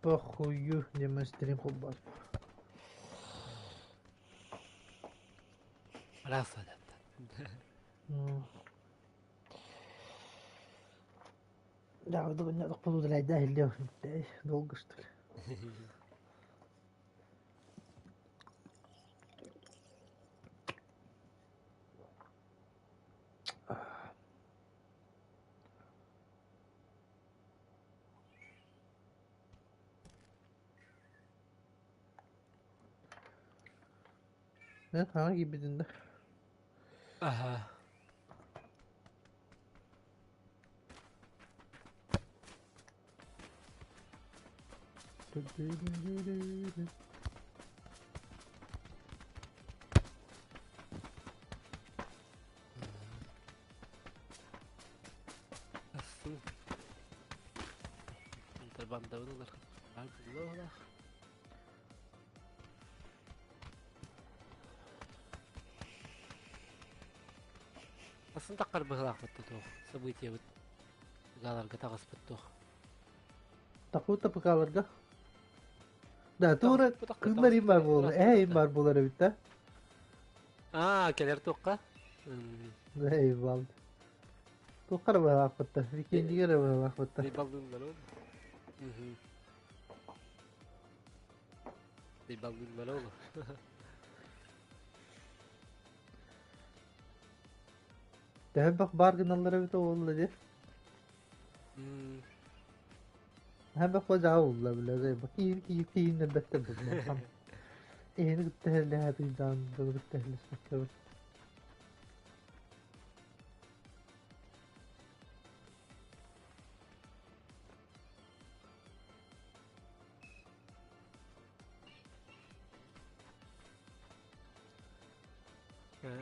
Похую диэммин стрим холбоот. Араас саадаттан. Долго что ли? Эн хаҥа киирбитин да? Аха. Ассың. Контрабандабын ылар. Баар Асын таххар быһылаахпыт туох событиебыт галарга таҕыспыт туох. Такута ПК-ларга. Да, тура кыыллар им бар буолар. Им бар буолар эбит да. Аа, кэлэр туохха? Эй, бал. Туохха эрэ быһалаахпыт Викендигэ эрэ быһалаахпыт. Баллыыллар ол. Баллыыллар ол. Төһө бөх баар гыналлар эбит уолла дии. Төһө бөх бажаа уулла билэ. Киин киин кииннэрбэттэр бу. Эһини кытта хэллэһэ дьону кытта хэллэспэккэ.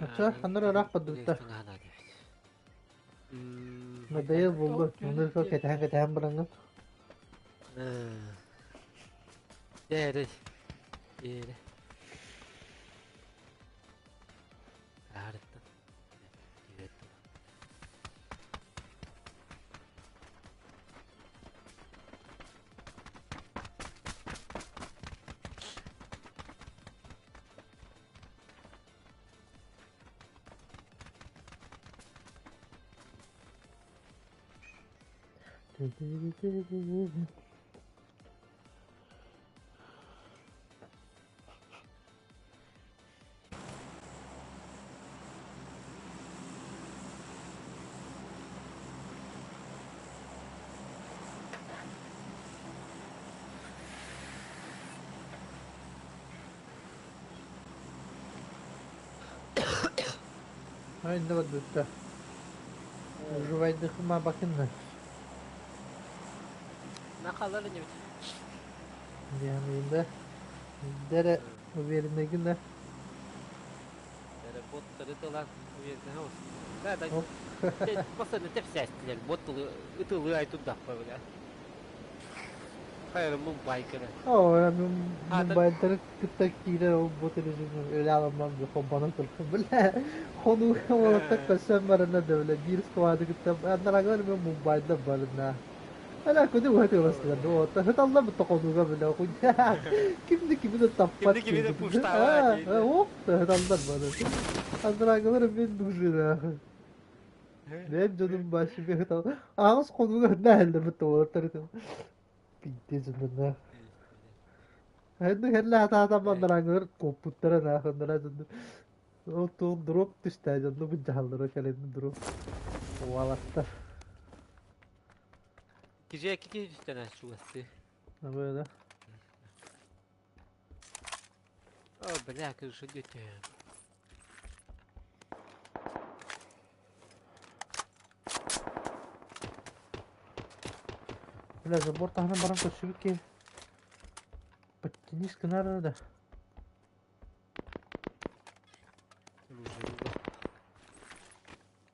Оччо ханна ыраах барбыттар. Надоел булду. Мунурка кэтэһэн кэтэһэн бараҥҥын. Дээрэ. Дээрэ. Аарыттан. Инде барбытта. Жувайдыхыма бакынна. Нахалар инибит. Дианында. Дере уверенный гына. Дере боттары тылан уверенный хос. Да, да. Просто тепсәстилер. Бот ытылы ай туддаппа бля. Хайыр Мумбайкера. О, Мумбайдары кытта киирэр ол бот режимин өлө аламман хомбонон турбут бля. Хонууга уолаттар көрсөн баранна да бля биир сквады кытта анарагар мен Мумбайда барына. Ана күнү уһат ыластылар. Ота хыталла бутта хонууга бля. Кимди кими да таппат. Кимди кими да пуштаба. Оп, хыталлар бары. Анарагылар мен дужина. Мен дьонум башым хытал. Аҕыс хонууга хытна бутта уолаттар. Пиздец онно. Хэнни хэллэ хатаатан маннараҥҥар куоппуттара наахыннара дьонну. Ол туох дроп түстээ дьонну былдьаһаллара кэлэн дроп. Уолаттар. Киже кити түстэн чугасы. Абыда. О, бля, крыша дете. Бля, забор таһынан баран көрсүбүт киһи. Подтянись гынар да.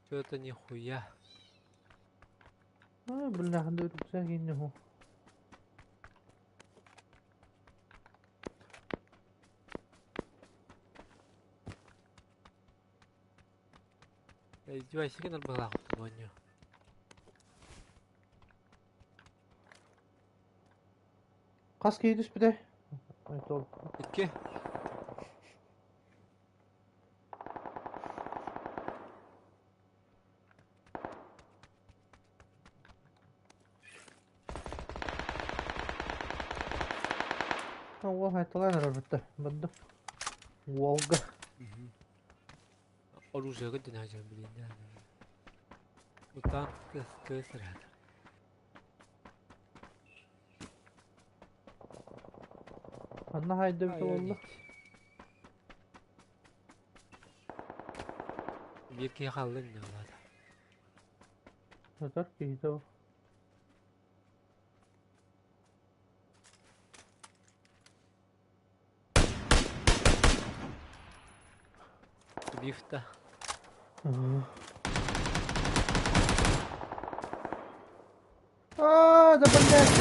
Что-то нихуя. А, бля, ханды рюкзак инне Издевайся, была воню. Хас киһи түспүтэй? Ой, Икки. Уол хайталаан эрэр бытта. Бадды. Уолга. Оружие динажер билин Утан кыс ряд. Анна хайда бит уолла. Биир киһи хаалла иннэ улаата. Сытар киһитэ ол. Лифта. А, да блядь!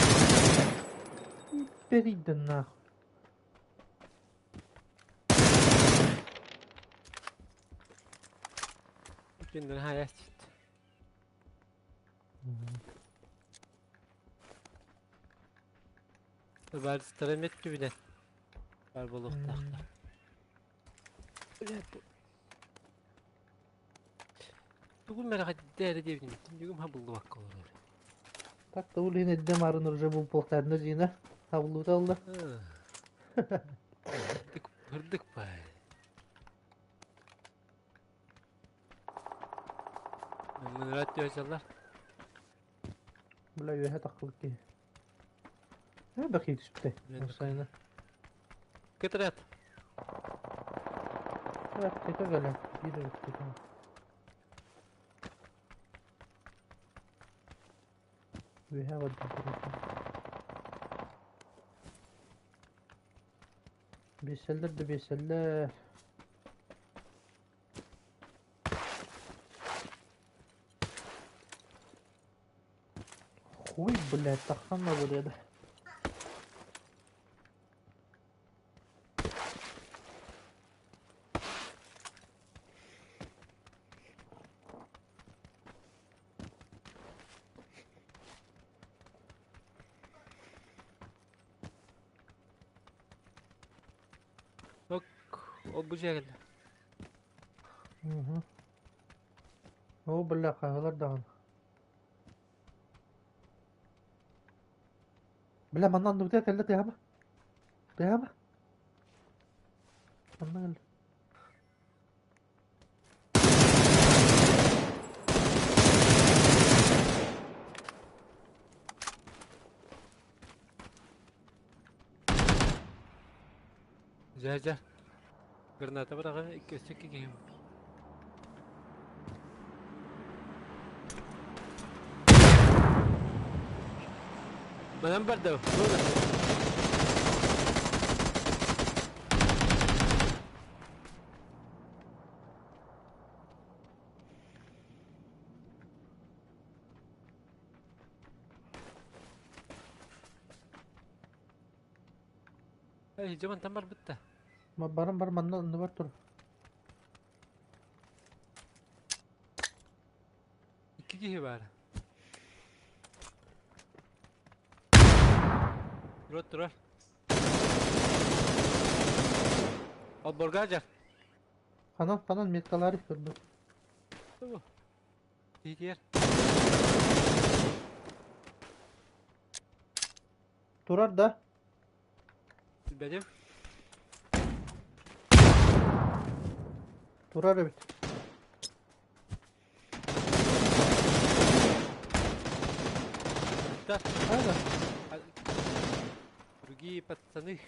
Перейди нахуй. Киндер хайасчыт. Табаарыстара эмиэ түбүнэн баар буолуохтаахтар. Тугун мэлэхэддэ эрэ диэбитин түгүм хабыллыбакка олорор. Так да ол иһин эрдэ марын уже бу полтарна дьиина хабыллыбыта ылла. Ырдык бай. Мынырат диэчаллар. Бля үөһэ таххыбыт киһи. Э бэхи түспүтэ. Сайына. Кытрат. Аптека кэлэн. Биир аптека. Үөһэ барда. Биэсэллэр да биэсэллэр. Хуй, блядь, таххан да бу Ок, ол бу дьиэ кэллэ. Угу. Оо, бля, хаһалар даҕаны. Бля, манна анныбытыгар кэллэ тыаһама. Тыаһама. Манна кэллэ. Дьэ, дьэ. Граната быраҕа икки өссө икки киһи. Манан барда. Эй, дьэ мантан барбыт да. Баран бар манна оннубар тур. Икки киһи баар. Турар турар. Олборга дьар. Ханан ханан меткалары көрдüm. Тиитиэр. Турар да. Билбэтим. Турар эбит. Да. Правда? Другие пацаны.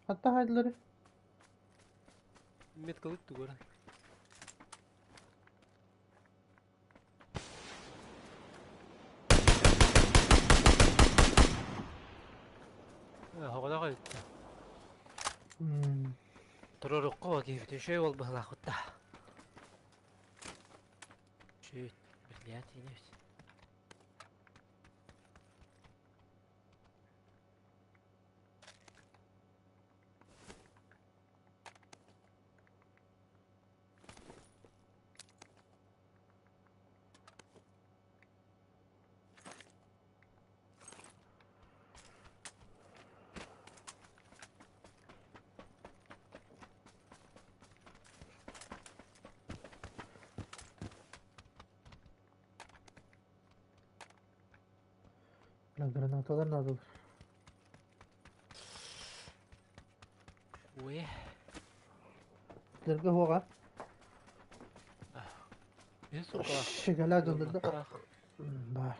Хатта хайдылары. Меткалыт тугура. Хоҕолох эбит. Туруорукка киһибитин үчүгэй буол быһыылаахпыт да. Үчүгэй, бриллиант иинэбит. Гранаталар надо. Ой. Дерге хуга. Сука. Шегалаа донда. Бар.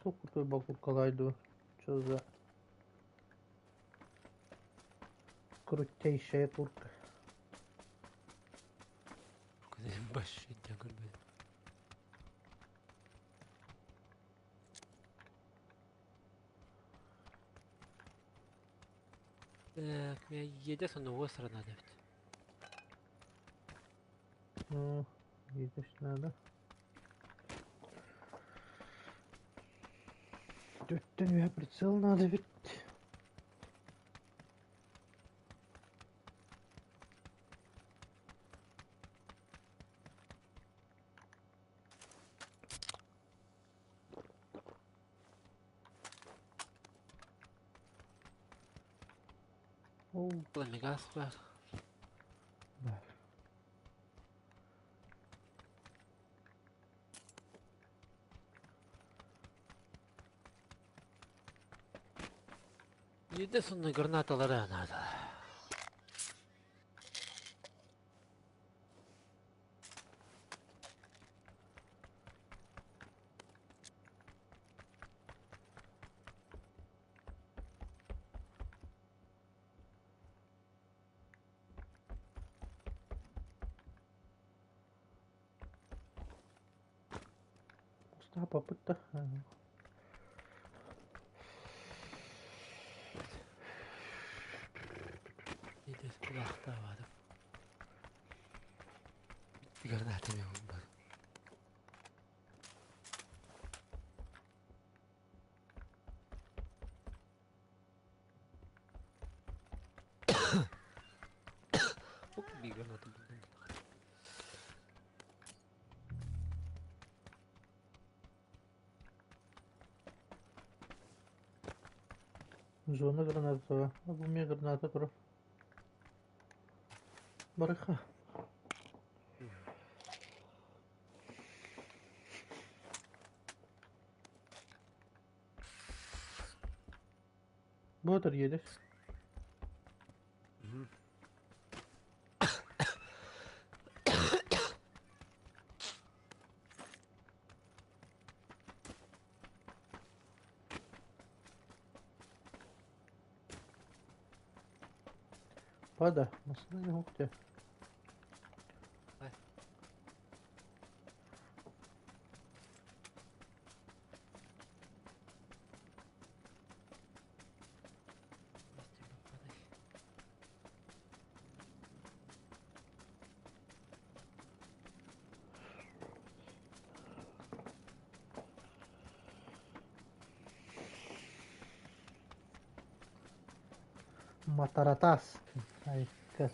Крутой бакуркалайду. Что за крутейшая куртка. Так, меня едет он его сторона давит. Ну, едешь надо. Тут прицел надо ведь. Пламегас бар. Бар. Единственная граната надо. Попытка. Граната мен бар. Граната. Зона граната. Бу мне граната тур. Барыха. Ботер едешь. Пада, машина не ухте. Матаратас. Ай, как.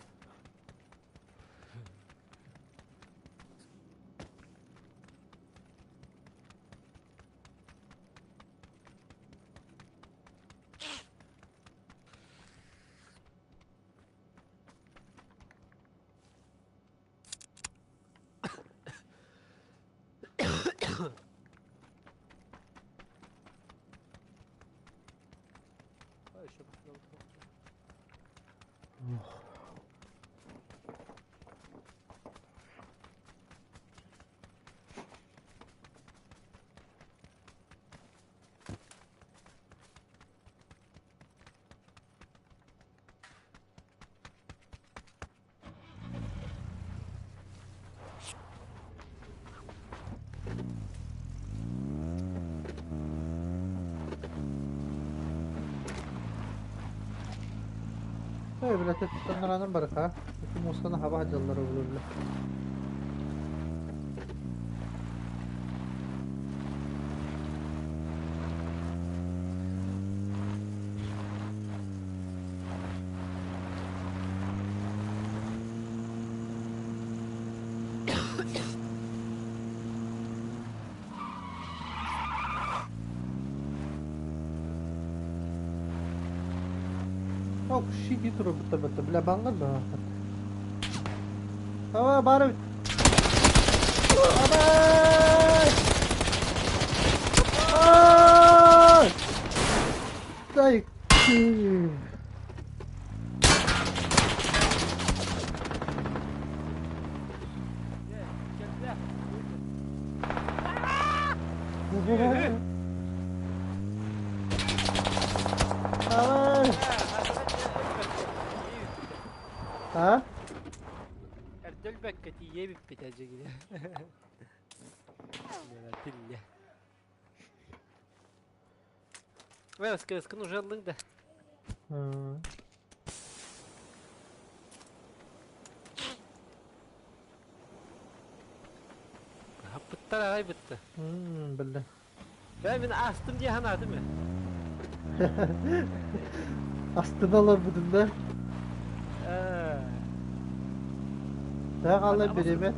А, еще Эй, блядь, это барха. Это мусана хаба жаллар бля. Ок, щити туру бля, банлар да. Aa, баар эбит. Абай! Ай! Дай! Ай! А? Эрдэ өлбөккө тиийэ эбиппит эдьигинэ. Тилле. Ой, СКС-кын уже ыллыҥ да. Хаппыттар аҕай бытта. Биллэ. Бээ мин астым дии санаатым ээ. Астына олорбутум да. Таа хаалла бириэмэ.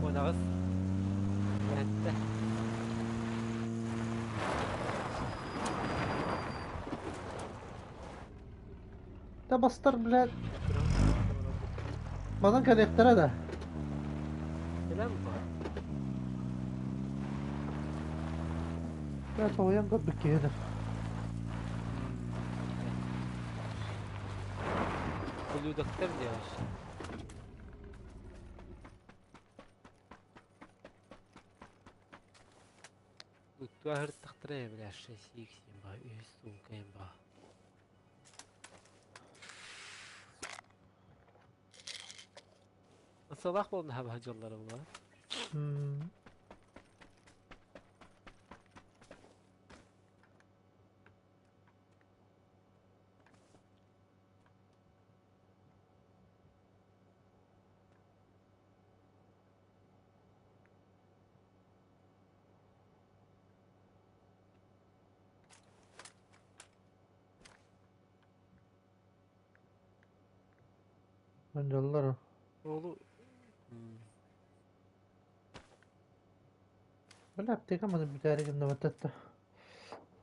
Уонаҕыс. Эттэ. Та бастар, блядь. Манан кэлиэхтэрэ да. Кэлэн бу. Я тоҕуйан көрбүт киһи да. Ублюдоктар делаешь. Туаһыртахтара бля 6 х ба үс сумка ба. Салах буолна хаба дьоллара була. Дьоллор. Оолу Бля, аптека маны бүтээри гыннабатта.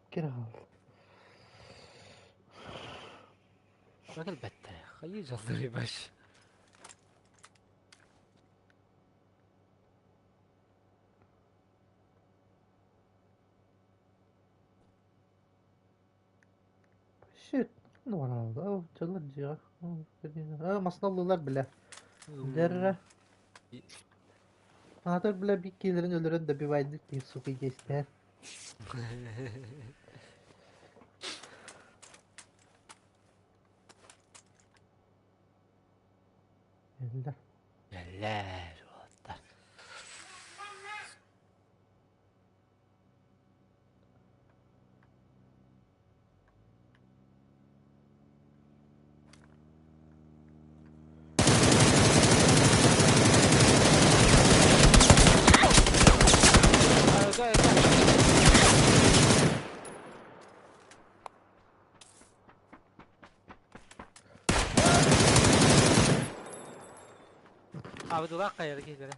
Кире хаал. Кэлбэттэр. Хайыы дьоллору баш. Shit. Ну, дьоллор дьиэҕэ. Аа, масына ыллылар бля. Дэррэ. Аатар бля бик киилэрин өлөрөн добивайдык киһи сука есть. Эллэр. Эллэр уолаттар. Go, go. Абдулла хайыр киһилэрэ.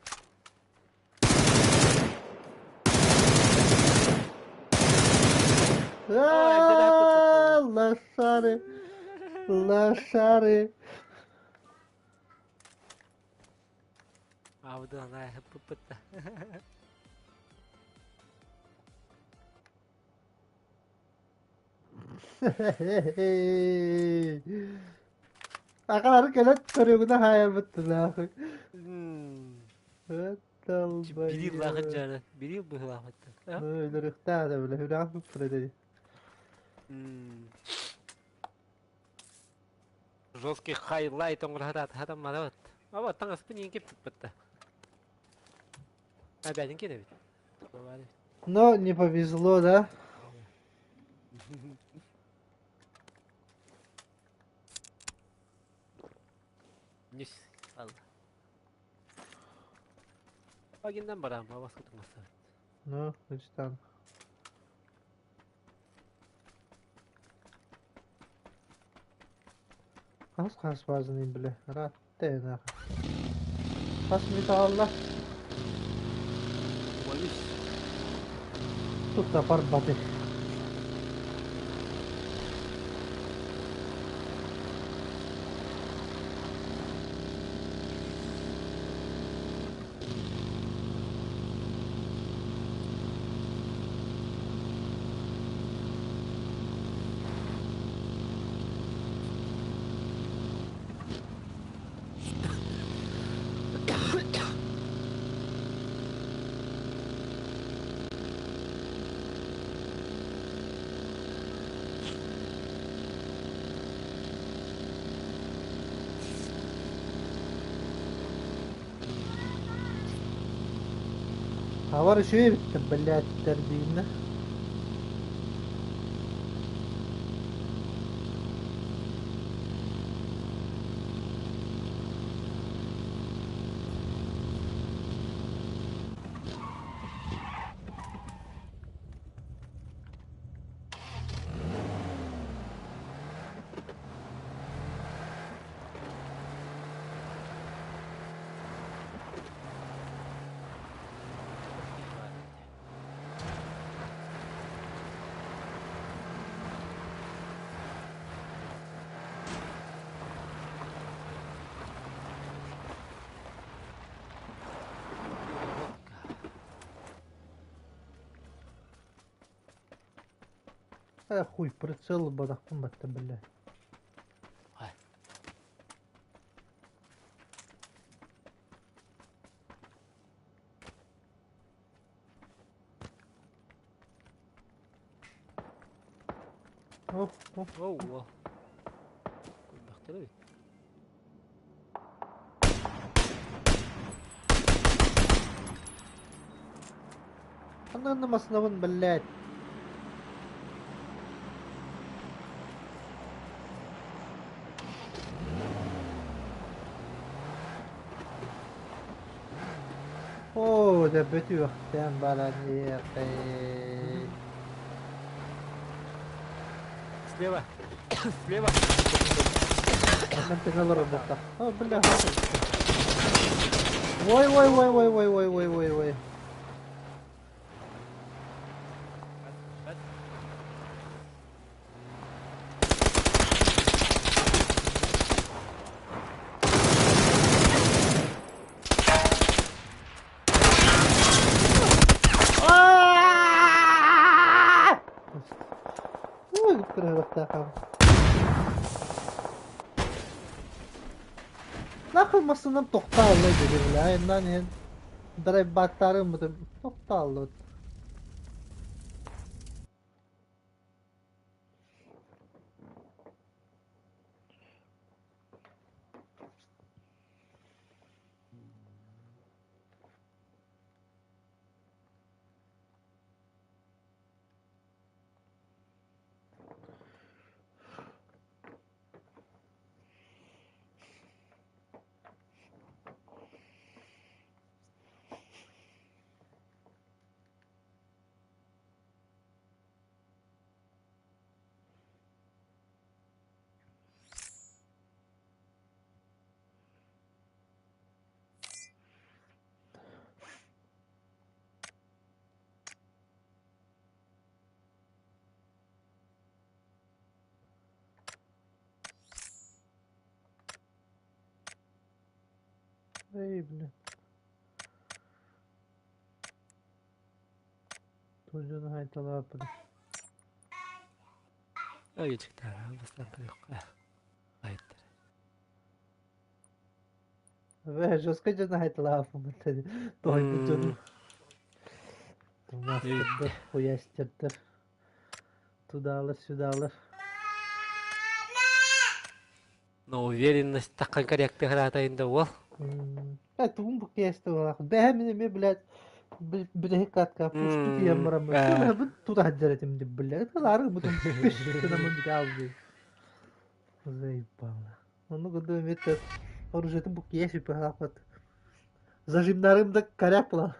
А, Лошары. Лошары. Абдулла пыппытта. Акалары кэлэн көрүгүнэ хаайарбыт нахуй. Бiri лахы жары. Бiri быһылаахыттан. Өлөрүхтээх да бile хүрээх буппура dedi. Жесткий хайлайт оҥорһатаат хатамматабыт. Аба таҥаспын иин кэппиппит. Опять кенебит. Но не повезло, да? Нюс. Алла. Агиндан барам, баскытымаса. Ну, значит там. Хас хас базын бile. Ратте нахуй. Хас металла. Боюсь. Тут барбаты. Хабар үчүгэй эбиттэр, бэлээттэр дииннэ. Э, хуй, прицел бадахпын батта, бля. Оп, оп. Оу, Көрбөхтөр эбит. Ханна массыынабын, блядь. Оо, дьэ бүтүөхтээн баран иэхэй. Слева. Слева. Манан тэҥэ олорор буолта. О, бля. Ой, ой, ой, ой, ой, ой, ой, ой, ой. Бэт. Аа! Ой, кырыһыктаахам. Нахуй массыынам тохтоолло дири, бля, айаннаан иһэн драйв-баттаары ыммытым тохтоолло. Эй, бля. Тужун хайталааппын. Ой, чыктара, бастан көрүөххэ. Айттар. Бля, жестко дьону хайталааппын. Тоһуйбут дьону. Тумастердар, хуястердар. Тудалар-сюдалар. Но уверенность таххан корректный хараатайын да уол. Э, тугун бу киэсте бэһэ мин эмиэ, блядь, бүтэһик катка пусту тиийэн бараммын бу тута сылдьар этим деп, блядь, ылаары бутун пиш гынаммын бүтэ алды. Заебало. Ону курдук эмиэ оружиетын бу киэс үпэ зажимнарым да коряк була.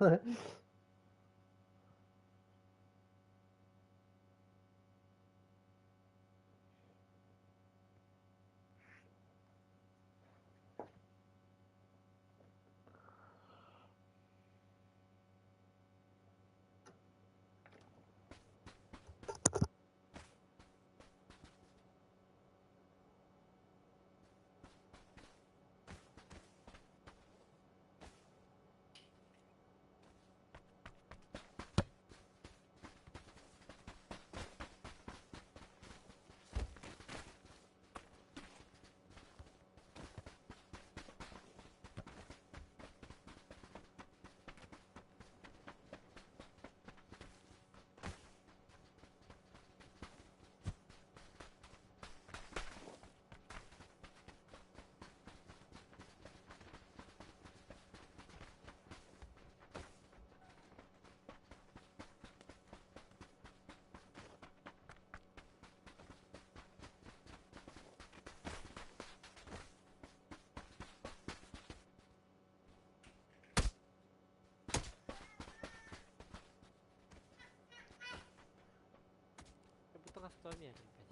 Хостоо эмиэ кэлбэт.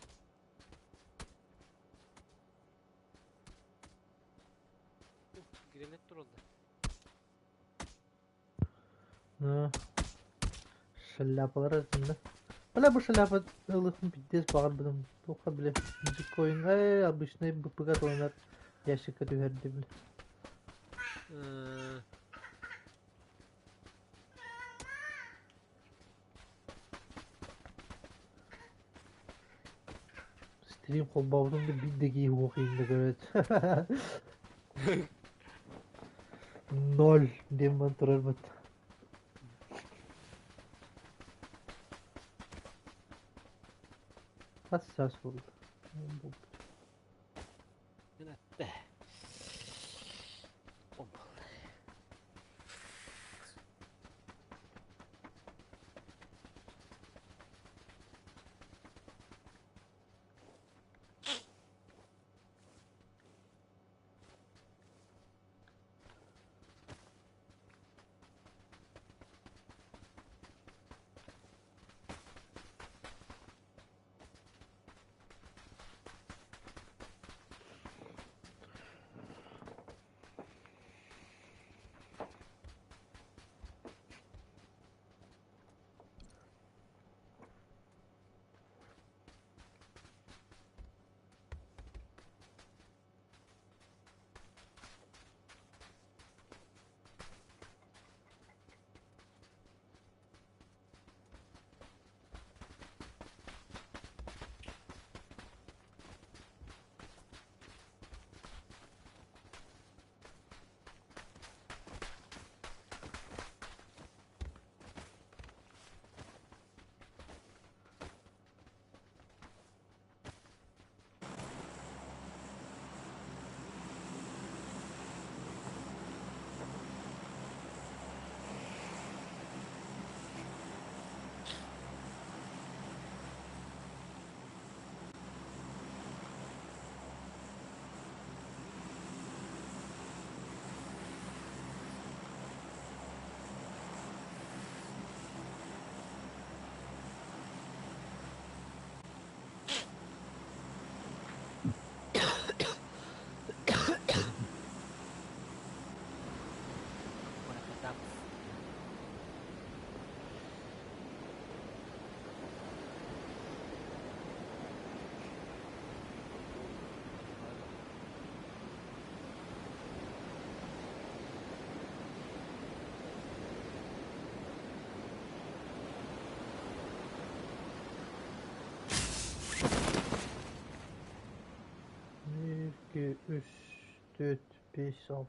Гранат тураллар. Ну, шляпалар артында. Бля, бу шляпа ылыхын пиздец баҕарбытым. Туохха бile биткоинга обычный БПГ тонар ящикка түһэрди бile. Стрим холбообутум да биир да киһи уох иһиннэ көрөөт. Ноль диэн баран турарбыт. Хас саас буолла? 1, 2, 3, 4, 5, 6.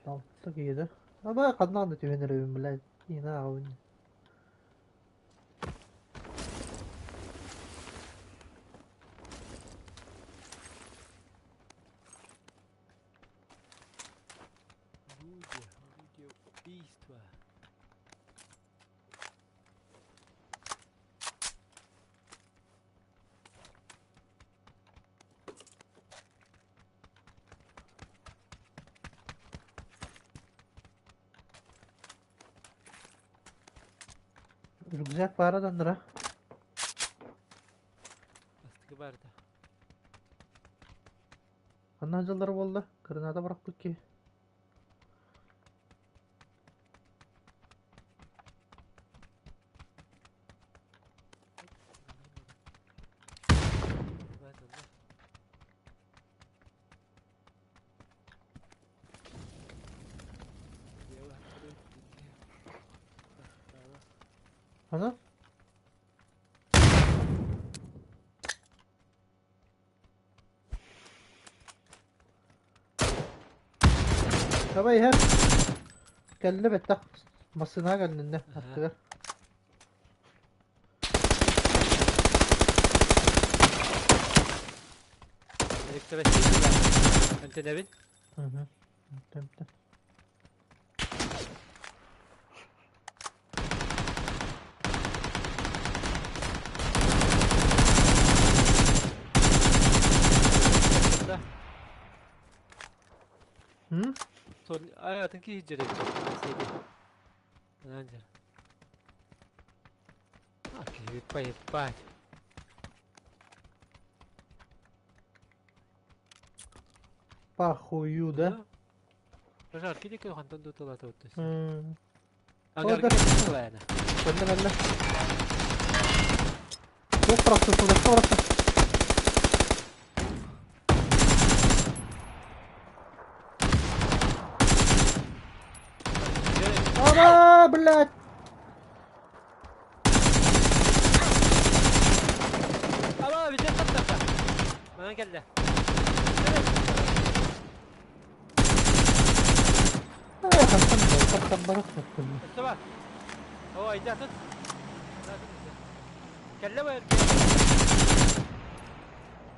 6 киһи Аба ханна да түһэн эрэбин, блядь. Ина аҕабын. Орудие, орудие убийства. Рюкзак баара да Бастакы баарда. Ханна дьыллар буолла? Кырыната бырахпыт киһи. Ханна? Давай иһэр. Кэллэ бэттэх. Массыына кэллиннэ аттыгар. Электрофильм. Антенебин? Угу. Темте. М? Атын киһи дьэрэ. А, киһи поебать. Похую, да? Пожарки диэки хантан да тылата М. Агарга тылаана. Кэллэ кэллэ. Туох барахсан сылдьар барахсан. Ара, блядь! Ама бүтэн таттарда. Манан кэллэ. Өссө бар. О, иди атын. Кэллэ бу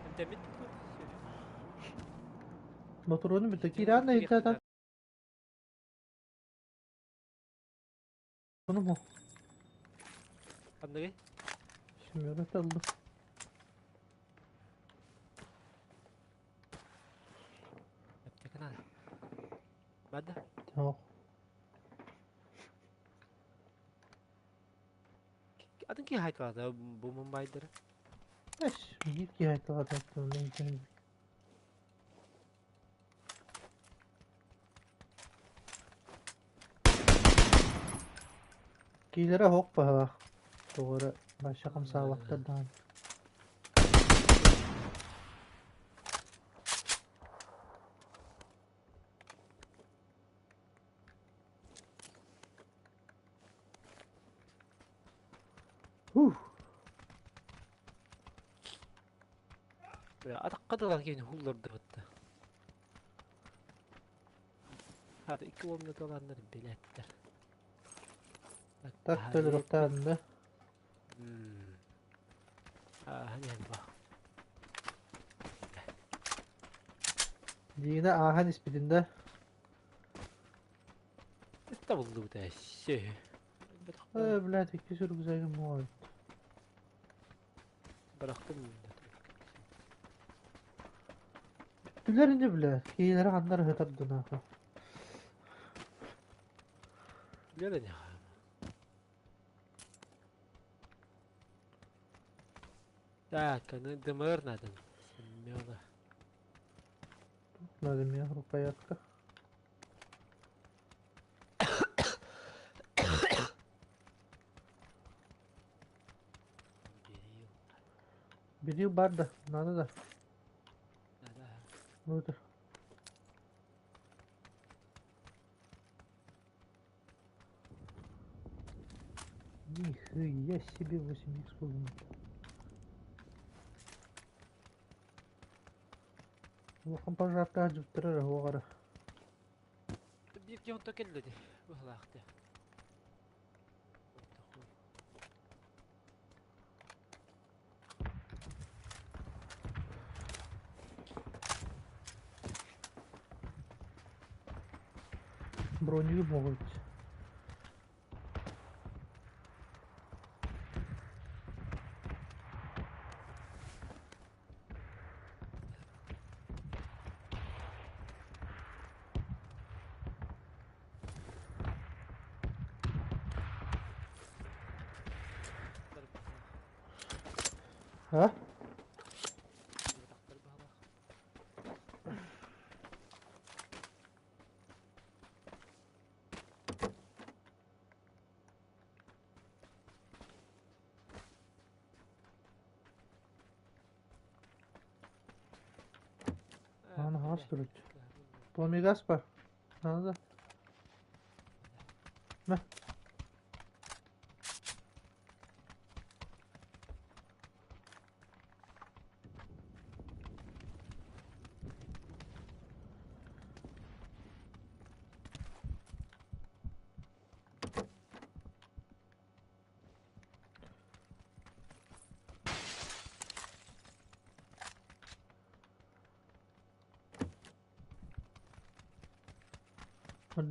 Эмтэммит. Моторону бүтэ киирэн да иһитэ Bunu mu? Ханныгый? Семерка алды. Аптека надо. Бада? Жоқ. Атын киһи айтылады бу Мумбайдары. Эш, биир киһи айтылады Киилэрэ оһох быһалаах, тоҕо эрэ бачча хамсаабаттар даҕаны. Ух! Бля, атахха дылан киһини хуллардыбытта. Хата икки уомнаталааннар билээттэр. Так төлөрөхтөөн да. Ааһан иһэн ба. Дина ааһан испитин да. Табыллыбыта эссе. Э, блядь, икки рюкзагым мой. Бырахтым. Бүттүлэр ини, блядь. Киилэри ханна эрэ сытар нахуй. Билэр Так, аны ДМР надо. Семена. Надо мне рукоятка. Берил бар да, надо да. Да. Вот. Нихуя себе 8х полный. Улахан пожарка дьуптарар оҕара. Биир киһи онто кэллэ дии. Быһалаахты. Броню могут. А? Аны хас турут. Помигас бар. Надо. На.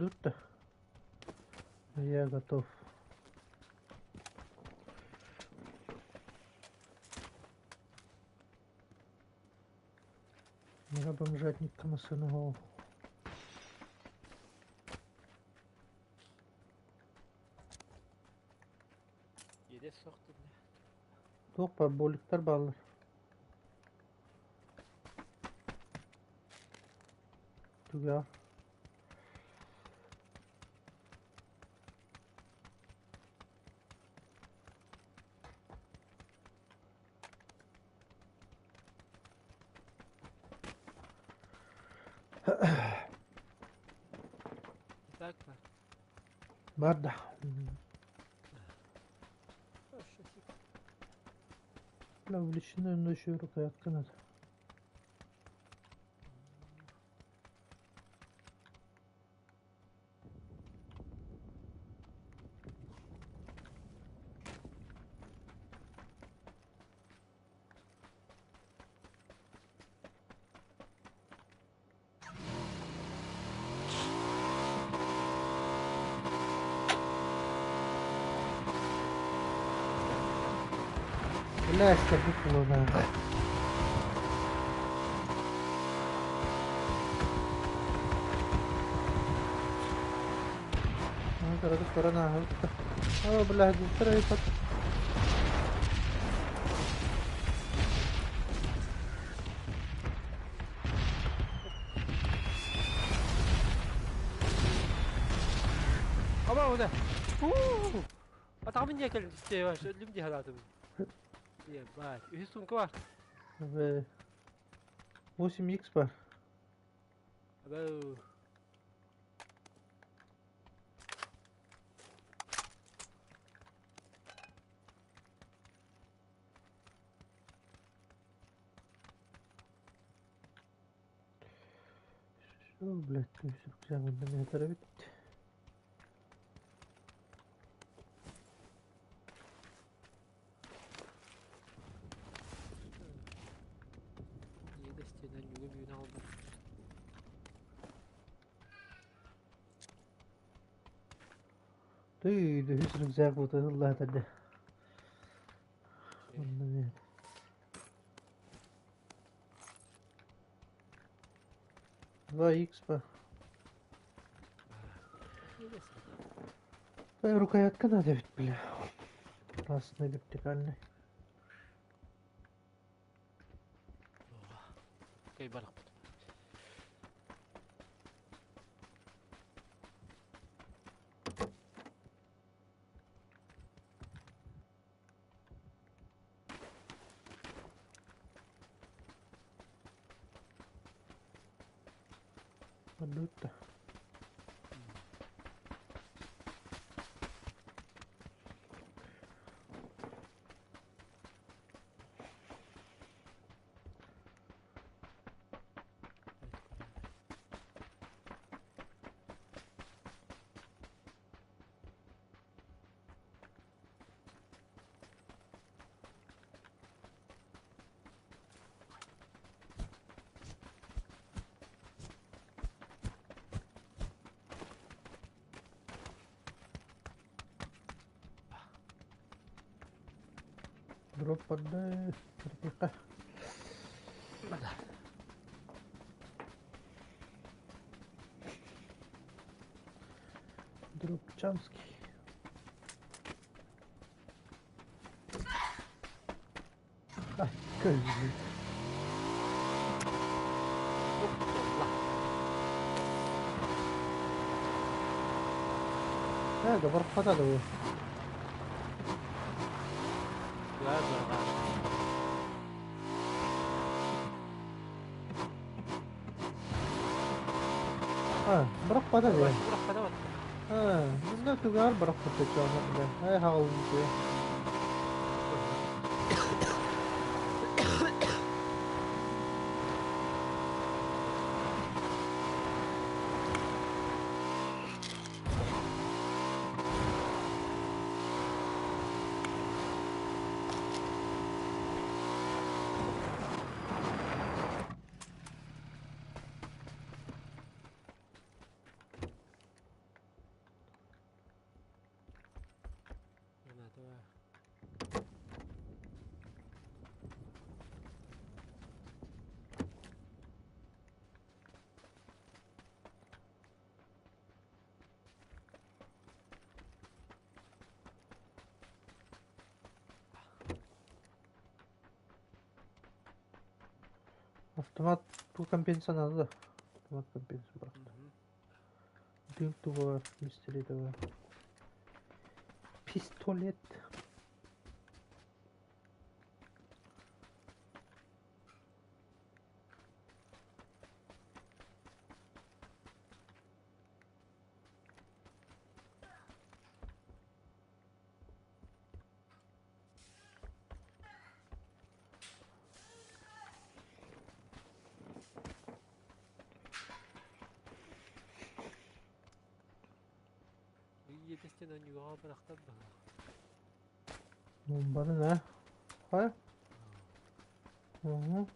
Тут-то. Я готов. Мира бомжатник на голову. Иэдэс суох дэннэ. Туох баар боликтар бааллар. Түгэҕэ. Так бар. Бар да. Увеличенную еще рукоятка надо. Бля, выпала нахуй. О, блядь, трейфат. Ама ода. Атаҕым диэки кэлин өллүм дии санаатым. Ебать. Үһүс сумка бар. 8х бар. Абау. Что, блядь, все, метр ведь. Иэдэстиэнэн нүгү бүүнэ албын. Ты, үһүс рюкзак вот ылла. 2 х по. Да, рукоятка надо ведь, бля. Красный вертикальный. Кэй барахпыт. Подуть-то. Дроп поддай. Дроп Чамский. Ай, козы. Да, бархата да. А, бархата да. Барахпата. А, не знаю, тугар бархата чё, бля. Ай, хаалын. Автомат ту компенсия надо да? Автомат компенсия брат. Дым туга пистолет. Пистолет. Иэтестен онньугаҕа бырахтар быһыылаах. Бомбаны да. Хай. Угу.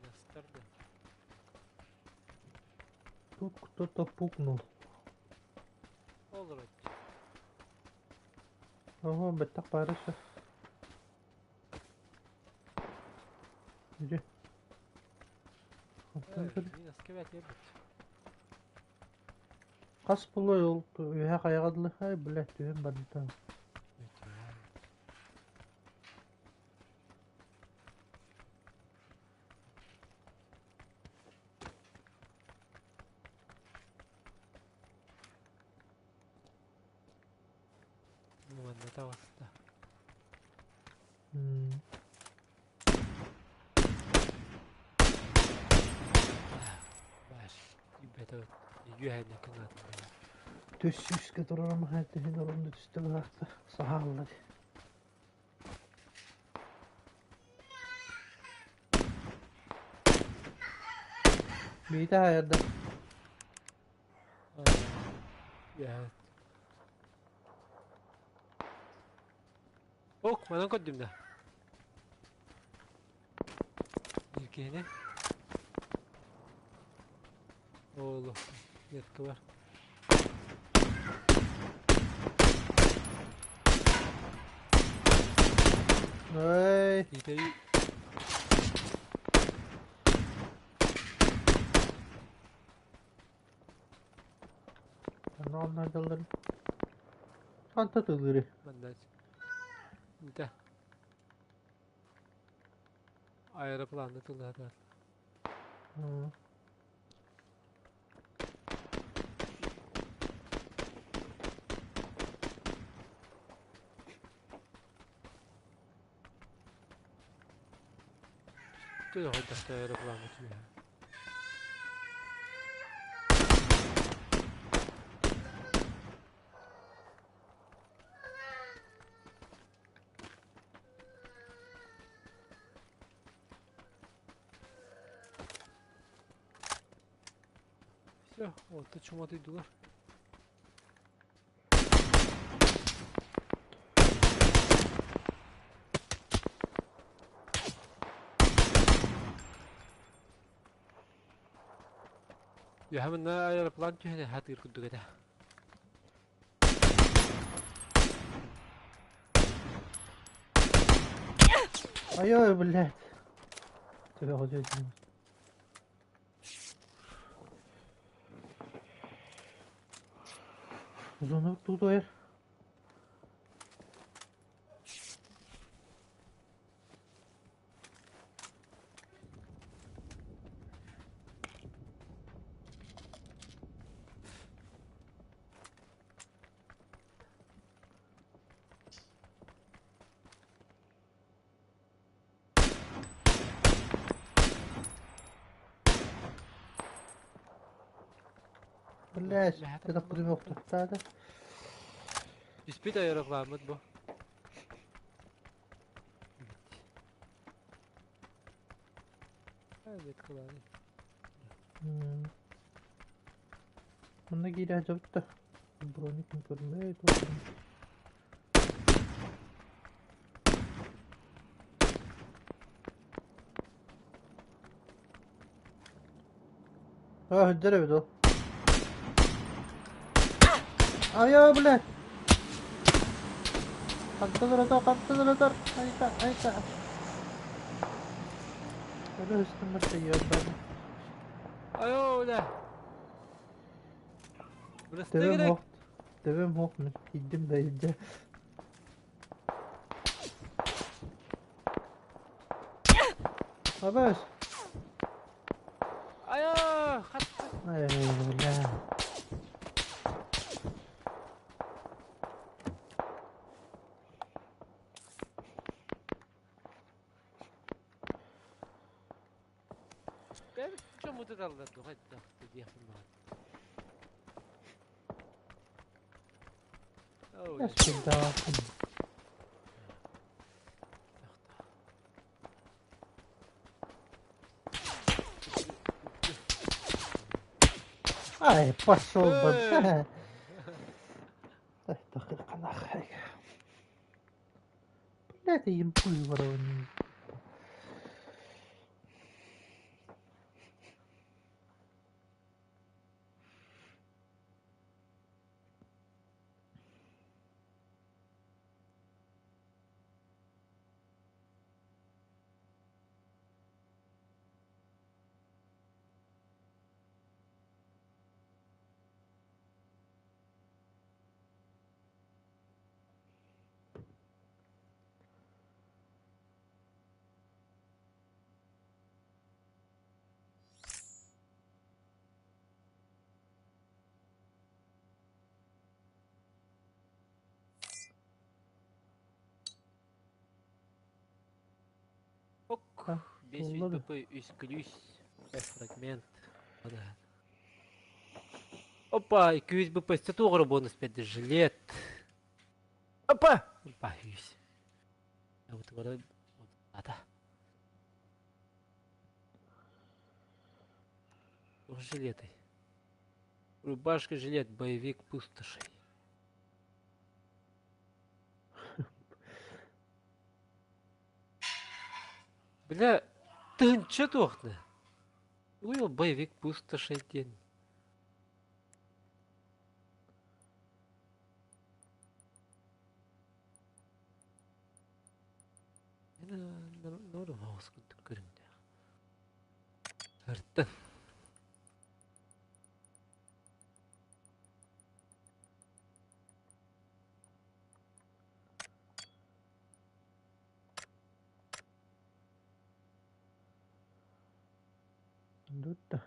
Настар да. Тут кто-то пукнул. Олороччу. Ого, бэттэх баарыса. Где? Хас буолуой ол үөһэ хайаҕа дылы ай блядь түһэн барда. Манна таҕыста. Баар. Бэтэ үөһэннэ кыҥаатын. Түс сүүскэ турарым түһүн орунду түстэ быһаахта саһаалла дии. Биитэ хаайарда. Үөһэ. Ок, манан көрдүм да. Биир киһини. Оолу, метка бар. Эй, Итэй онно онно Ханта тыллыры. Манна Да. Аэропланны тыллаатар. Төһө хайдахта аэропланы түһэ. Все, вот чуматыйдылар. Үөһэ манна аэроплан түһэн хатыыр курдук этэ. Ай-ой, блядь. Төбө Uzunluk tutuyor. Блядь, это пулемет тухтаата. Түспүт аэропламмыт бу. Эбит кылааны. Манна киирэ сылдьыбыт броник көрмөт. Аа, сылдьар эбит ол. Айа, блядь! Хантан ырытар, хантан ырытар! Айта, айта! Өлө үстүммэр тэйиэрбэт. Айоо, да! Бырастыы Төбөм гына! ох, төбөм ох, мин киирдим да илдьэ. Абас! Айа, хат. Ай, бля. Ben чому далла тугайда диэхпин баҕар. Я сюда. Ай, пошел бы. Дакыйка нахуй. Блядь, я им пулю воровал. Ок, А, бес булла БП үс күлүүс фрагмент. Опа, 200 БП статура бонус 5 жилет. Опа! Опа, үс. Вот вот ата. Жилеты. Рубашка, жилет, боевик пустошей. Бля, ты че тухны? Уйыл боевик пустошей день. Артан. Дутта.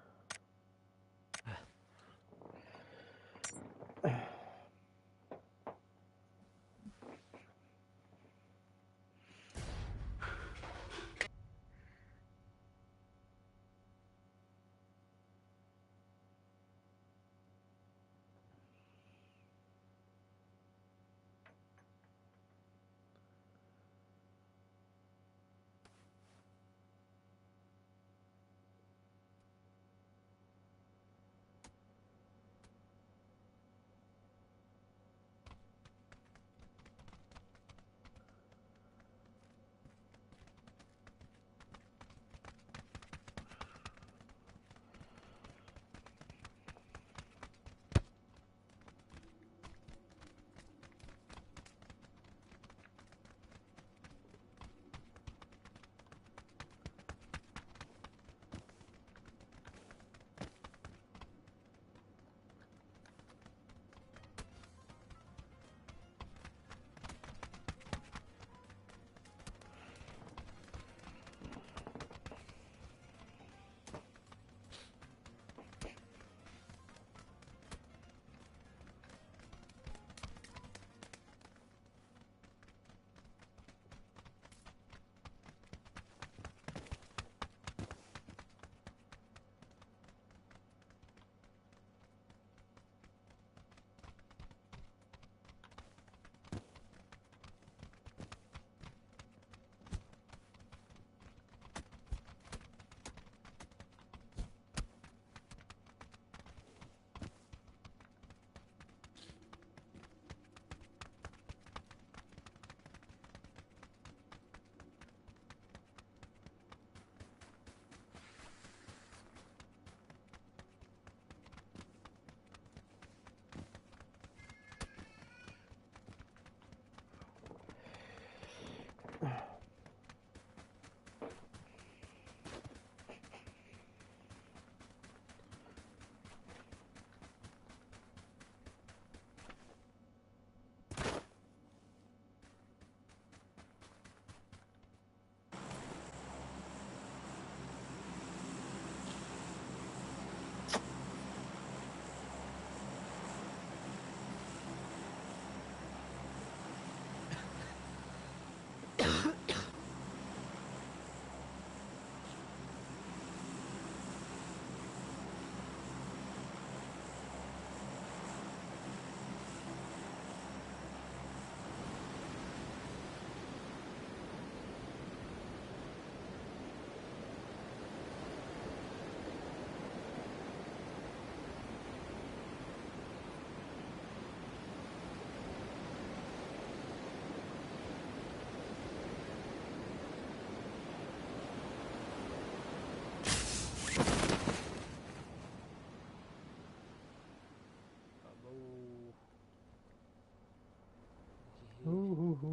Бу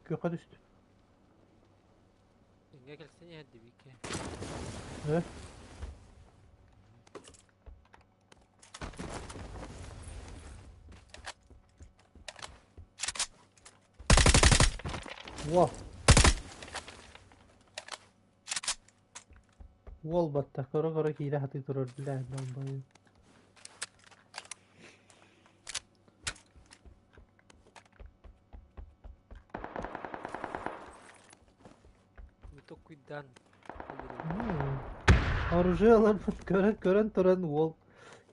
күөххэ түстүм. Иҥҥэ кэлсэн иһэрди бииккэ. Э? Уол. Уол батта көрө-көрө киирэ сатыы турар бля долбоеб. Токуйдаан Оружие ыларбыт көрөн көрөн туран уол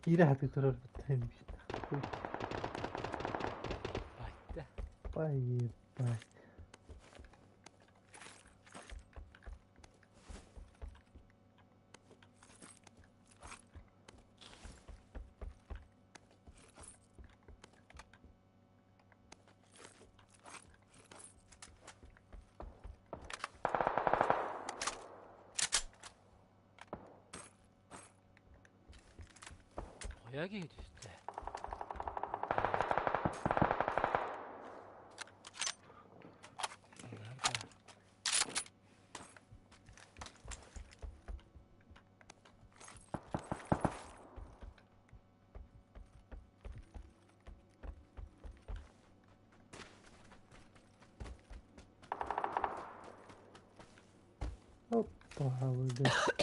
киирэ сатыы турар Байтта. Поебать. Хайа киһи түстэ. Опа, блядь.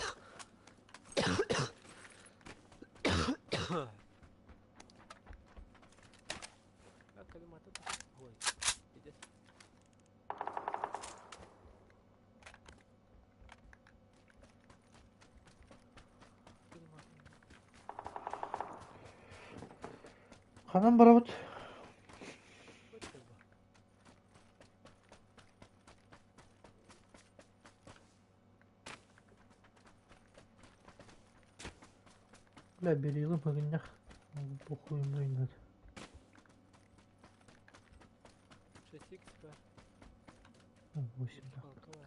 Ханан барабыт? Бля, берилым ыгынньах. Похуй мойнат. 6х бар. 8 да. Алты бар.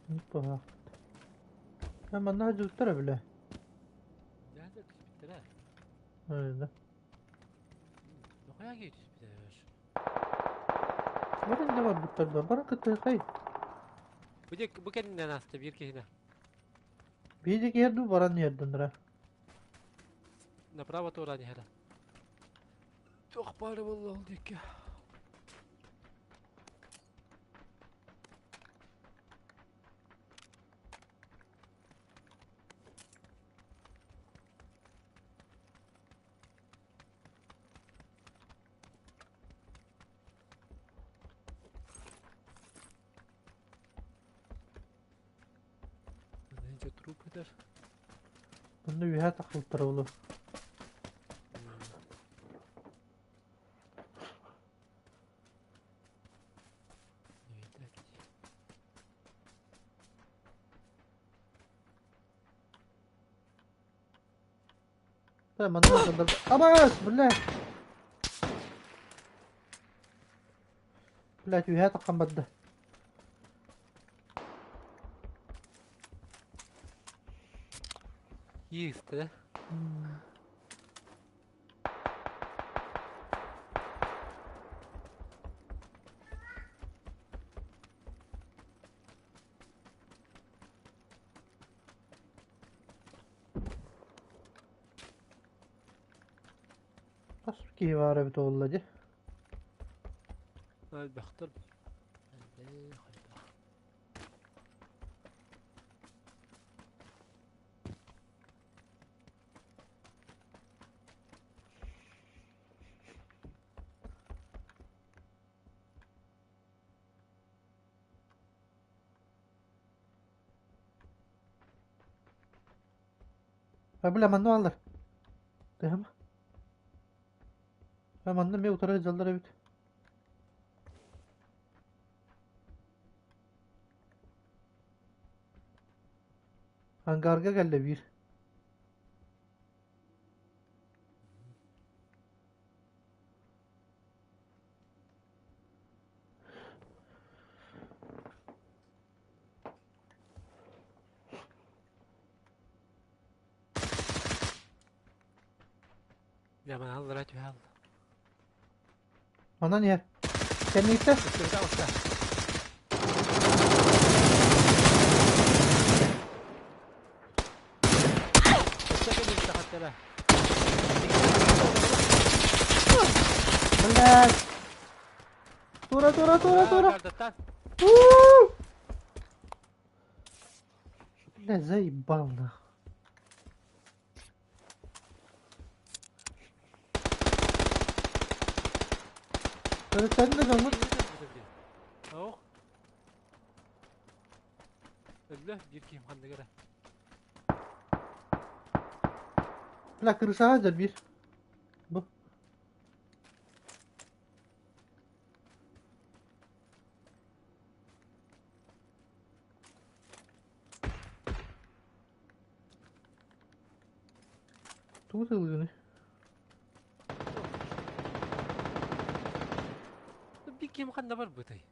Опа. Манна дьуттара бile. Nerede түспүттэр ээ? Öyle. Нохуя киһи түспүтэ Бары не бар буттар бары кытыхай. Бу дек бу кэннинэн ааста биир киһинэ. Биһиги киһи баран иһэрдиннэрэ. Направо туораан иһэрэ. Туох баара буолла ол диэки. Нынче труп этэр. Онно үөһэ тахсыбыттара буолуо. Не видать. Да, манна сылдьар. Абаас, бля! Блядь, үөһэ таххан барда. Иистэ да? Хас киһи баар эбит буолла дии. Элбэхтэр. Элбэх, элбэх. Бля, манна бааллар. Тыһама. Манна эмиэ утары сылдьаллар эбит. Ангарга кэллэ биир. Дьэ, манан аллара түһэ алла. Онон иһэр. Кэнниттэ. Өттүгүтэ оҕуста. Өссө кэнниттэ хаттара. Блядь. Тура, тура, тура, тура. Кардаттан. Бля, заебал нахуй. Төрүттэн да дьоммут Ох. Өллө биир киһим ханнык эрэ. Бля, крышаҕа дьэ биир. Бу. Тугу тылыгыный? Биир киһим ханна барбытай?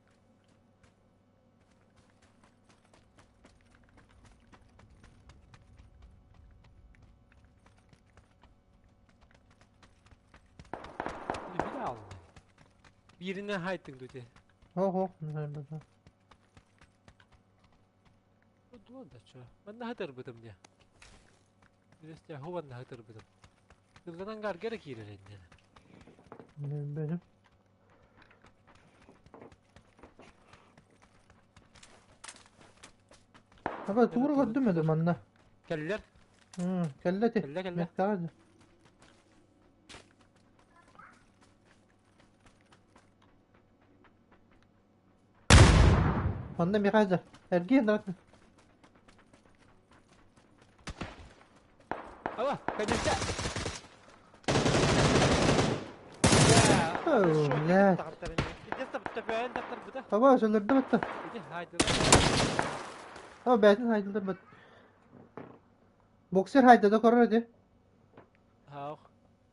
Биле алды. Бииринэн хайтыҥ дути. Ох, ох, не Дуо да чё. Манна хатырбытым дьэ. Билесте хубанна хатырбытым. Тылланан гаргара киирэр иннинэ. Беним. Аба тугура көрдүм эдэ манна. Кэллэр. Кэллэ ти. Кэллэ кэллэ. Меткаҕа Манна Михайда, эргийэн даҕатна. Ала, конечно. О, блядь. Таба өлөрдө батта. Таба бэйэтин хайдылар бат. Боксер хайдада көрөр ди.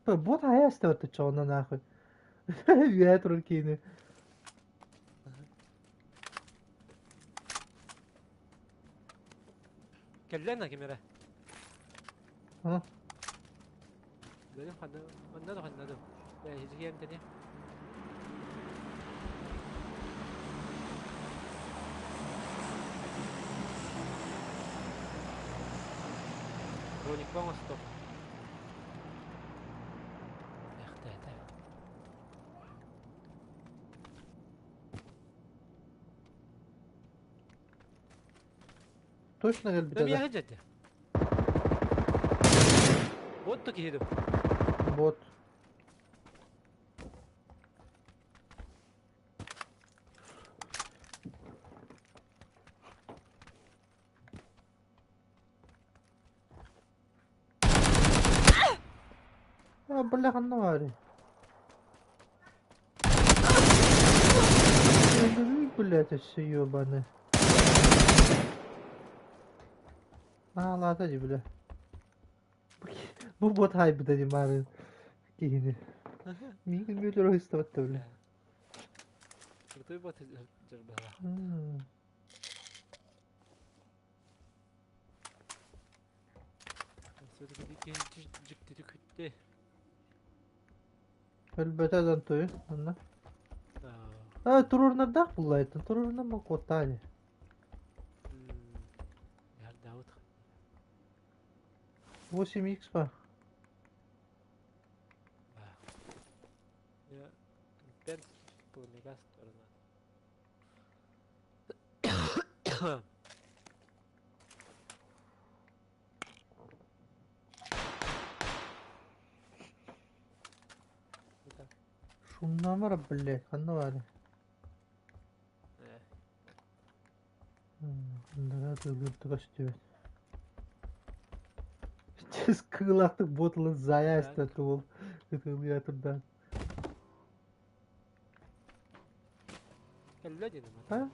Бот хайа эстэ чоҕунан нахуй. Үөһэ турар киини. Кэллэн ким эрэ? Ха. Бөлүм ханна манна да ханна да. Эһиги эмтэни. Броник оҥостор. Эхтээтэ. Точно кэлбитэ да? Миэхэ дьэтэ. Вот то киһи Вот. А, бля, ханна баарый? Блядь, өссө ёбаный. Наалаата дии, бля. Бу бот хайбыта дии маарын киһини. Миигин бүөлөр ыһыстабат да, бля. Крутой бот дьарбаһа. Все-таки дьиктити күттэ. Өлбөтө да туй, онно. А, туруорунардаах буллайтын, туруорунан ма куоттаа Даут. 8x па. Я пять полмега сторона. Шумнамара, блядь, ханна баарый? Ындара тылгырты көстүбэт. Кыылаахтык буотулун заайа Так. эстэн тугул ытыалыйа турдаан. Кэллэ диэн А?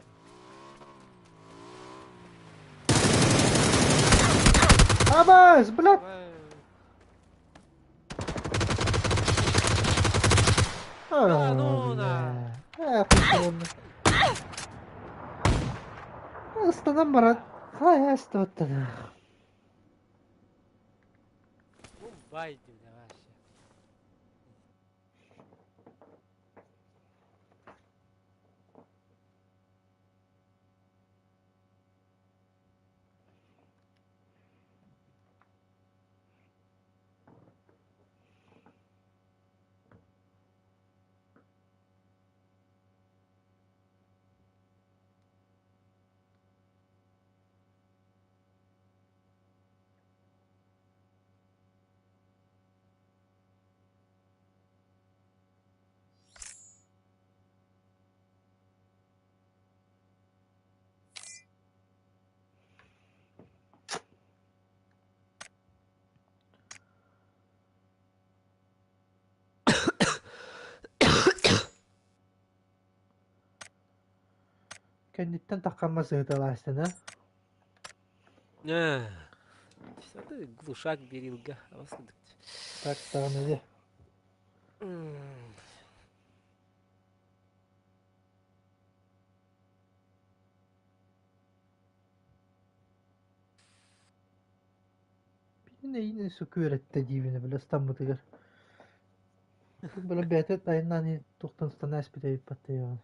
Абаас, блядь! Да ну на! Бля. Э, Ыстанан баран, хай астыбыттан. Бай бля вообще. Кэнниттэн таххамма сыһыталаастана. Глушак берилга. Так даҕаны дьэ. Эйиин сүкүөрэттэ диибинэ бile ыстаммытыгар. Бile бэйэтэ тайынан тухтан ыстана эспитэ эбиппаттайаҕын.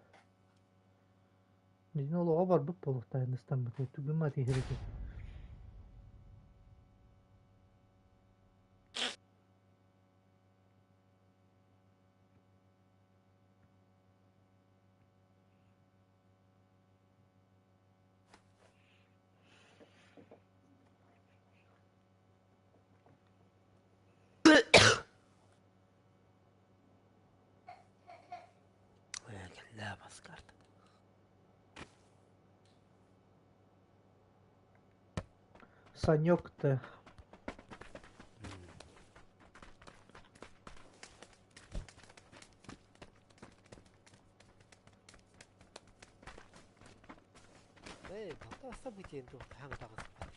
Дьин олоҕо барбыт буолуохтаах ыстаммыта түгүм атыыһырыты. Кэллээ баскарт. Санек-то. Эй, балта событиен туох хаҥ таҕыспат.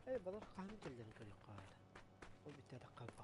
Эй, балар хаһан кэллэрин көрүөххэ баара. Ол бүттэ таххалба.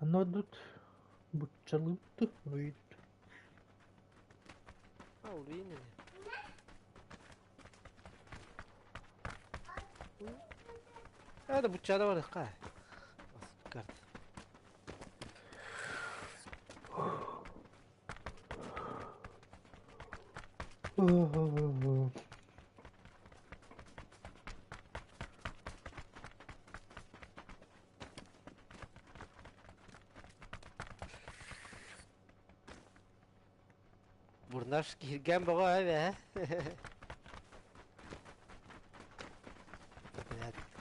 Анодут буччалыыт уруйут. А, уруйун ини. Э, да буччада барыахха. Карт. Бурнаш кииргэн бөҕө эбэ.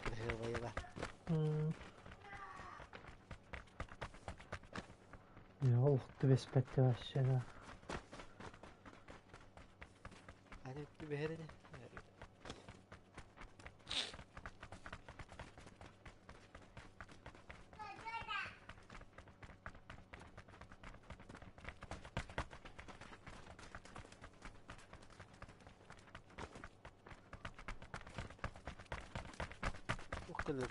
Кырһыабайыла. Олох түбэспэттэ вообще да. Аны түбэһэр ини. Кэлэр.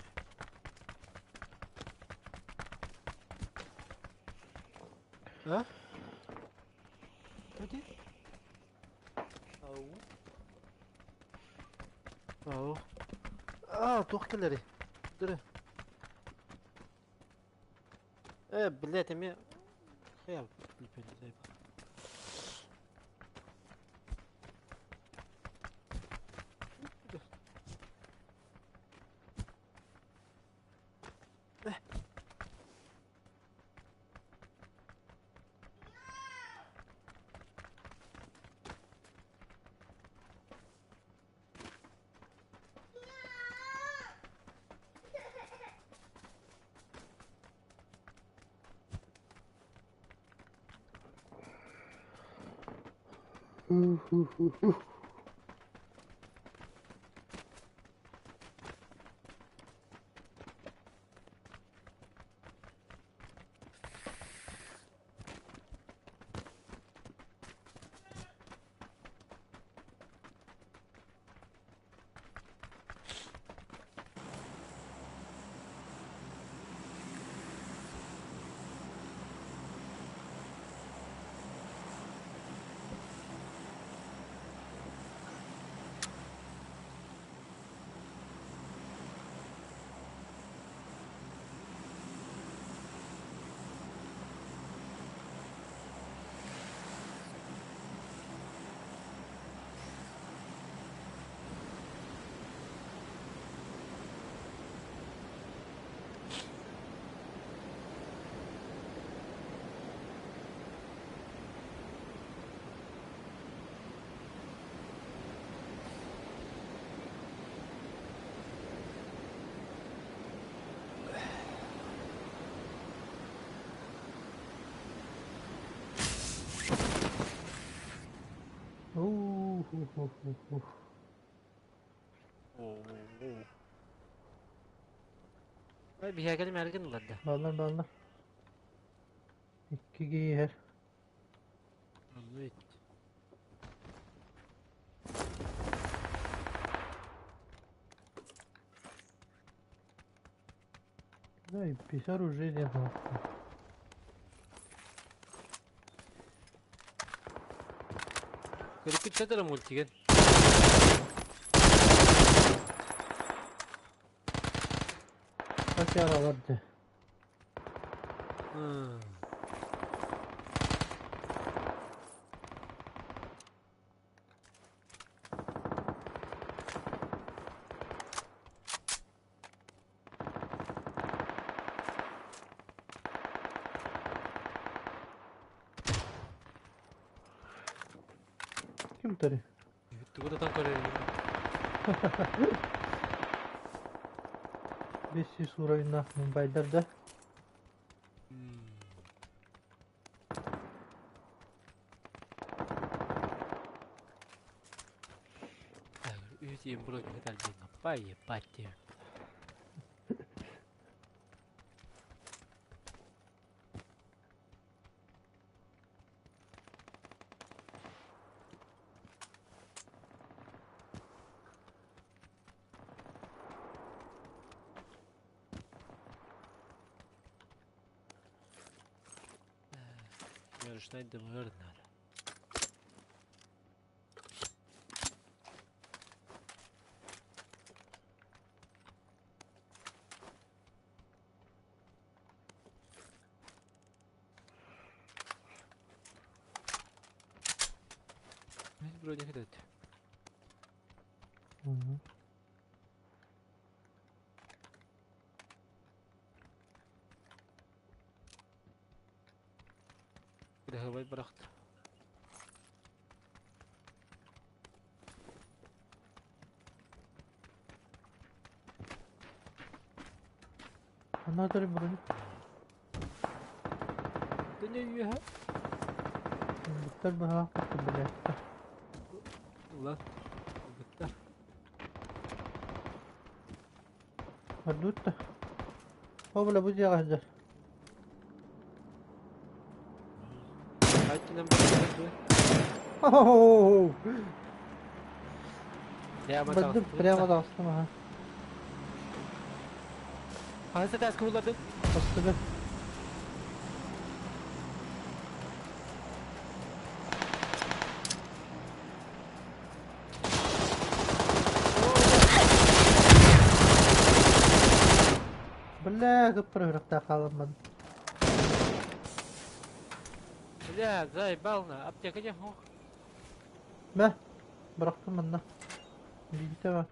А? Hadi. Ау. Ау. А, туох кэлэрий? Дыры. Э, блядь, эмиэ хайа Биһиэхэ мэргин ылар да. Баллар баллар. Икки киһи. Онну Да, и 50 оружия нахуй. Көрүккүт сатара мультиген. Kaç yara vardı? Kim tabi? Тугутан көрөр. 500 уровень байдar да. Үс броня кытар пай ебать. Yarıştaydı надо. Вроде этот. Угу. Давай брахт. Another броня. Да не я. Буттар баха блядь. Ulan. Буттар. Мардутта. О, бля, бу дьиэҕэ сылдьар. Айтынан бу. Оу! Прямо Бадым прямо таҕыстым аха. Хаһыс этээскэ буллардыҥ? Бастыгы. Бля, кыппыр хаалыммын. Бля, заебал на, аптека не мог. Мә, бырахтым манна. Биитэ бар.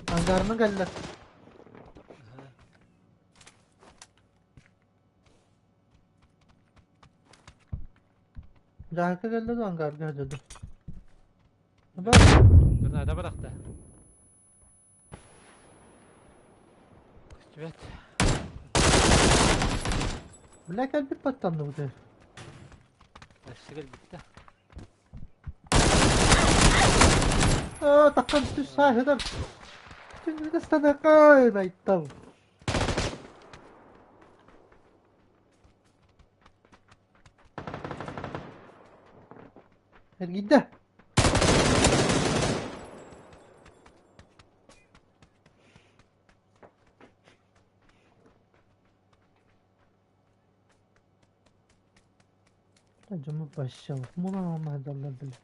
Ангарны кэллэ. Дьааһыкка кэллэ да ангарга сылдьар. Бар. Граната бырахта. Көстүбэт. Бля, кэлбит баттанныбыт. Өссө кэлбиттэ. Аа, таххан түс сааһыдар. Түннүгү станакай найттал. Эргийдэ. Дьоммут вообще мунаамаһдаллар били.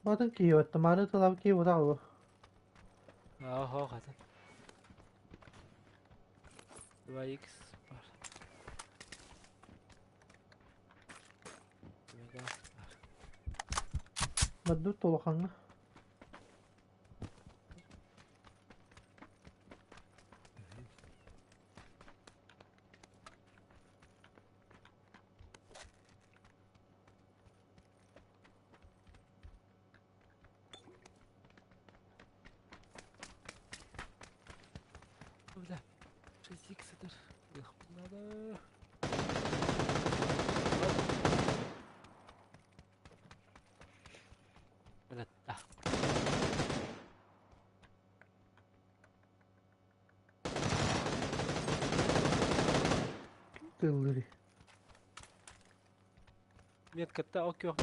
Батын киһи оттомаары тылап киһи утаҕы. Ааһо хатын. 2x бар. Баддут улахаҥҥа. Бля, 6x сытар. Надо. Бля, да. Тыллыри. Меткатта ок күөх.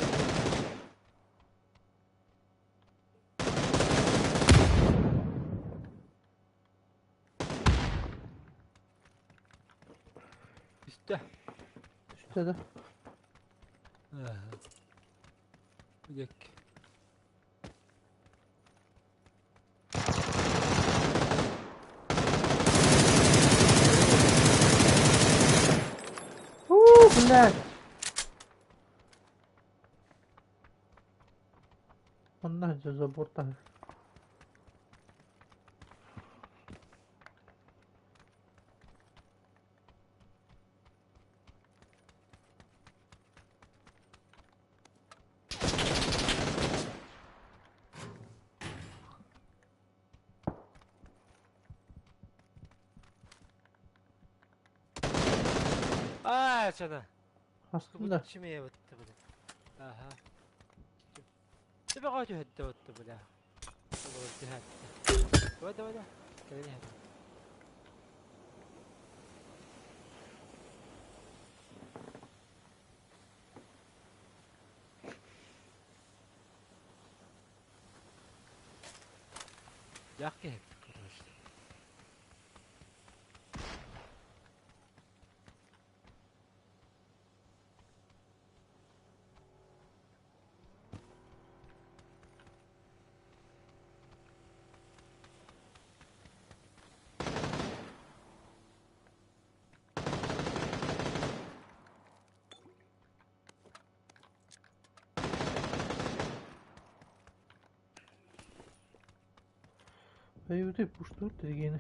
Түстэ. Түстэ да. Бүдек. Уу, блядь. Онно забор таһы. Аа, чана. Астым да. Чимээ бытты бля. Аха. Тебе қой түһэтте бытты бля. Түһэтте. Давай, давай, давай. Кэлэн иһэр. Дьаах киһи короче. Өйүтэ пуштуур тиргиини.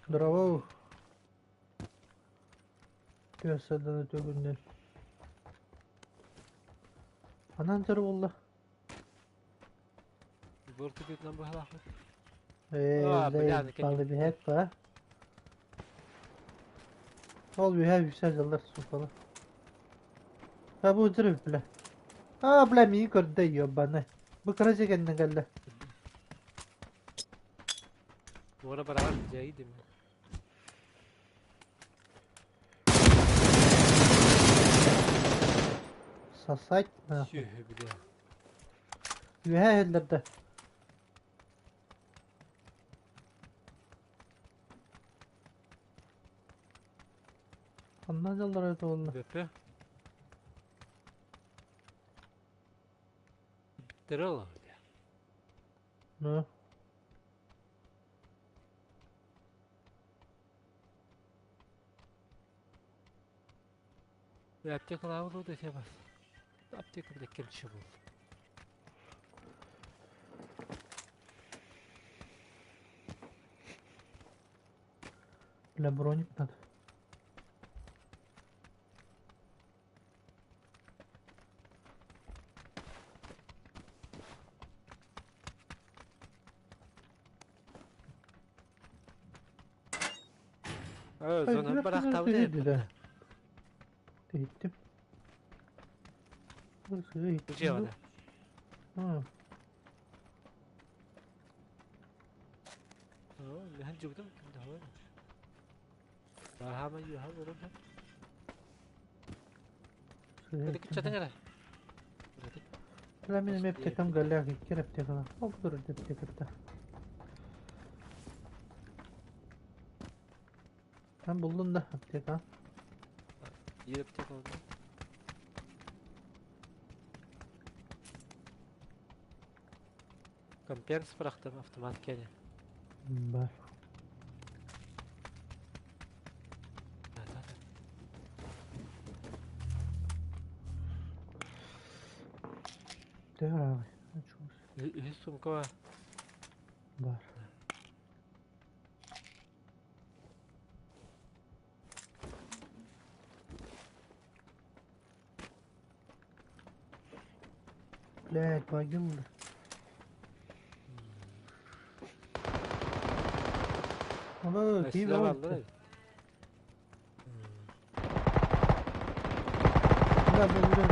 Здорово. Түөссаданы төгүннэн. Анан төр буолла. Буор түгүтүнэн быһалаахпыт. Ээ, Аа, бля, балы биһэт ба. Ол үһэ үсэ дьыллар сукала. А бу взрыв, бля. А, бля, миигин көрдө, ёбаный. Бу кыра дьиэ кэннэ кэллэ. Уора бараҕар дьайыы дими. Сосать нахуй. Сүөһү бля. Үөһээ иһиллэрдэ. Ханна дьаллара буолла? Бөпө. Бүттэрэ ол бля. Ну. Бля, аптекалаабыт уу да бас. Аптека бля кемчи буолла. Бля, броник надо. Зона барахтабыт Да. Иһиттим. Дьиэҕэ. Мин дьубутум Баһаама юха урут. Кыччатың эрэ. Бля, мин аптекам галляк икки аптекалар. Ол турар аптеката. Sen buldun da аптека. Биир аптека oldu. Компенс бырахтым автомат кене. Бар. Төһө Үһүс сумка бар. Бар. Блядь, погиб. Ана киім Silah алып. алды. Бля, бля, бля.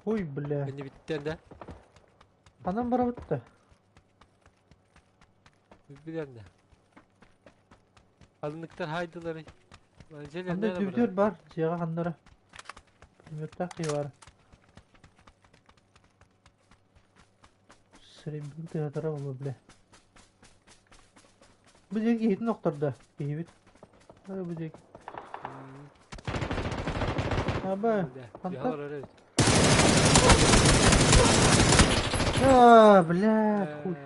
Ой, бля. Бені биттен да. Анам бара бітті. Билен да. Алыныктар хайдылары. Анда түбүтөр бар, жиға хандара. Пулеметтах бар. Сирин тыгатара була, бля. Бу жеки хитин охторда. Киһибит. Бу жеки. Аба. Ханта. А, бля, хуй.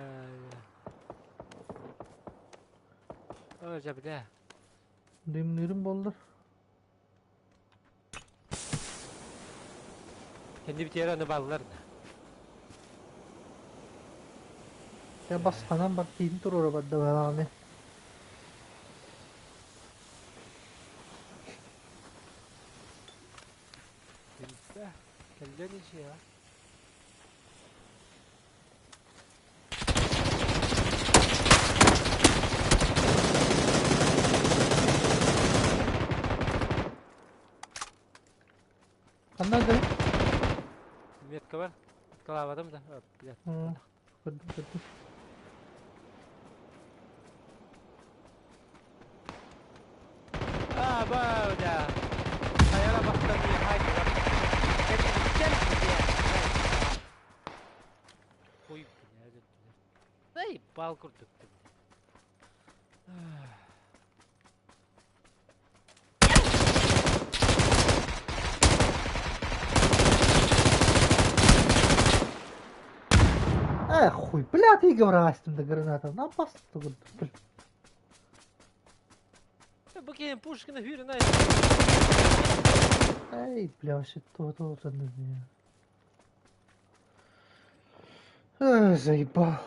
О, бля. Дымнырым болду. Kendi bir yere ballar. Я басқанан бар кейін тұр ора бадда баланы. Кэллен иши ya. Қандай да? Метка бар. Калабадым да. Бля. Көрдüm, көрдüm. А, бля. Hayala bak da bir haydi bak. Gel gel. Koyup ya. Ey bal kurduk. Эх, хуй, бля, ты говорастым да граната. На басты көрдüm. Бу кейин пушкина hürüne. Эй, бля, вообще то то то Эх, заебал.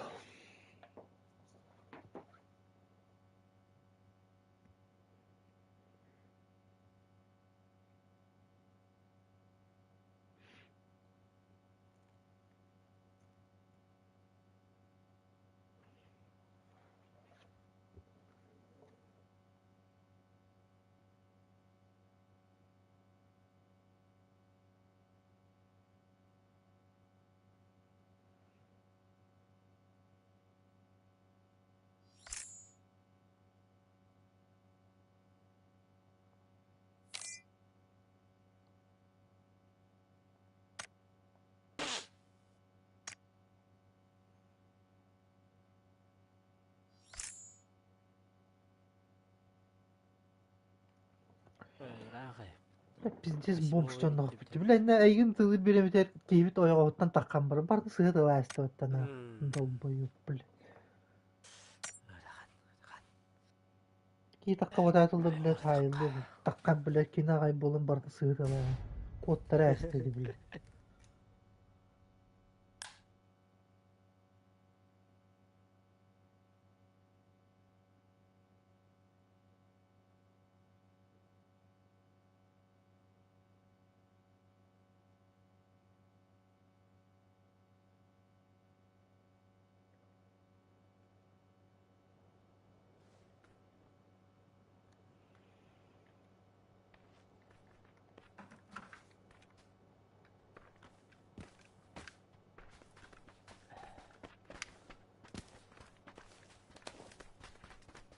Ыраах ээ. Пиздец бомж Восьмого дьонноохпут. иттибитэ. Бile инne эйигин тылыр биэрэмитэр киһибит ойоҕоһуттан таххан баран барыта сыһа тылаастыбаттан долбоюп бile. Ыарахан, ыарахан. Киһи тахха батаатылла билэ таайыллыа таххан билэ кини аҕай буолан барыта сыһа тылаа. Куоттара ээстэди билэ.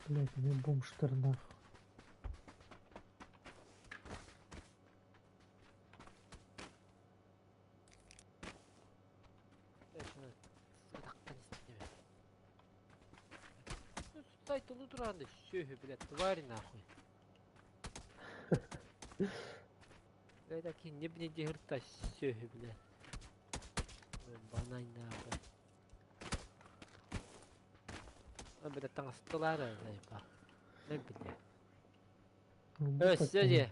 Блядь, мне бомжтар нахуй. Стай тулу туран сүөһү, блядь, тварь нахуй. Блядь, аки не бне дегерта сүөһү, блядь. Ой, банай нахуй. А, блядь, таҥастылар заебал. Не бля. Өссө дьэ.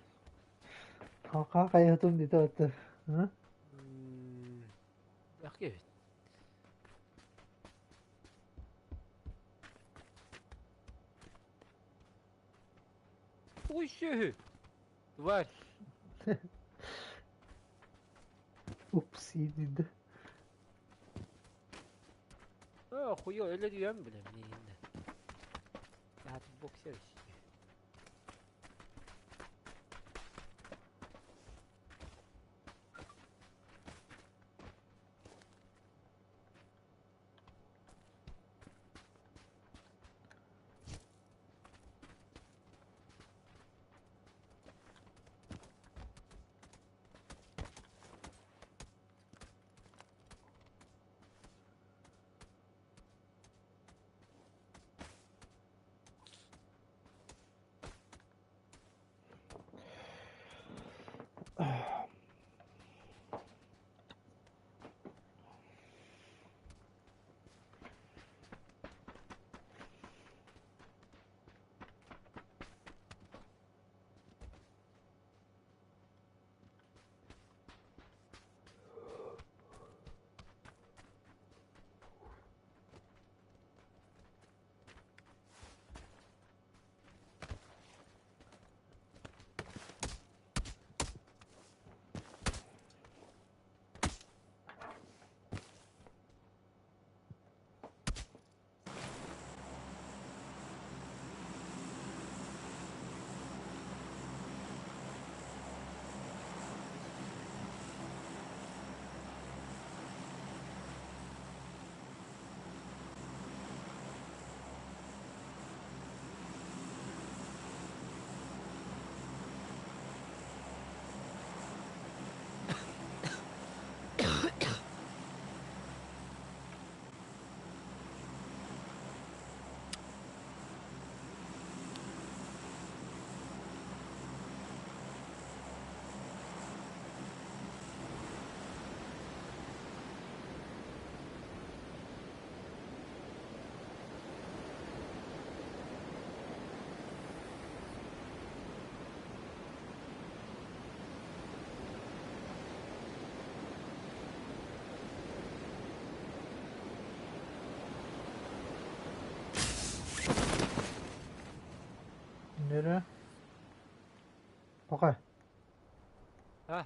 Хаха хайатым дите отты. Hı? Бак эбит. Ой, сүөһү. Тварь. Упси dedi. Aa, хуё, öyle diyorum bile neyinde. Ya боксер işte. Nere? Пока. А?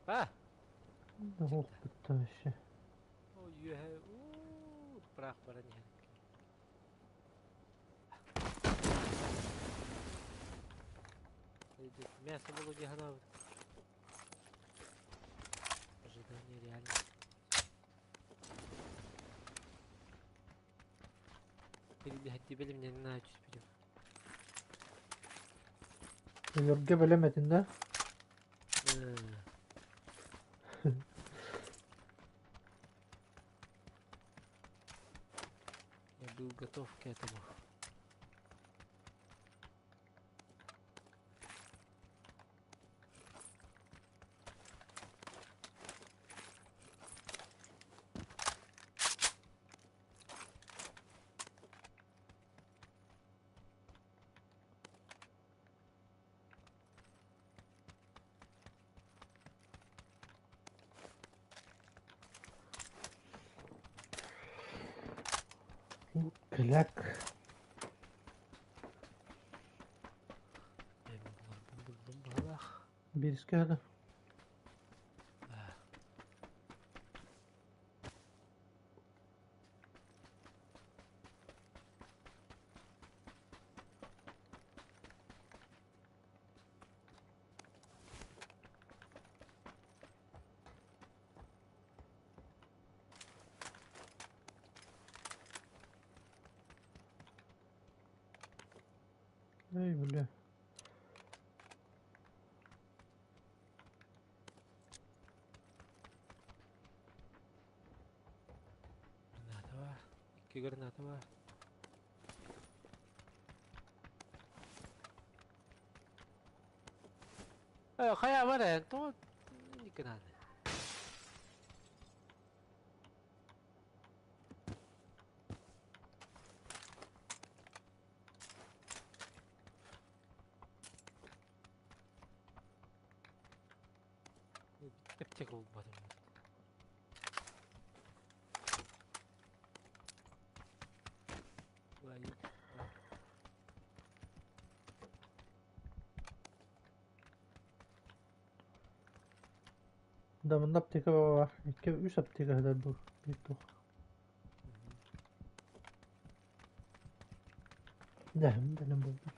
А? Ох, вообще. Ой, прах баран Мясо было где. Ожидание реально. Перебегать мне не знаю, что Өлөргө бэлэмэтин да? Я был готов к этому. Кэлэк. Мен буларбын буллум быһалаах. Биирискэ да. Эй, бля. Граната баар. Икки граната баар. Хайа бар ээ, тоҕо инник гынааны? Эптек булбатым. Да манна аптека баар. Икки үс аптека сытар бу. Биир туох. Дэһим бэлэм буолла.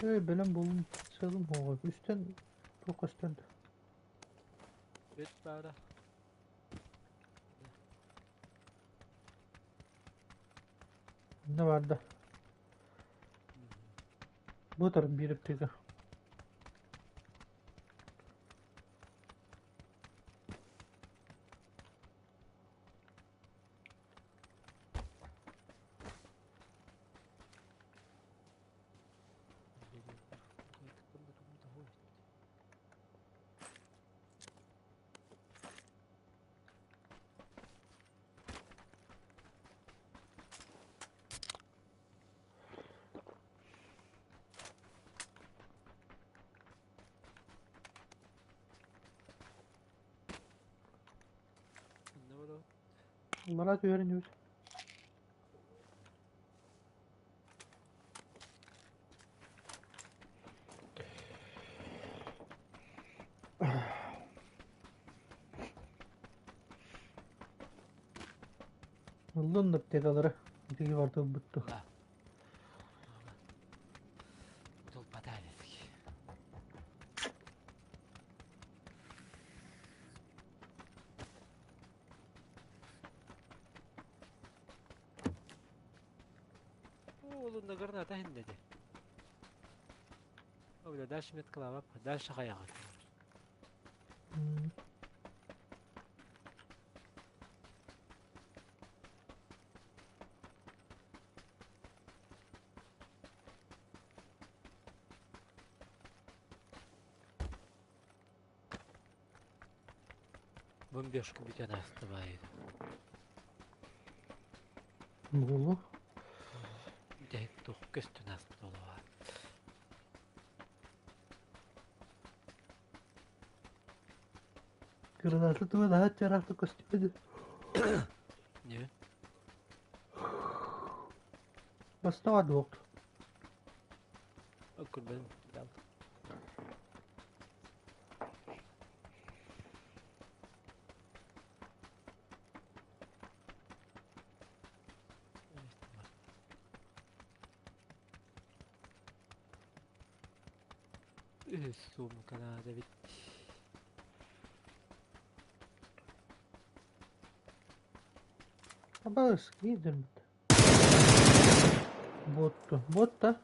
Эй, бэлэм буоллум. Сыалым суоҕа. Үстэн туох көстөн. Бүт баара. Ne vardı? Bu tarım bir аптека. Onlara түһэрин Ыллын аптекалары. Итиги барты ылбытту. Олунда граната хиннеди. О, дальше меткалаабап, дальше хайаҕыт. Бомбежка бүтэн астыбайды. Буолу. Бүтэһик туох көстөн ааспыт буолуо. Граната туга наһаа чараахтык көстүбэт. Не? Бастаҕа дуох. Оккурбен дал. Сумка надо ведь. Абаас киирдим. Буотту. Буотта.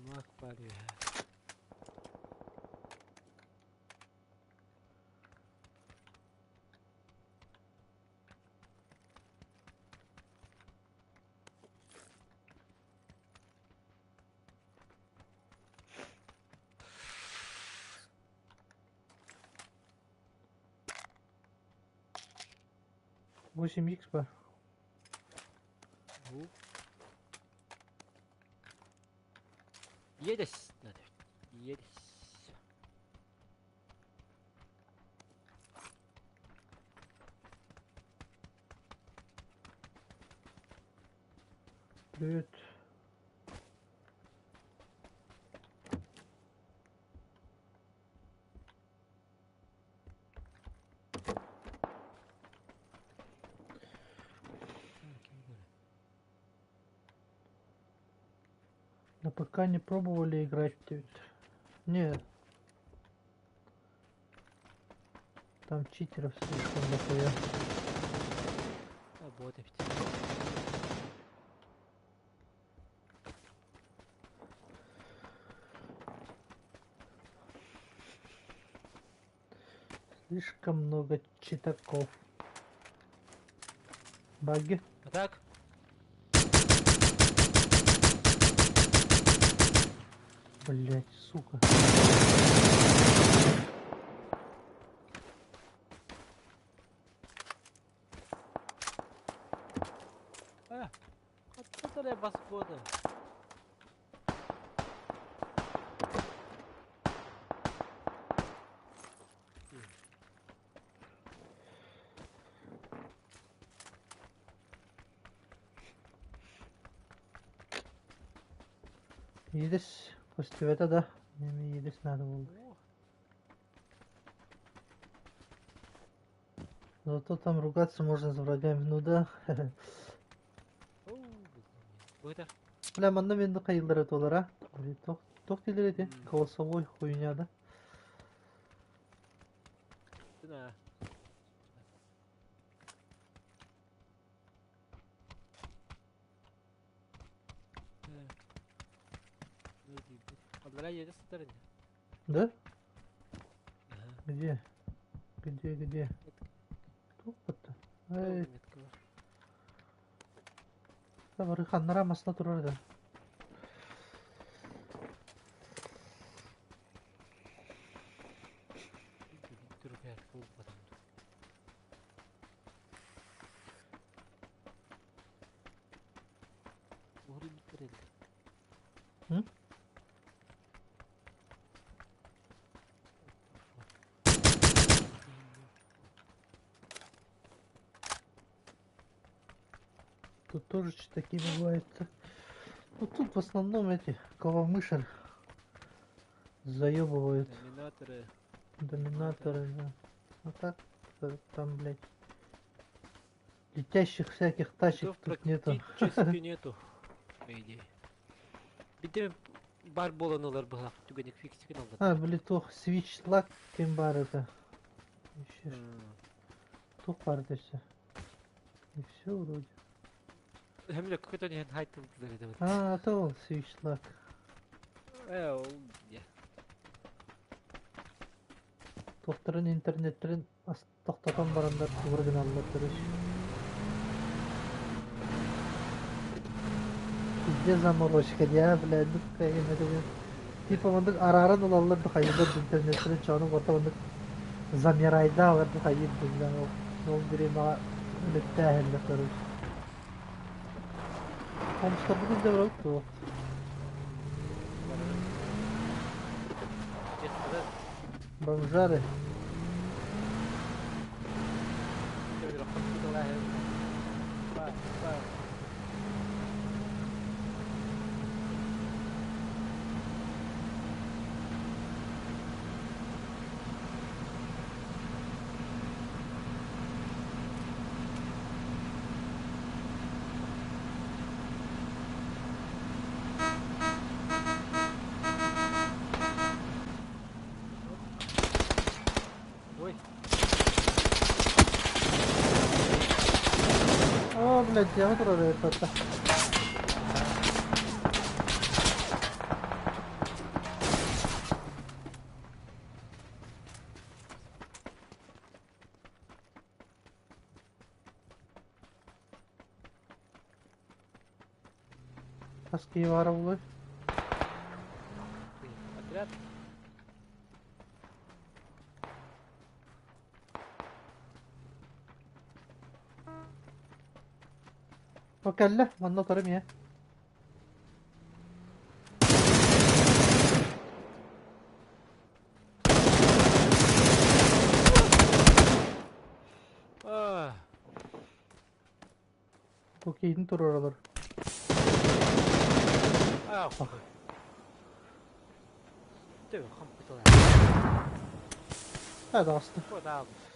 Мак бар 8 х бар. Иэдэс надо. Иэдэс. Привет. На ПК не пробовали играть? Нет. Там читеров слишком дохуя. Работает. Слишком много читаков. Баги. А так? Блять, сука. А, откуда бас года? Едешь после этого, да? Не, едешь надо было. Зато там ругаться можно с врагами, ну да. Бля, манна мен кайылдары толар, а? Тох дилер эти, голосовой хуйня, да? Да. Да? Где? Где, где? Тут-то. Эй. Барыханнара масна турар да. Тут тоже такие бывают. Ну тут в основном эти головмыши заебывают. Доминаторы. Доминаторы, да. А так там, блядь, летящих всяких тачек тут нету. Практически нету, по идее. Битем бар боланулар была, түгенек фиксикен алды. А, блин, свич лак кем бар это. Еще тух бар это все. И все вроде. Хемле какой-то не хайтыл это. А, это он свич лак. Я. Тохтарын интернеттерин тохтотон барандар кубыргыналлар короче. Где заморочка, я, блядь, ну какая Типа оннук арааран ылаллар да хайылдар интернеттерин чону борта оннук замирайдаалар да хайыр бля, ол бире үлеттээһэллэр короче. Комстар бүгүн да бар Бомжары. Ой. О, блядь, я вот это. Хаски варовлы. Отряд. О, кэллэ, манна утары эмиэ. Ah. Бу киһитин туруоралар. Ah. Төбө хампытылар. Ha, таҕыста. Куотаабыт.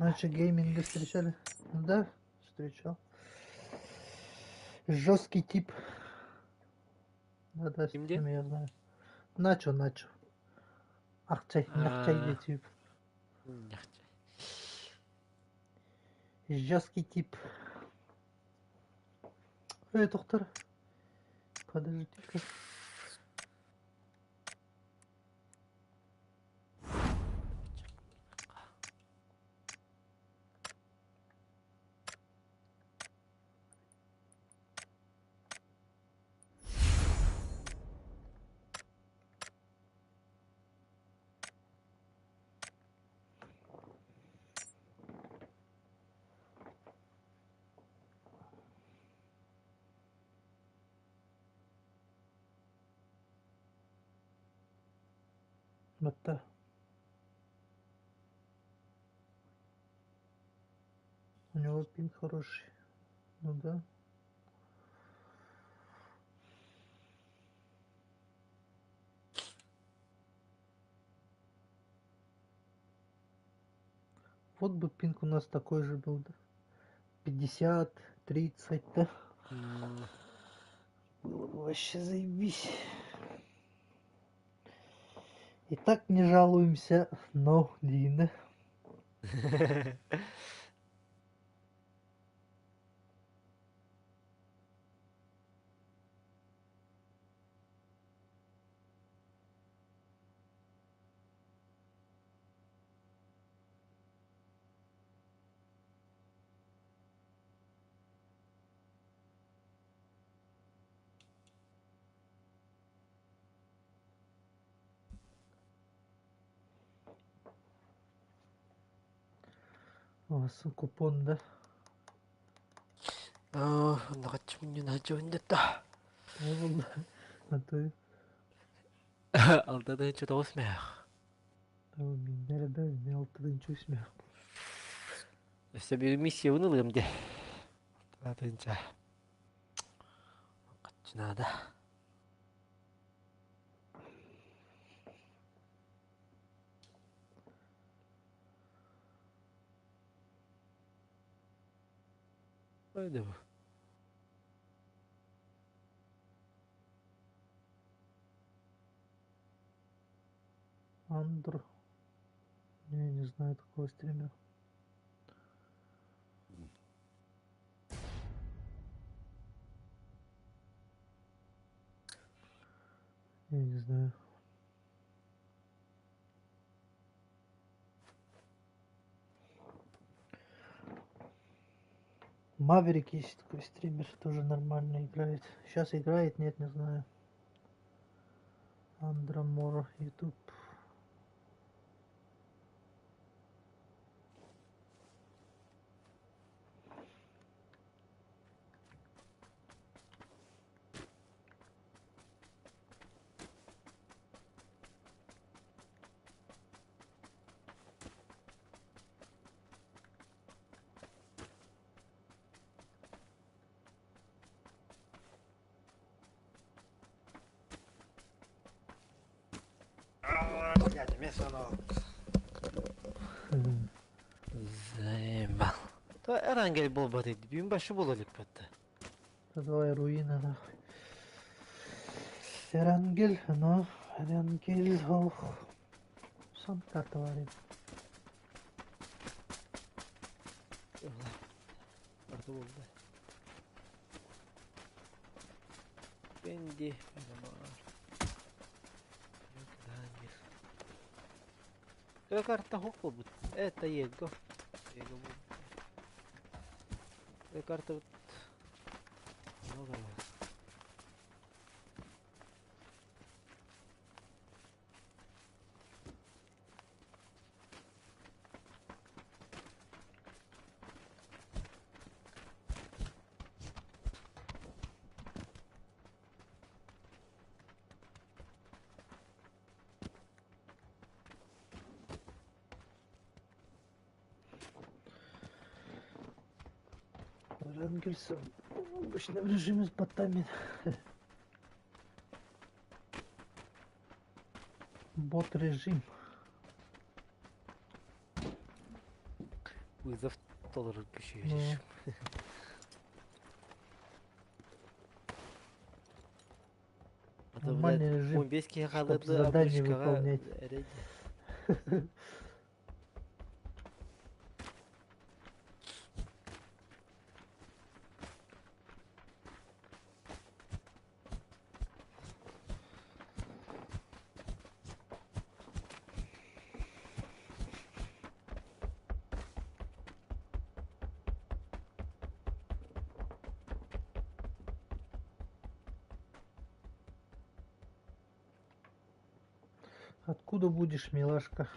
Наче гейминга встречали? Да, встречал. Жесткий тип. Да, да, Ким диэн? я знаю. Начо, Начо. Ахчай, Нахчай Аа. тип. Нахчай. Жесткий тип. Эй, доктор. Подожди-ка. Батта. У него пинг хороший. Ну да. Вот бы пинг у нас такой же был, да? 50, 30, да? Было бы вообще заебись. И так не жалуемся, но Дина. У вас купон, да? Аа, онно хаччы Ол А то Алтыда тоҕус мээх. миннere да мен алтыдынчы үсмэх. Өссө биир миссия ылыам дии. Алтыдынча. Хаччынаада. Haydi bu. Андр. Я не знаю такого стримера. Я не знаю. Маверик есть такой стример, тоже нормально играет. Сейчас играет, нет, не знаю. Андромор, YouTube. Блядь, эмиэ звонок. Заебал. То Эрангел буолбат бүгүн башы буола иликпит. Давай руина нахуй. Эрангел, ну, Эрангел, ох. Сам карта варим. Барда буолла. Бенди, Кыра карта хук буолбут. Это Его. Его буолбут. Кыра карта много. Эрангель в обычном режиме с ботами. Бот режим. Вызов толору Ну. күшү. А то, блядь, Нормальный режим, 15 киһи чтоб хаалыды задание обычкаҕа выполнять. эрэй. Откуда будешь, милашка?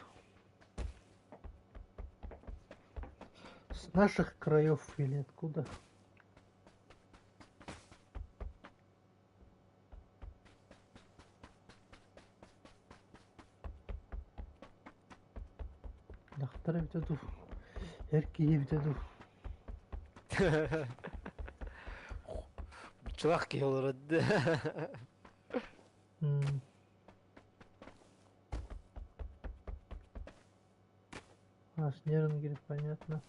С наших краев или откуда? Дьахтар эбитэ дуу, эр киһи эбитэ дуу. Чулах киһи олорор. М. А, с Нернгель, понятно.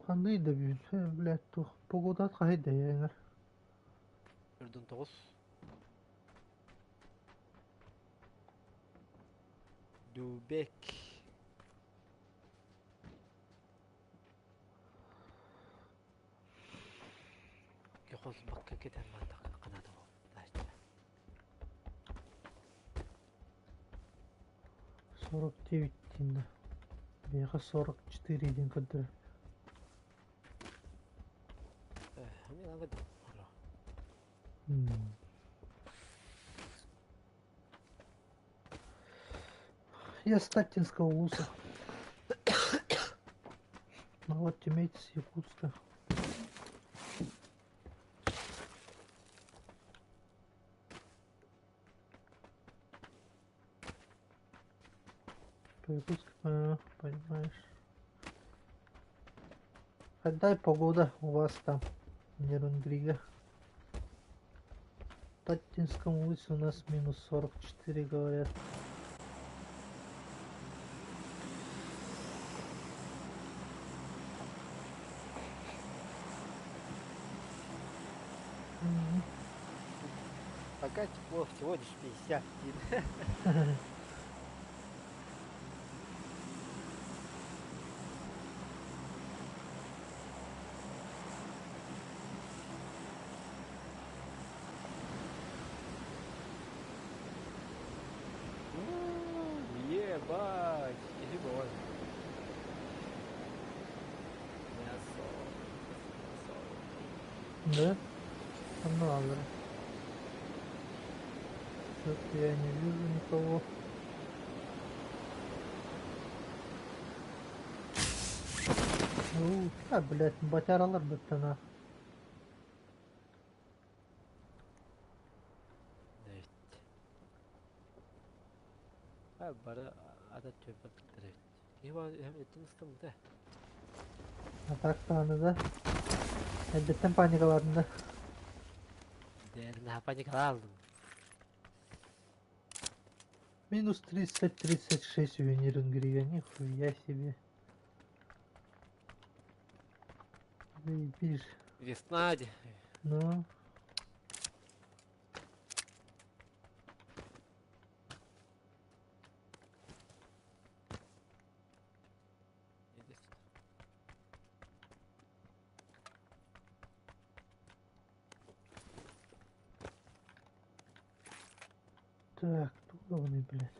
Ханный да бүгүн, блядь, туох погодат хаһый да эҥэр. 49. Дубек. Көхөс бакка кетен мандак канада бол. 49 диэн Биһиэхэ 44 диэн көрдөрөр. Мен аңа М. Я с Таттинского улуса. Ну вот Тюмень с Якутска. По Якутску, понимаешь. Какая погода у вас там, Нерюнгрига? В Таттинском улусе у нас минус 44, говорят. М. Пока тепло, всего лишь 51. Ебать, ебать. Мясо. Мясо. Да? Надо. Что-то я не вижу никого. У, а, блядь, батяралар бүттэ на. Бары ата түөппэттэр эбит. Киһи эттин ыстаммыта. А так даҕаны да. Эрдэттэн паникалаатым да. Дэ, наһаа паникалаалдым. Минус 30-36 Венерингрия, нихуя себе. Заебись. Весна де. Ну. Иди сюда. Так, туловный, блядь.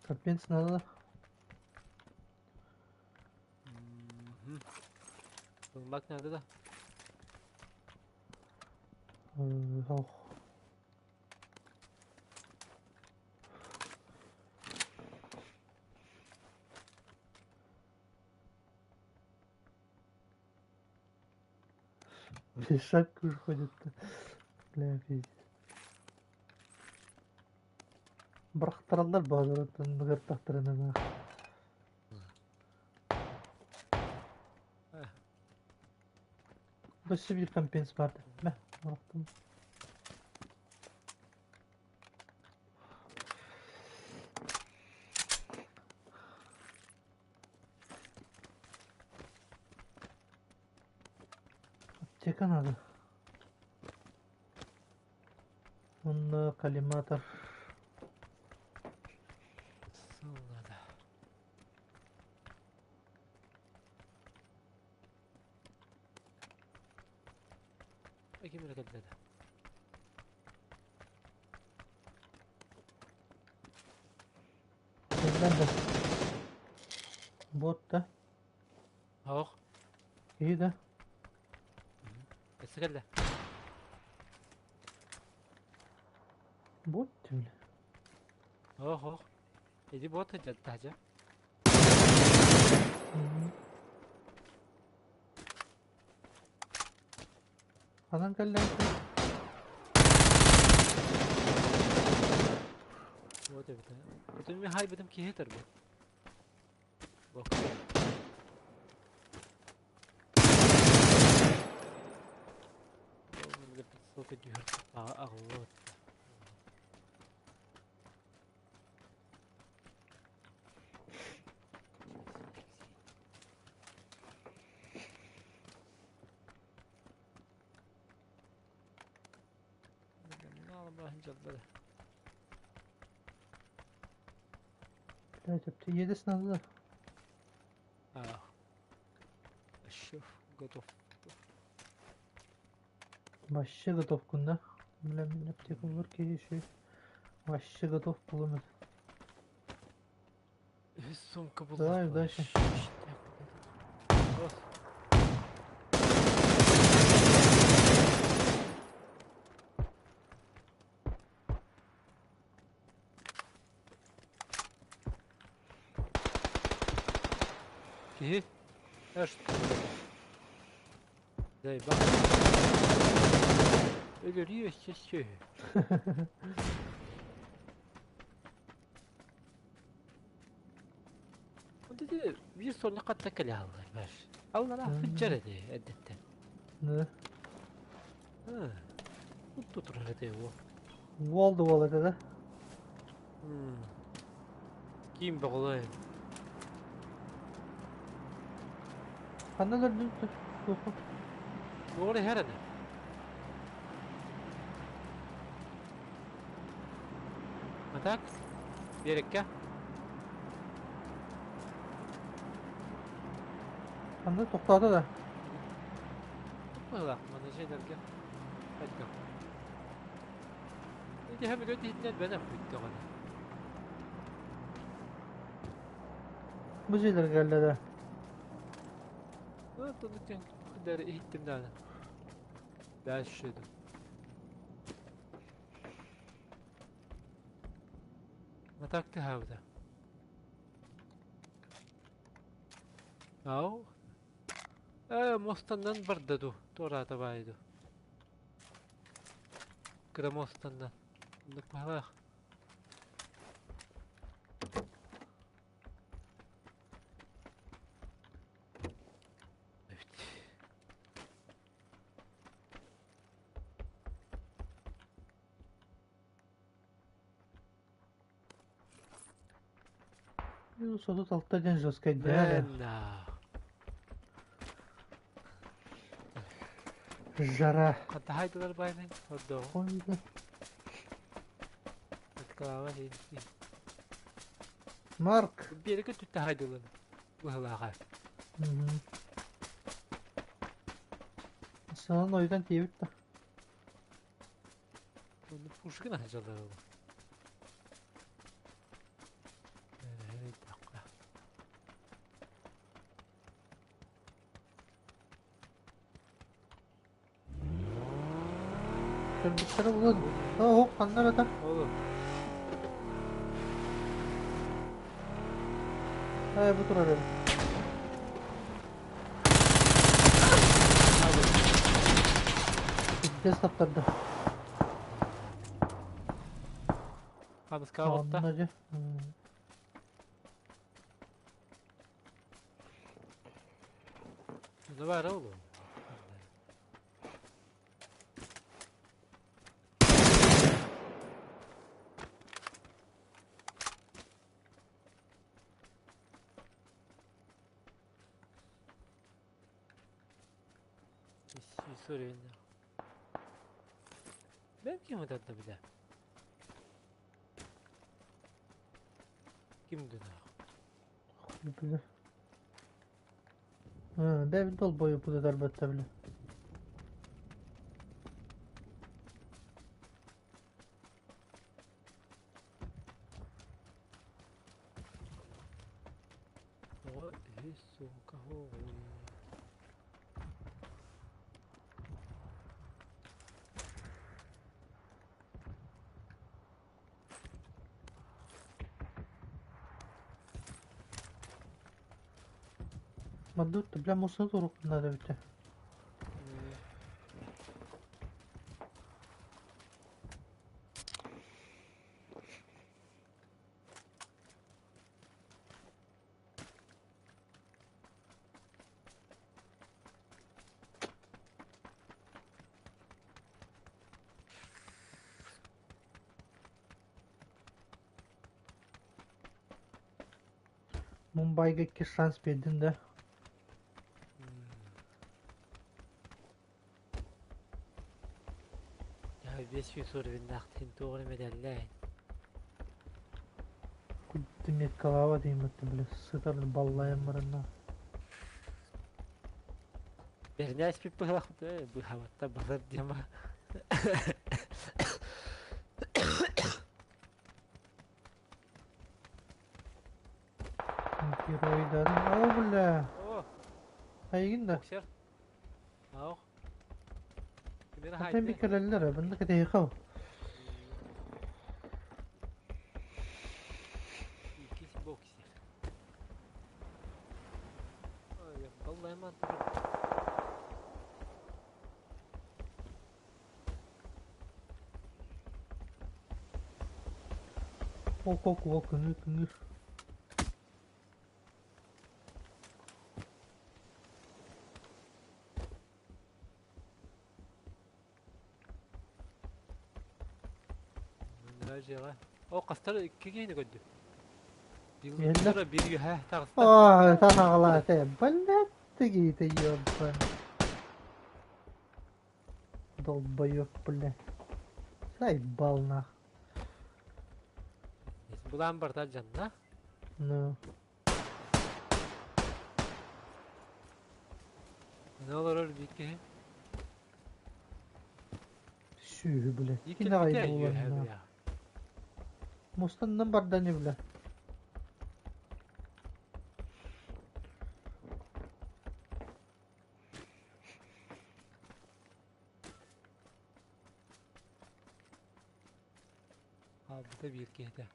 Капец надо. Bulmak nerede da? Oh. Без шапки уже ходит-то. Бля, пиздец. Бырахтараллар баҕаларыттан ыгыртахтарына Өссө биир компенс баар мэ бырахтым. Аптека надо. Онно коллиматор. Сыл надо. Ким эрэ кэллэ да? Кэллэ да. Бот да. Ох. Киһи да. Өссө кэллэ. Бот бля. Ох, ох. Иди бот дьаттаача. Ханан кэллэ? Вот эбит. Бүтүн ми хай битим киһи этэр бу. Сука түһэр аҕыллыбыт. Блядь, аптека надо. А. Шеф готов. Вообще готов кунда. Бля, мин аптека бар еще. Вообще готов пулемет. Сумка была. Давай, удачи. Киһи. Эш. Дай бак. Өлөрүү өссө сүөһү. Dedi bir sonuna katta kele allar ver. Allar afıccar edi edetten. Да. Ha. Tuttur hadi o. Wall the wall это, да? Ким боҕолой. Ханна өлөрдүн? Doğru her ne? Atak. Берекке. Ханна тоқтады да. Туппалах, маны şeylerге. Hadi. Иди hem өтө хитнен бәнә бүттө гана. Бу жердер келді да. Тонуктен Хандар иһиттим даҕаны. Дальше иду. А так тыһаабыта. Ау. Муостаннан барда дуу, туораата баайы дуу. Кыра муостаннан. Оннук баһылаах. Эбит. Минус 36 диэн жесткайдаа. Бэнна. Жара. Хатаһайдылар байнай ордоҕу. Ой, Откалаава Марк. Биэрэкэ түттэһайдылар быһылааҕа. Санан ойдан тиийбит да. Оны Пушкин аһажалар ол. Көрбүттэрэ булан. Оо, ханна эрэ та. Олу. Ээ, бу турар эбит. Пиздец таптарда. Хамыска отта. Онно дьэ. Ну баар олу. Бэм ким ытарда билэ? Ким дунах? Бile. Ha, бэбин долбоебу ытарбатта бile. Ой, сука, ой. Мадут, бля, мусор надо бите. Мумбайга икки шанс биэрдин да. Весь уровеннаахтын туох эрэ мэдэллээн. Кудды меткалаава деймэтти бля сытар баллайан баранна. Бэрнээс пиппыһылах быһабатта балар диэма. Геройдан. О, бля. О, Айгин да. боксер. Ау. Кимер Атын хайды. биккелеллер, бында кэтиһихау. Иккис боксер. Ой, баллайман турар. Ок ок ок көҥүл көҥүл. Дьиэҕэ. О, хастар икки киһини көрдүм. Иһэллэр. Биир үөһэ таҕыста. Оо, таһаҕалаата. Блядь, ты ёбан. Долбоёб, бля. Заебал нах. Булаан барда дьанна. Ну. Ne олорор биир киһи. Сүүһү, бля. Икки Кин аҕай үөһэ буолан. бля. Мустаннан барда не, бля. Хаалбыта биир киһитэ.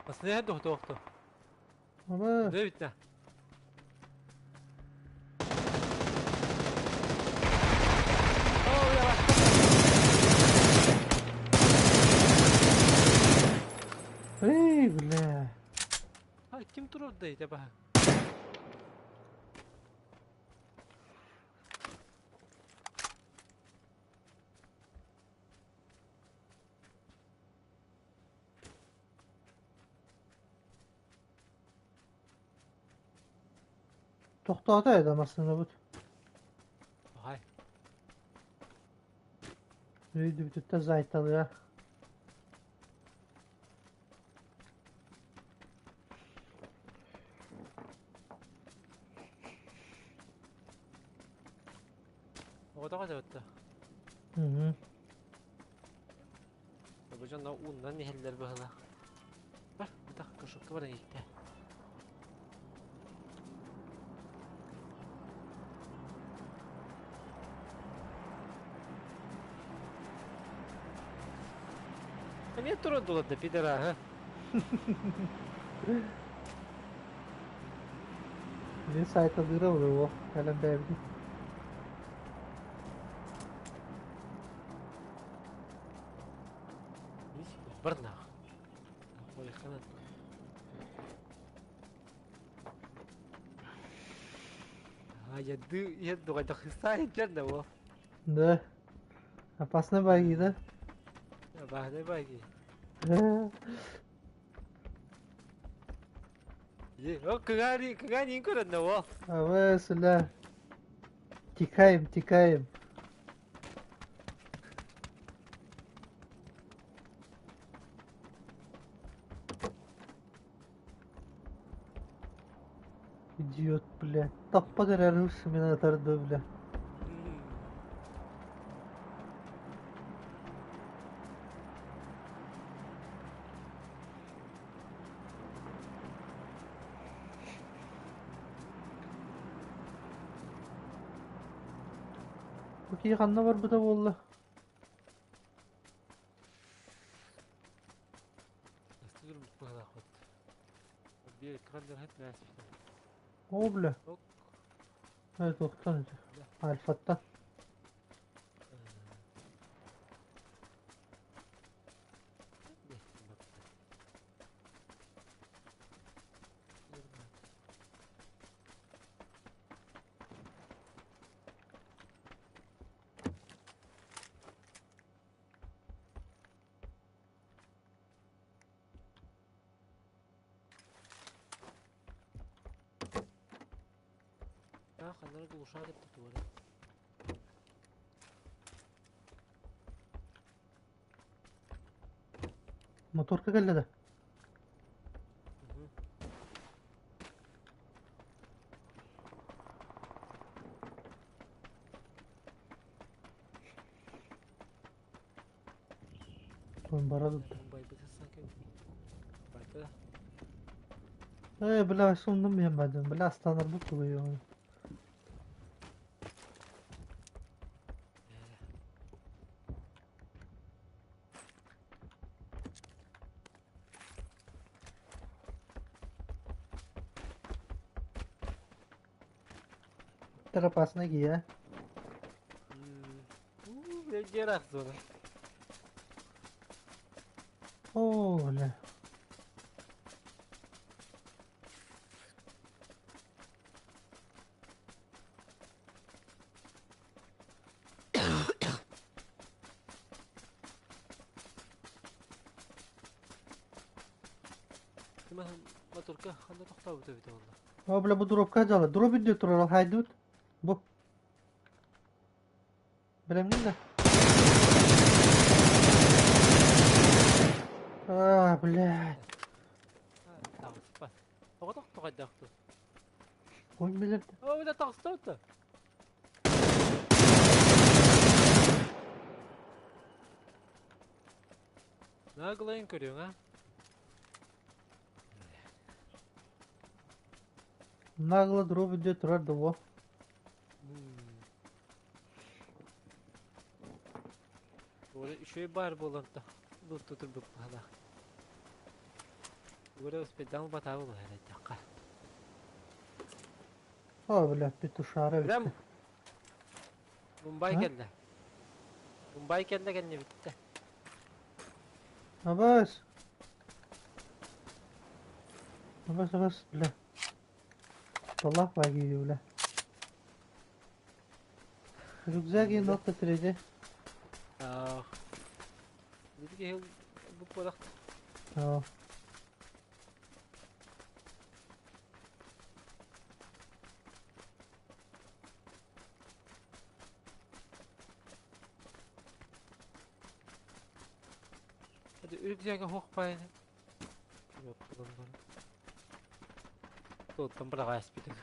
Бассыһа дуо туохту? Ама Дэ бүттэ. Оо, бля, Эй, бля. А, ким турар да баһа? Тохтоото ээ да массыынабыт. Аһай. Өйдүбүтүттэн зайталыа. Оҕотоҕо дьабытта. Мгм. Бу дьонно ууннан иһэллэр быһыылаах. Бар, бытах кошелка баран иһиттэ. Эмиэ турар да пидораһы. Мин сайталыыра олоруох кэлэн бэйэбитин. Барнаах. Ой, ханан. А, я ды, я думаю, да во. Да. Опасно баги, да? Баһдай баги. Е, о, кыгари, кыгари көрөн во. А сюда. Тикаем, тикаем. Идиот, бля. Таппа дэрэр меня тарды, бля. Бу киһи ханна барбыта буолла? О, бля. Туохтан ити? Альфаттан. Ханнары глушат деп тура. Моторка кэллэ да? Бара тутта. Э, бля, сонным мен бадым. Бля, астанар бу тугуйон. Опасно гия. Бля, зона. О, бля. Моторка ханна тохтообута эбитэ буолла. О, бля, бу дробка дьала. Дроп идет турар хайдут. Бу. Билэмҥин да? А, блядь. Таҕыспат. Тоҕо тохтоҕойдоохту? Ой, билэр. О, бля, таҕыста Наглайын көрүөҥ, а? Нагло дроп идет турар да во. Ори Үчүгэй баар буолан то лутту турбут быһалаах. Ура успейдаан батаабы быһаарайдахха. О, бля, петушара Бля, бүттэ. Мумбай А? кэллэ. Мумбай кэллэ кэннэ бүттэ. Абас! Абас, абас, бля. Талах баги, бля. Рюкзак нокта тирэдэ. Аа. Бу бу буолах. Аа. Рюкзага хуох баайын. Туоттан быраҕаас бүтүн.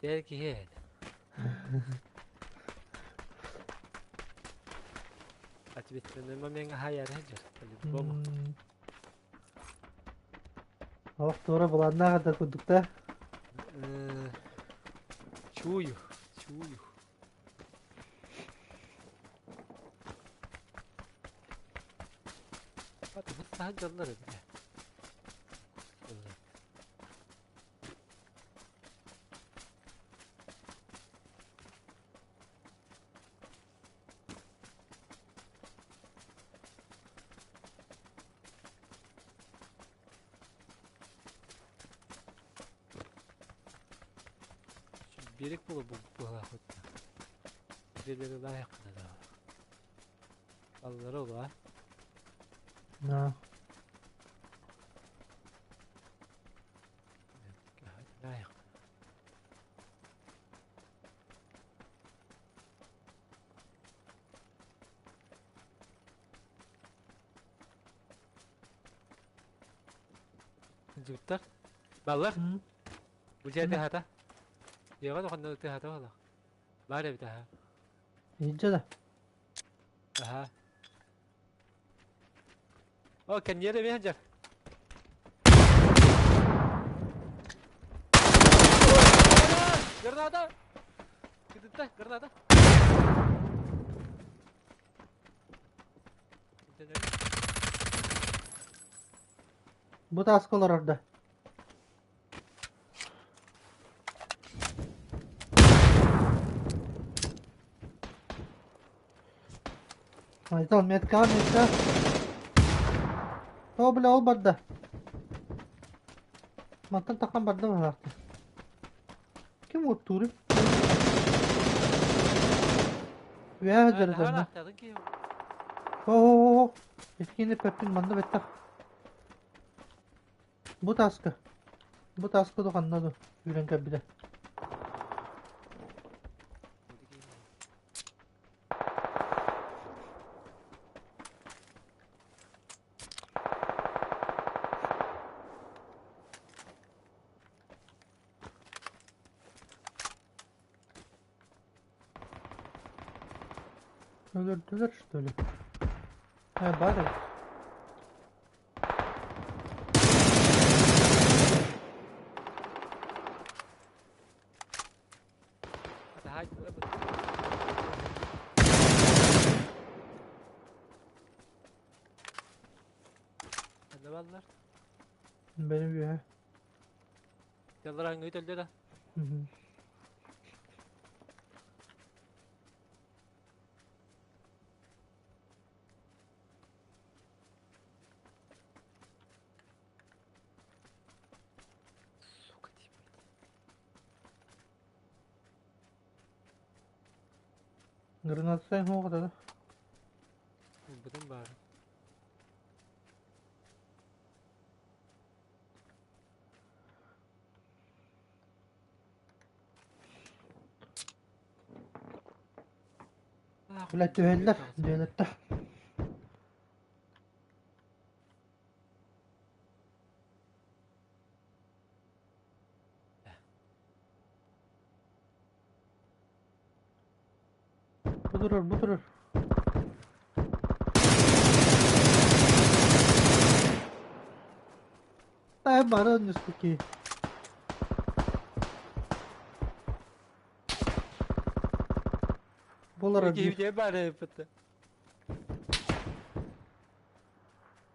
Эр киһи Ответственный момент хаайар сылдьар по-любому. Олох туора былааннаах да курдук да. Чую, чую. Саһыллар эбит. Берек була бу быһалаах Бирелери лайык да. Аллары ола. Да. Лайык. Жуттар. Баллар. Бу жерде хата. Дьиэҕэ дохонно тыһата буолла. Баар эбит аһа. Иһдьэ да. Аһа. О, кэнниэр эмиэ сылдьар. Граната! Кытытта, граната! Бу тааска олорор да. Айтал, метка, метка. О, бля, ол барда. Мантан тахан барда быһаахты. Ким оттууруй? Үөһэ дьарыданна. О, Иккини пөппүн манна бэттэх. Бу тааска. Бу тааска да ханна да үүрэн кэлбитэ. Өлөрдүлэр что ли? Э, бар эбит. Баллар. Benim үөһэ. Яллар аңгы төлдө да. Сука типа. Гранатсай хуох да. Бүтүн баар. Бля, түһэллэр, дьиэлэттэр. Бу турар, бу турар. Бары онньуспут киһи. Буолар биир. Киһи баар эбит.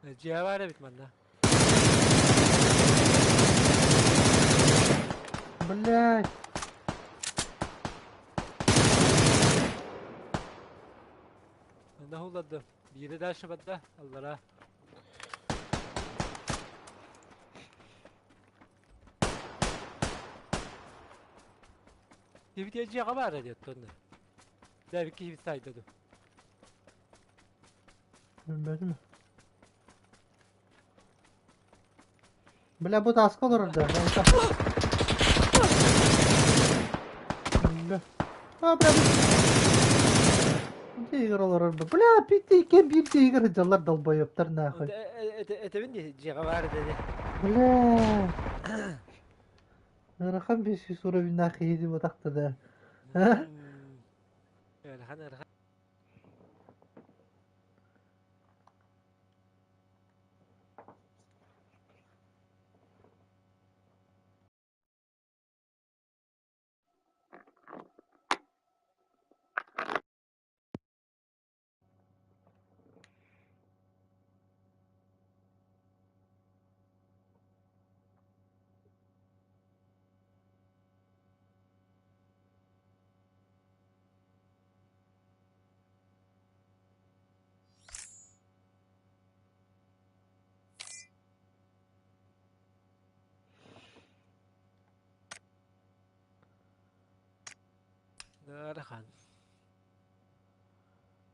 Дьиэ баар эбит манна. Блядь. Манна хулладым. Биири дальше барда, аллара. Киһибит дьиэҕэ баара диэт тонна. Дэ киһибит сайда ду. Билбэтим. Бля, бу тааска олорор да. Бля. А, бля, бу... Тигр олорор бу. Бля, пити кем биир тигр дьаллар долбоебтар нахуй. Этэбин дии дьиэҕэ баар dedi. Бля. Ыарахан бесис уровеннаах киһи батахта да. Ыарахан, ыарахан. Ыарахан.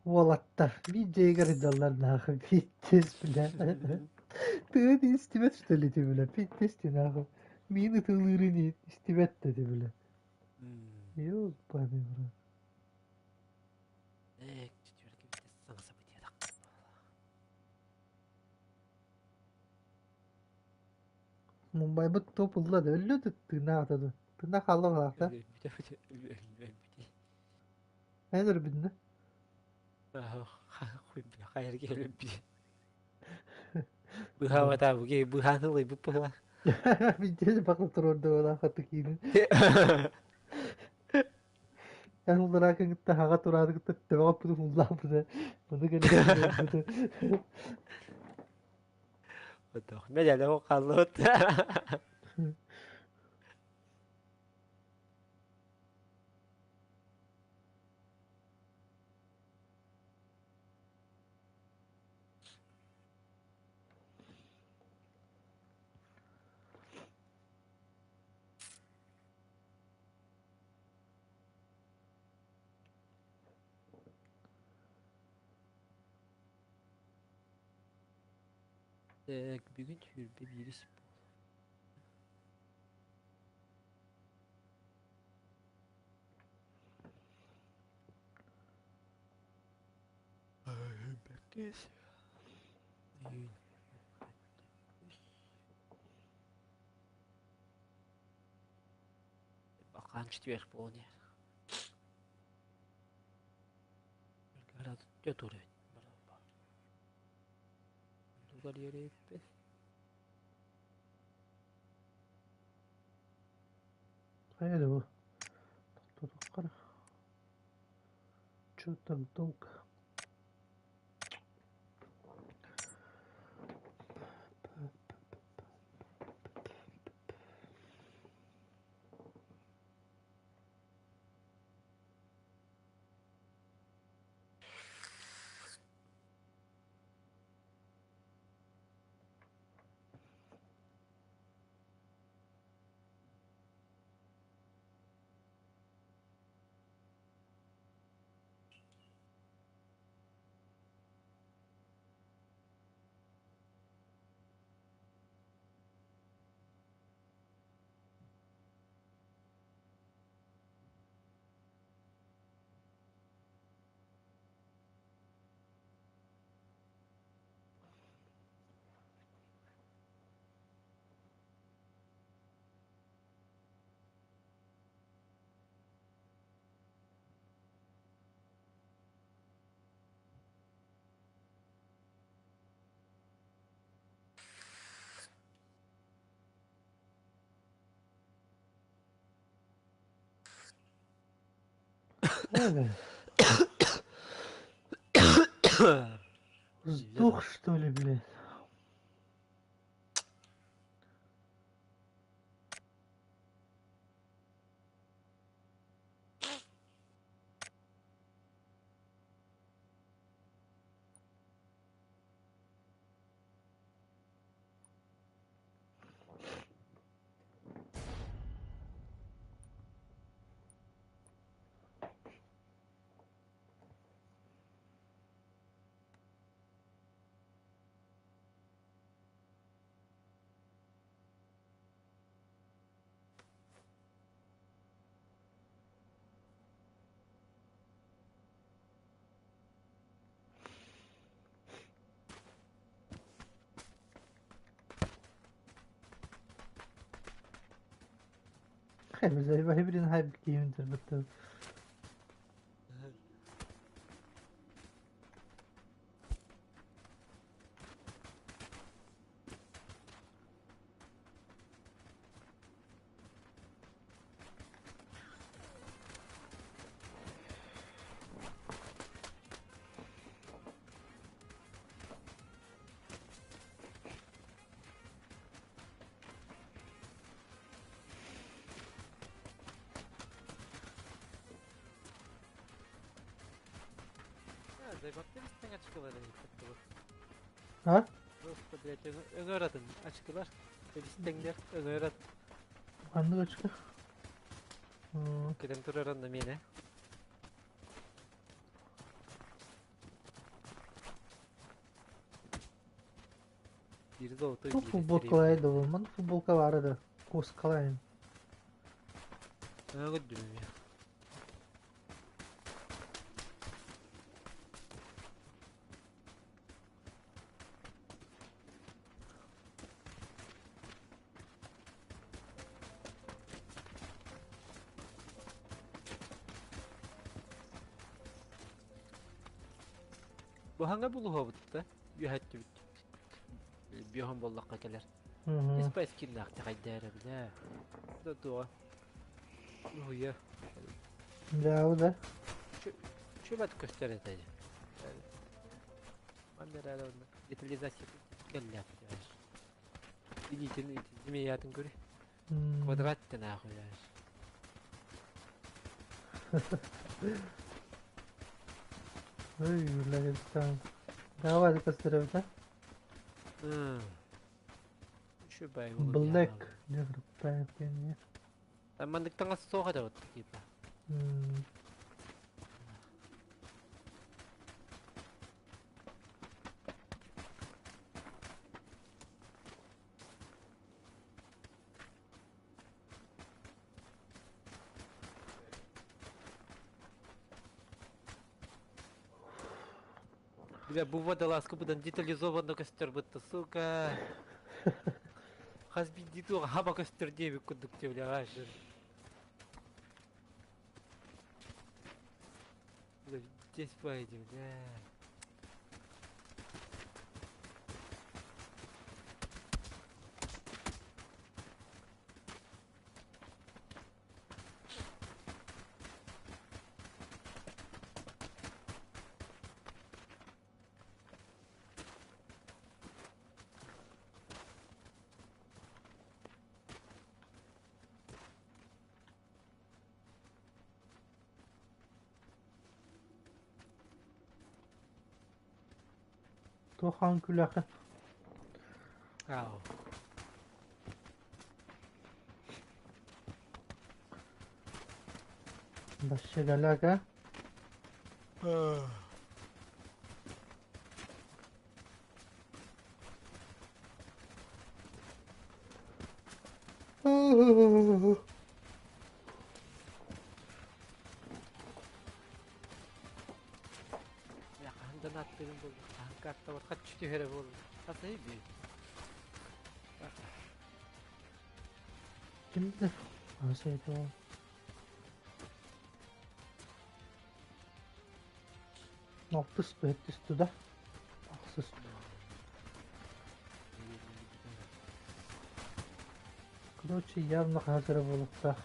Уолаттар биир дьиэгэр сылдьаллар нахуй пиздец бля. Тыа истибэт что ли ты бля пиздец ты нахуй. Миин ытыалыырын истибэт да ты бля. Ёбаный в рот. Саҥа событие Мумбайбыт топ ылла да өллө да тыыннаах да тыыннаах хаалла баҕалаах да. Өлбүтэ Эн өлбүтүн да? Хайарга өлбүтэ. Быһаабата буге быһаан ылыйбыт быһылаах. Пиздец бакыл туруордугалаах хатыкиины. Эн уллараа кытта хаҕа тураады кытта төбөҕө путу уллаабыта. Маны кэлэн Медале хааллыбыт. Бүгүн сүүрбэ биирис Бэркис. Бакаан четверг буолан иһэр. Хайа да бу тохтотоххо Чё так долго? Сдох, что ли, блядь? Хайбрин хайб киимин турбуттар. А? Өҥөр атын ачкылар. Эбистеңдер өҥөр ат. Ханнык очко? Кэлэн тураран да миэнэ. Биир золотой, Бу биир футболкалай серебряный. да ман футболка баара да. Кускалайын. Өҥөдүм эмиэ. Бу хаҥа булуһуобут да үөһэттүбүт. Биоһон буоллахха кэлэр. Испайс киллаахты хайдара бля. Да туга. Уһуйа. Браво да. Чөбөт көстөр этэ. Манна детализация кэллээхти. Илиитин змеятын көрү. Квадрат нахуй. Ой, бля, Давай көстөр эбит, а? Үчүгэй Black. Не Маннык таҥас суох этэ вот типа. Бля, бу водолазка будан детализованно көстөр бытта, сука. Хас биирдии туох хаба көстөр диэбит курдук бля, аашыр. Бля, здесь поедем, бля. Тухан күләхэ. Ау. Башчагалага. Бля, хаһан аттыгын буолла, хаһан картабар хаччы түһэрэ буолла. Хасай би. Кимде? Асайда. Алтыс бэттис туда. Ахсыс. Короче, явно хазара буолуохтаах.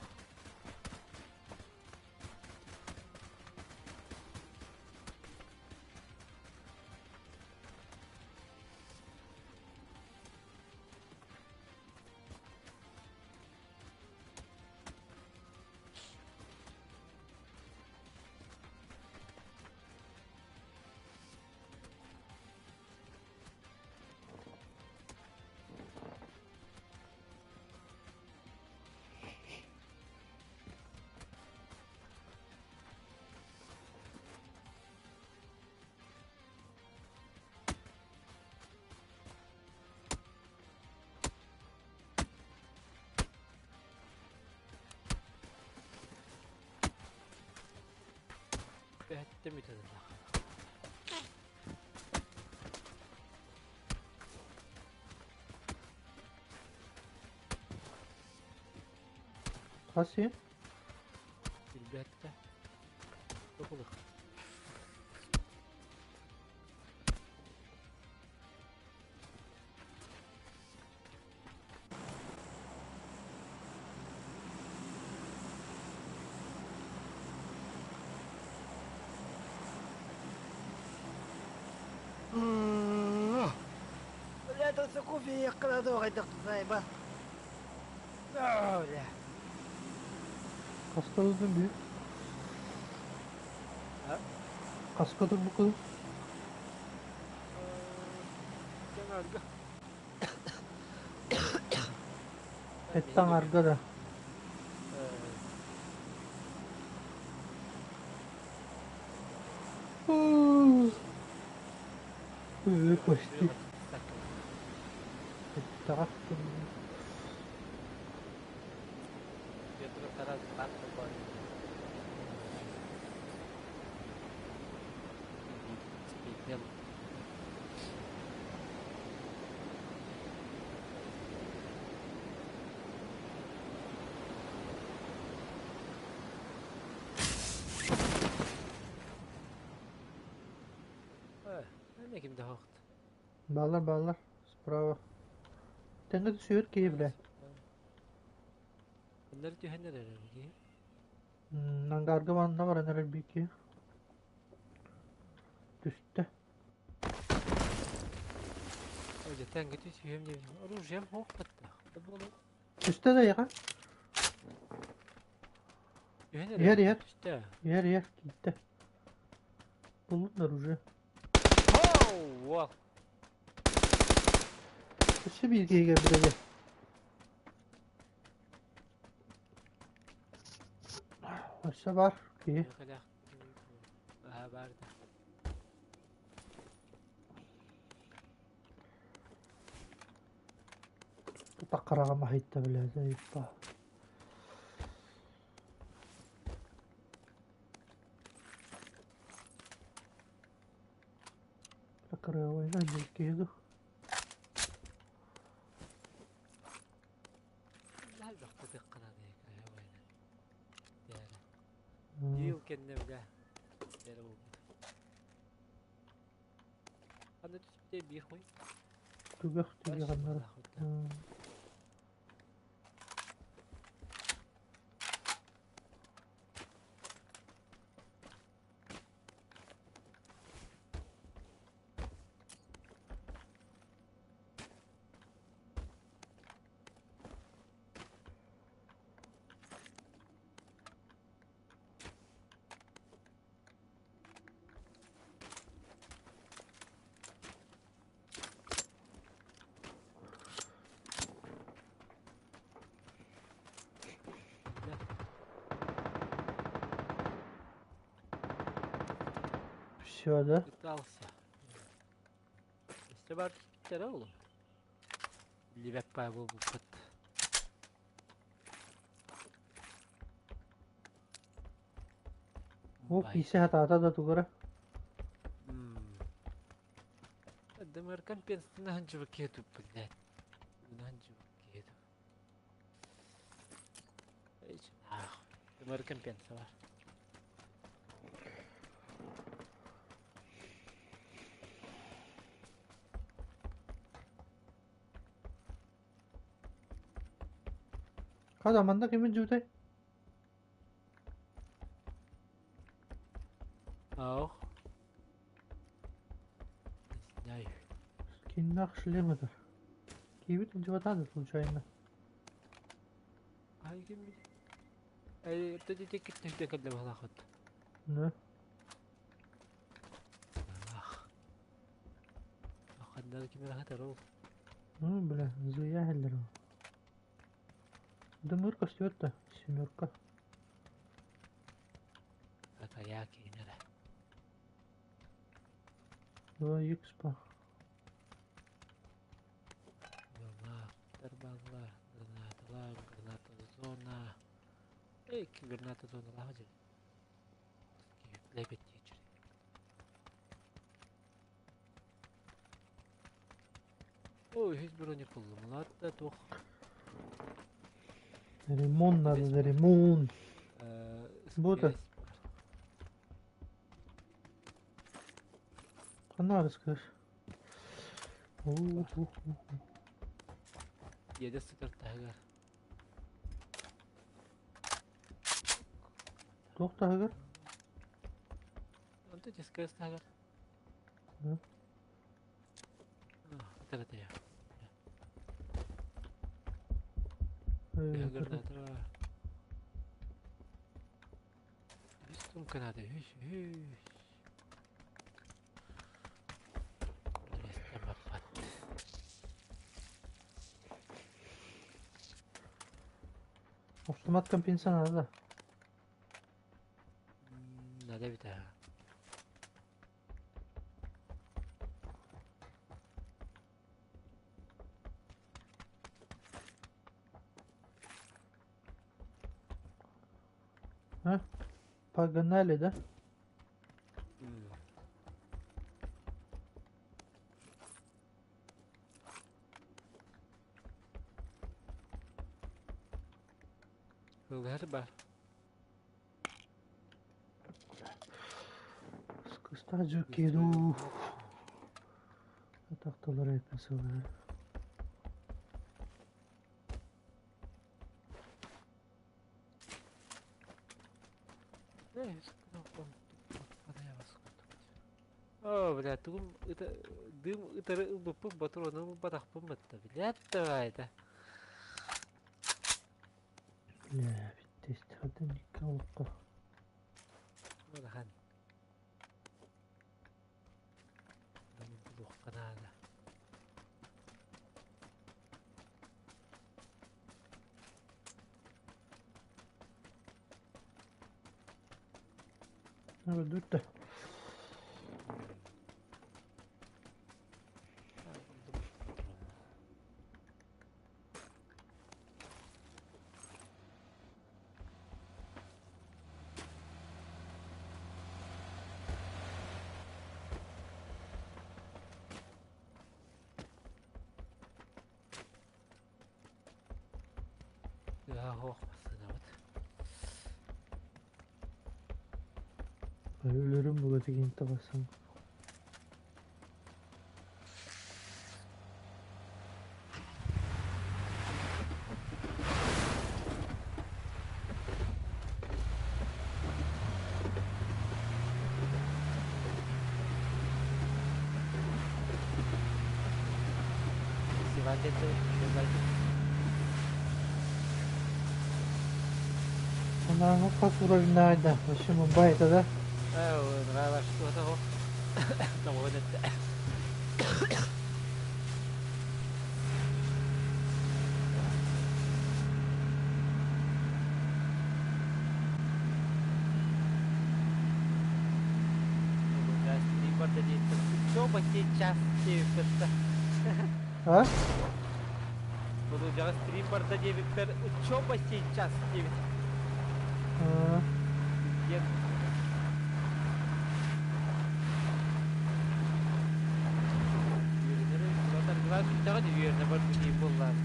Бүттэ бүтэ. Хас син? Билбэттэ. Токулук. Бля, это кофе кладу, это ба. Бля. Хаста ылдым bir. А? Хаска турбукку. Жаңарга. Эттан арга да. Почти. Так. Ким да хоқт. Баллар, баллар. Справа. Тэҥҥэ түсүөр киһи бля. Bunları түһэннер эрэ. Ангарга манна баран эрэр биир киһи. Түстэ. Оже тэҥҥэ түсүһүм диэн. Оружием хоқпатта. Түстэ да яха. Түһэннер. Иһэр, иһэр. Түстэ. Иһэр, иһэр. Киирдэ. Буллун оружие. Хоу! Уол. Өссө биир киһи кэлбит эбит. Өссө бар киһи. Аа барды. Таққараға махитта билэ заиппа. Такарыа биир киһи ду. Дил кэннэ бля. Дэрэ буолбут. Аны түспүтэ биир хуй. Түгэх түгэх аннара. Все, да? Пытался. Өстө бар түспүттэр oğlum. Билбэт баа буолбуппут. О, кисе хатаата да тугара. Дымыр компенсына ханчыбы кету, блядь. Ханчыбы кету. Дымыр компенса бар. Хада манна кимин жуутай? Ау. Не знаю. Скиннах шлематор. Кибит жубатады случайно. Ай ким Ай, ты кит кэллэ балахот. Да. Ах. Ханнар ким рахатар ол. Ну, бля, зуяхеллер. Дымыр костюрта, семерка. Атая кейнere. 2 икс по. Тарбалла, граната, граната зона. Эй, граната зона лахажы. Лепет течер. О, үһүс броник буллум. Ладно, туох. Ремонт надо, Бэс бар. ремонт. Бута. СКС бар. Ханна СКС? У-ху-ху. Иэдэ сытар таһыгар. Туох таһыгар? Онто СКС таһыгар. Да. Ытар-ытыйа. Граната. Үс сумка надо. Үс, үс. Миэстэ баппат. Автомат компенсация надо, да? Надо бит аа. А? Погнали, да? Ылыһар бар. Скыстаджу кеду. Атахталар эписылар. О, бля, тугум ыта дым ытары ылбыппын ботуруону ылбатахпын батта, блядь, давай это. Бля, бүттэ хатын икки олоххо. Улахан. Дымы булуохха наада. Бүттэ. Тыаһа массыынабыт. Өлөрүм була тигин табасан. Сиван диэн барбыт. Она хас уровень найда. Вообще мумбай это, да? Ээ, что того. Того это. Учеба сейчас диэбиппэр. А? Буду стрим барда диэбиппэр учеба сейчас диэбит. А. Диэн. Үөрэнэр үөрэнэ бар дии буоллар.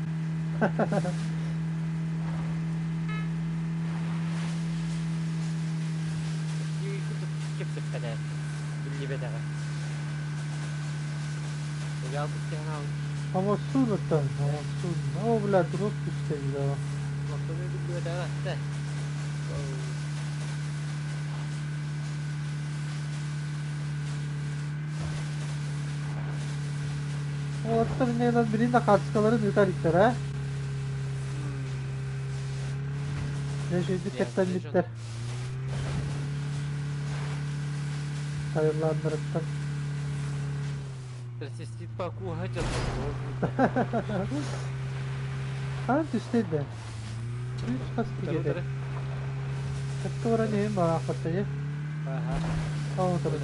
Кэпсэппэтэ. Биллибэтэҕэ. Ыйаалбыт кэһэн Амасун оттон, амасун. О, бля, дроп түстэ, да. Лаппаны биллибэтэҕэ этэ. Оттон иннинэн билин да хаачыскаларын ыытар иттэр, а? Дьэ, үчүгэйдик кэттэммиттэр. Тайыллааннарыттан. Просвистит по куха Хаан түстэ да? Үс хас тигede. Такка баран иһин бараахпатта дьэ. Аха. Ол турар.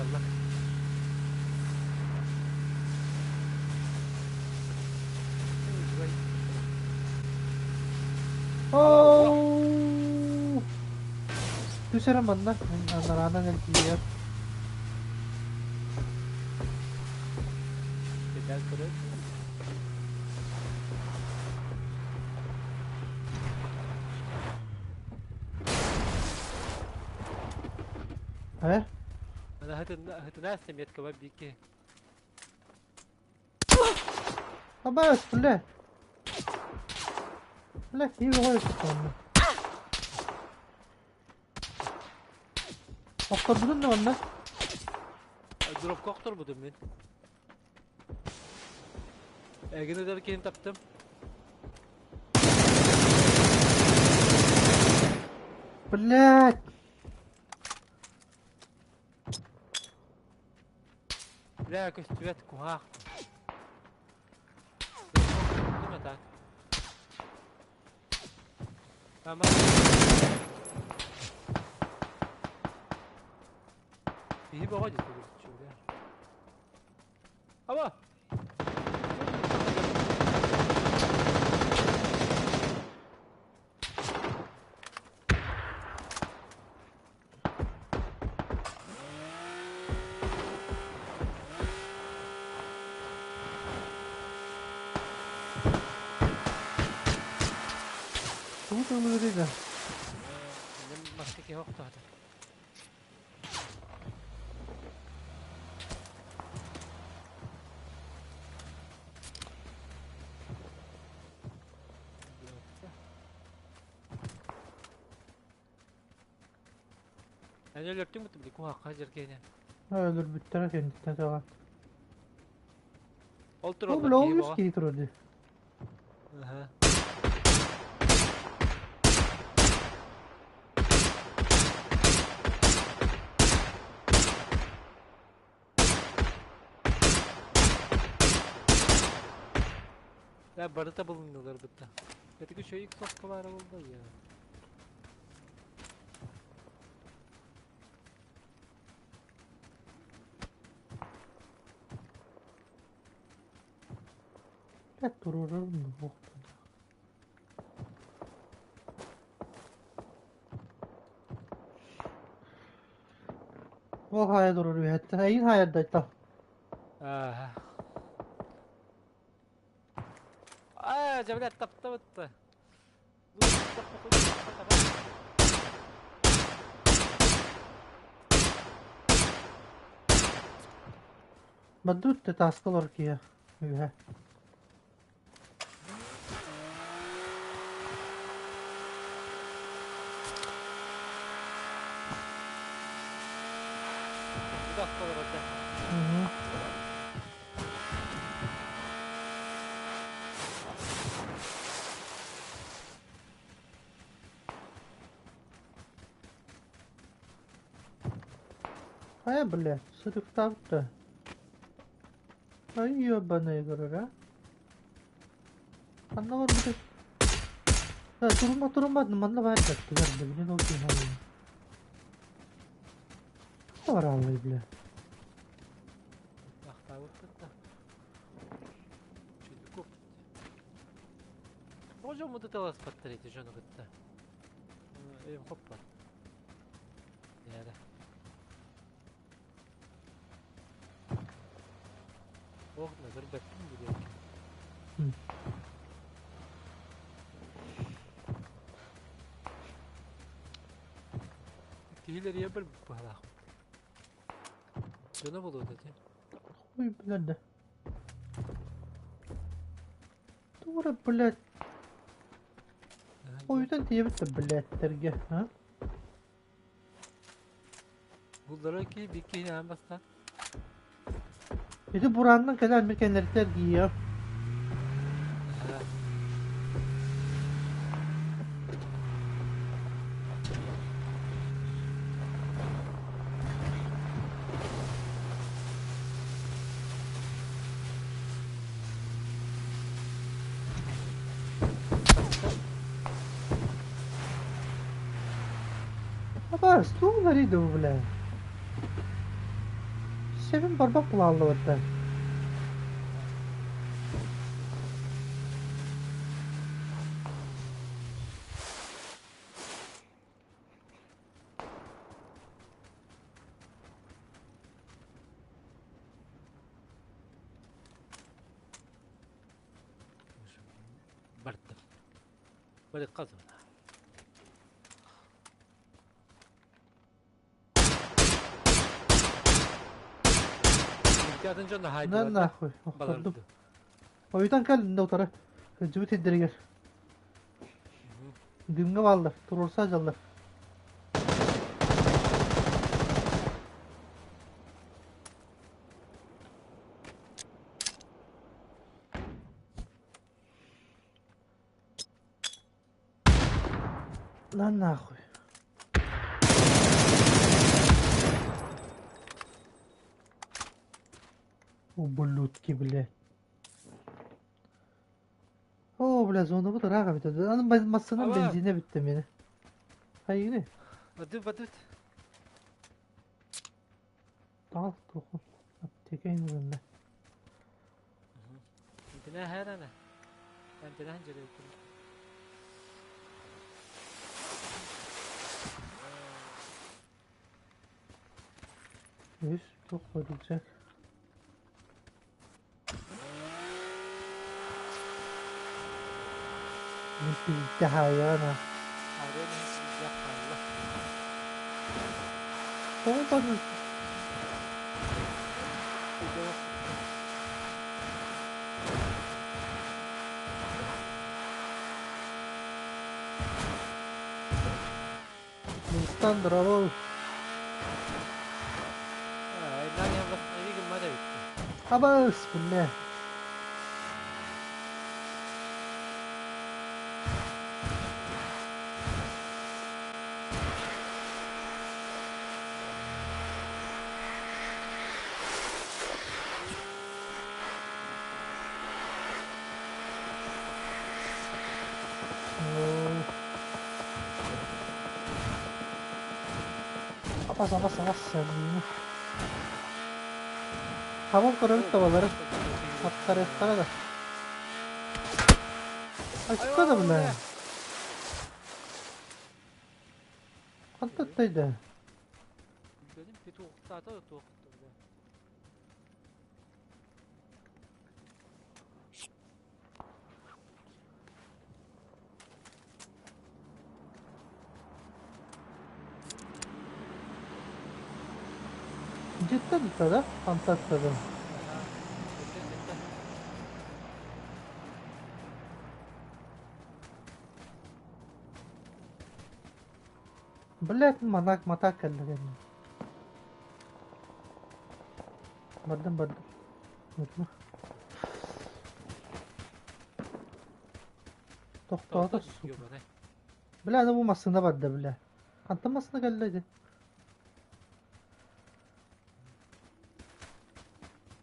Оу! Түс эрэ манна, анараанан эргийэр. Э? Ана хытына метка бар бики. Абаас, бля. Бля, киһи бөҕө өттү Охторбутун да манна. Дропка охторбутум мин. Эгин ыдар киһин таптым. Блядь! Бля, көстүбэт куһаах. Так. Ама. Киһи бөҕө дии бля. Аба! Тугу тыллыырый да? Маска киһи охтоото. Эн өлөртүҥ бутум ди куһаахха дьэргээнэ. Өлөрбүттэрэ кэнниттэн саҕан. Ол Ол тураллар бля, ол киһи үс бөҕө. киһи турар дии. Аха. Да, барыта булуннулар бытта. Этиги шөйүк соккалары болду я. Блядь, турурар Ол хайа турар үһэттэн эйин хайардайта. Ага. Аа, дьэ, блядь, таптабытта. Бадут те таскалар киһи үһэ. Угу. Хайа, бля, сырыктаабыт Ай, ебаный көрөр, а? Ханна барбыты? Турума турума, манна баар даттыгар, билин ол киһи Бараллай, бля. Ахтаабыппыт да. Чүдүкүп. Тоҕо дьоммуту таласпаттар ити дьону кытта? Өйүм хоппот. Яра. Ох, көрбөппүн билиэккин. Киһилэр бір быһалаах. Дьоно буолуо ити. Ой, блядь, да. Тура, блядь. Ойутан тиийэбит да, блядь, тэргэ, а? Буллара ки бир киһини аан бастаан. Ити бураанынан кэлэн мин кэннэриттэн эргийиэҕим. Абаас, тугу дуу, бля? Севин барбах булааллыбыттар. Бардым. Бары қазына. Атын дьон На хаайдылар да нахуй, охтордум. баларды. Ойутан кэллин да утары. Сылдьыбыт сирдэригэр. Дымҥа бааллар, туруорса сылдьаллар. На нахуй. Ублюдки, блядь. О, бля, зонабыт ыраах эбит. Аны массыынам Аба. бензинэ бүттэ миэнэ. Хайыгыный? Бадыт бадыт. Таал туохун. Аптека иҥэриннэ. Интенэ хээрэнэ. Интенэ дьэрээкин. Үс туох рюкзак. Мин пиздэ хаайаҕын аа. Арыан иһин хаалла. Тоҕо барбыт? Мустан здорово. Абас, бля. Абас, абас, абас, сэргиини. Хабан көрөбүт табалары. Аттарыахтара да. Айта да бля. Хантан тайда? Benim петухтаата да туох бля. Дьиттэн да? Хантаттада. Блядь, манак матак кэллэ Бардым, бардым. Мутма. Тохтоото, сука. Бля, аны бу массыына барда, бля. Хантан массыына кэллэ ити?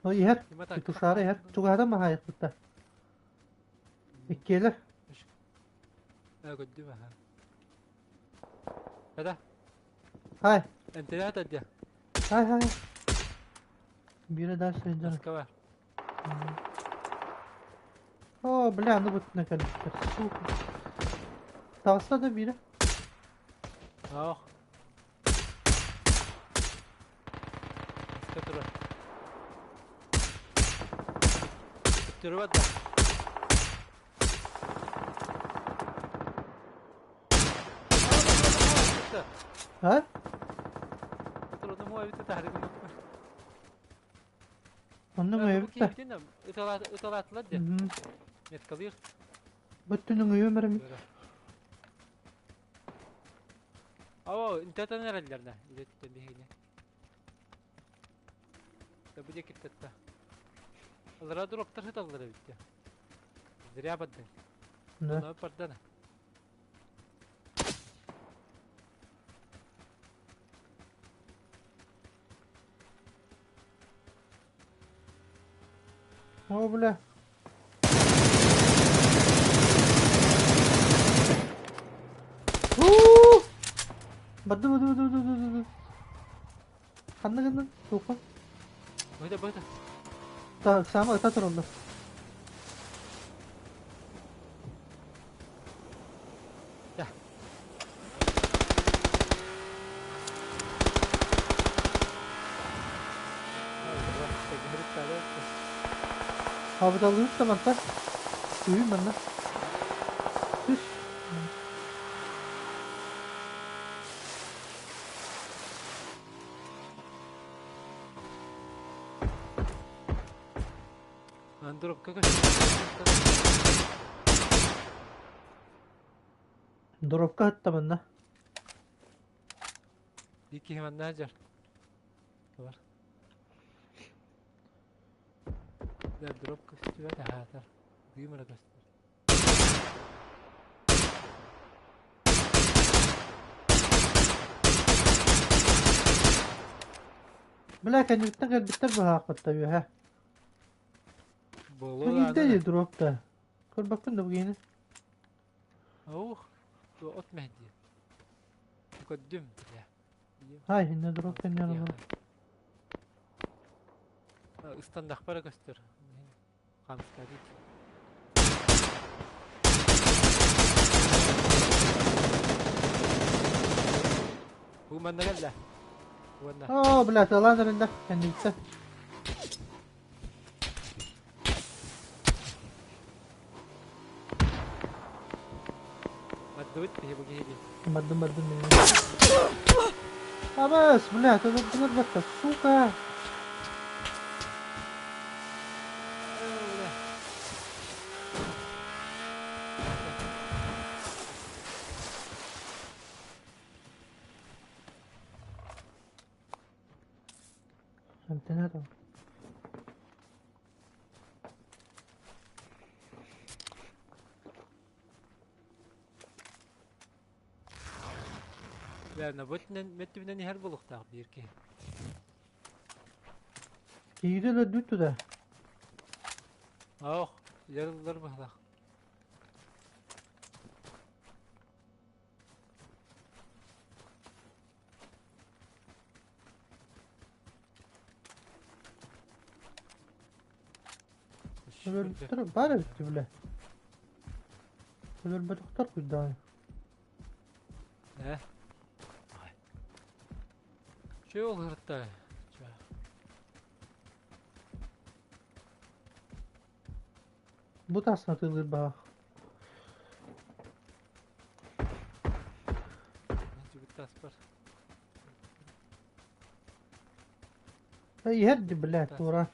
О, иһэр. Тушаары иһэр. Чугаһатан маһаайыкпытта. Иккиэлэр. Көрдүм аха. Хада. Хай. Энтерят адья. Хай, хай. Биирэ дальше сылдьар. Москва. О, бля, ну бутына кэлбиттэр. Сука. Таҕыста да биирэ. Ох. Москва турар. Туттуруbat да. А? Онно ҥөйөбүт да. Ыталаатылар дии. Меткалыыр. Бөттүнү ҥөйүөм эрэ мин. Оо, интетен эрэллэр да. Илеттен биһигини. Бу диэки кытта. Алара дроптар сыталлар эбит дии. Зря бардың. Да. Онно бардана. О, бля. Уу! Барды, барды, барды, барды, барды. Ханна гыннын? Туохха? Быта, быта. Так, саама ыта тураллар. Да. Хабыталыыр да манта. Сүүн манна. Түс. Дробка көстөр. Дробка хатта манна. Икки манна дьар. Бар. Да дроп көстүбэт аһаатар. Дыым эрэ көстөр. Бля, кэнниттэн кэлбиттэр быһаахпытта үөһэ. Буолуо Бу даҕаны киирдэ да. дии дроп да. Көрбөккүн да бу киһини. Ох, от мэһдиэ. Көрдүм, бля. Ай, инне дроп кэннэ олорор. Ыстандахпара көстөр. Хамскабит. Бу манна кэллэ. Уонна. Оо, бля, тыалаан эрэллэр кэнниттэн. Бардыбыт биһи бу киһи дии. Бардым, бардым мин. Абас, бля, тылыр батта, сука. Эмтэнэ да. Бля, бу өттүнэн иһэр буолуохтаах биир киһи. Киирэ өлөрдүт туда. Ох, ярыллар быһалах. Өлөрбүттэр баар эбит бля. Өлөрбөтөхтөр куйдаҕай. Э? Чё ол ырытта? Чё? Бу тасна тылыр баах. Тас бар. Иһэр блядь, тура.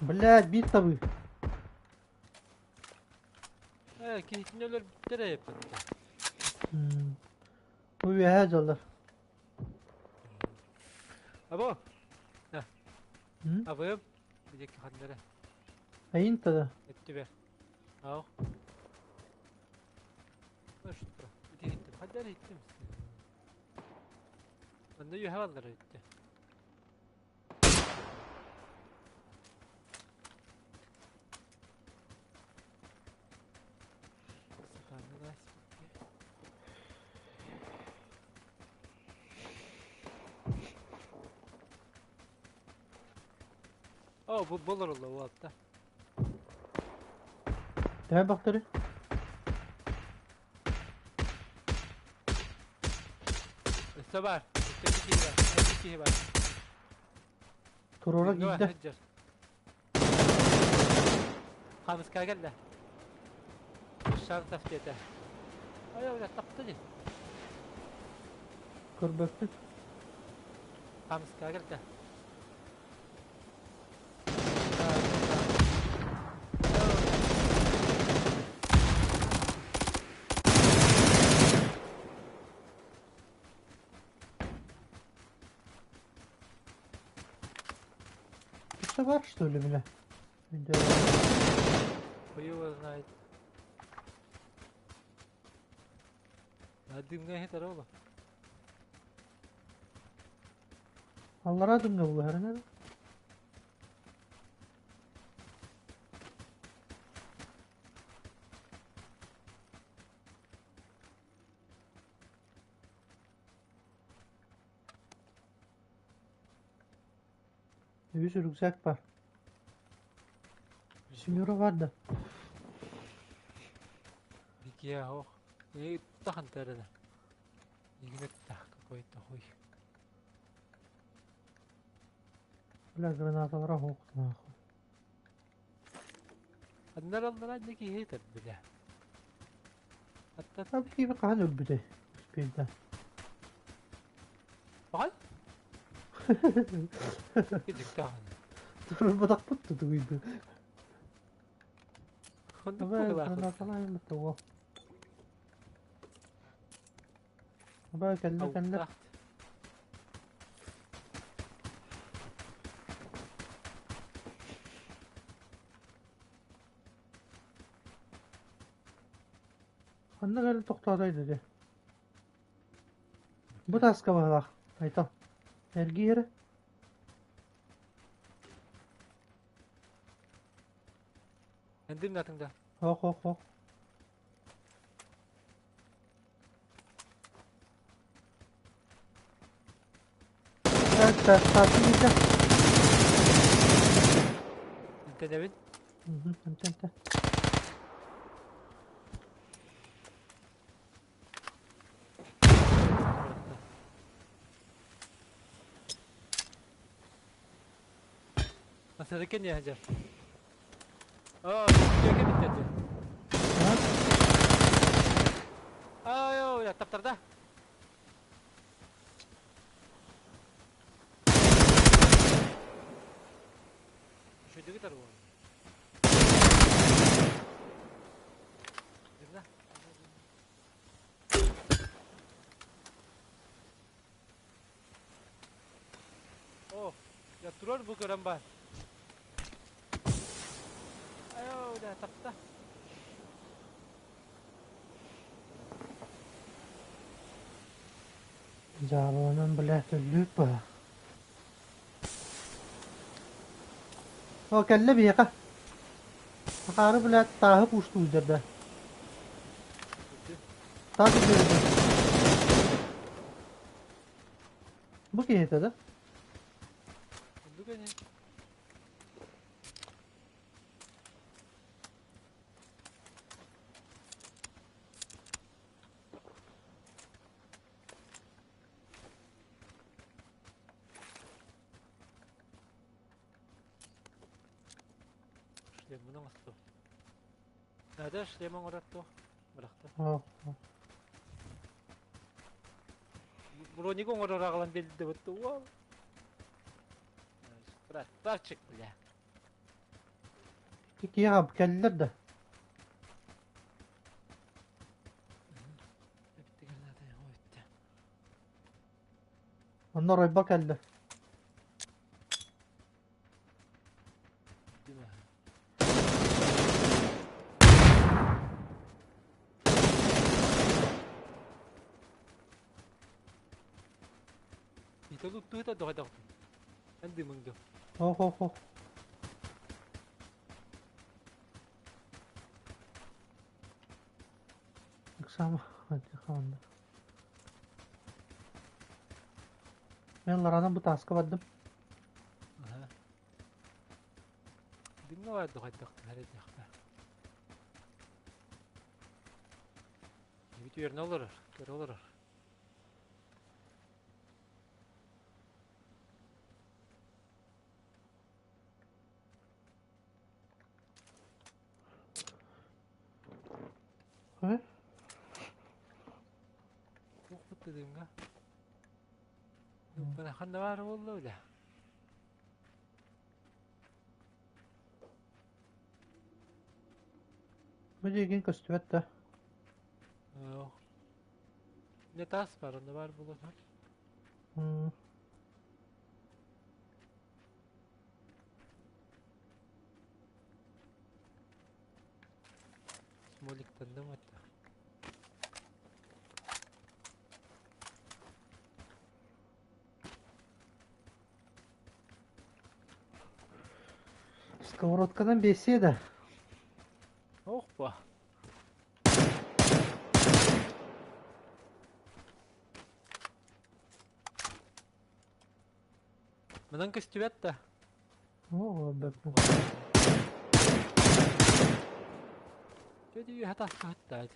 Блядь, биир табыы. Э, киһитин өлөрбүттэр эппиттэр. Бу үөһээ дьоллор. Або! Абыым, бидекки ханнара. Айын тада. Өттүбэр. Ау. Что? Ити иттим. Хаддар иттим. Онно үөһэ баллар өттө. О, бу болор олла уолта. Төһө бахтары? Өссө бар. Өссө киһи бар. Өссө киһи бар. Туруора киирдэ. Хамыска кэллэ. Шантов диэтэ. Ай, тапты дии. Көрбөппүт. Хамыска кэлтэ. Это бар, что ли, бля? Да. Хуй его знает. А дымҥа иһитэр ол. Аллараа дымҥа булуһарына. Үс рюкзак бар. Семеро бар да. Бикия ох. И тахан тэрэнэ. Игнет какой-то хуй. Бля, гранаталара хоқ нахуй. Аннар аллара не киһи бля. Аттат. Abi киһи хаһан өлбүтэй? Успейда. Баҕай? Кидьиктаҕын. Турбатахпыт тутугуйду. Оннук Абай быһыылаах. гранаталаан того. Абай кэллэ кэллэ. Ауттаах. Ханна кэлэн тохтоотой дии. Бу тааска баһылаах. Айтал. Эргиирэ. Эндим натыңда. Хоқ хоқ хоқ. Так, так, так, так. Интенебин. Ынтэнтэ. Масаракен я хажар. Аа, жеке битти. Ай, ой, таптарда. Шөйдүгү тарбы. Димна. О, я турар бу көрөн бар. Айо, да тапта. Жааланан блядь өллүүт баа. О, кэллэ биһиэхэ. Акаары, блядь, тааһы куустуу да. Таас үрдүгэр. Бу киһитэ да? Дугане. Шлемин оҥосту. Надо шлем оҥорор туох? Бырахта. О, Броник оҥорор аҕалан биэрдэ бутта. Уол. Красавчик, бля. Киһи кэллэр да. Эбиттигэр надо, ой, Онно оройбо кэллэ. Дима. Итолу тута дохадох. Анды мыңды. Хо хо хо. Ыксама. Ханна. Мен ларанан бу тааска бардым. Аха. Димна бар дохадох хәрәдәхпә. Бит yerine olur. Kör olur. Хэ? Туох димга. Бana ханна бар болду бля. Бу дигин көстүбэт да. Не тас бар, онда бар болот. Смоликтан да матта. Сковородканан беседа. Ох ба. Мынан көстүбэт да. О, бэп. Чөдүү хатас хатта.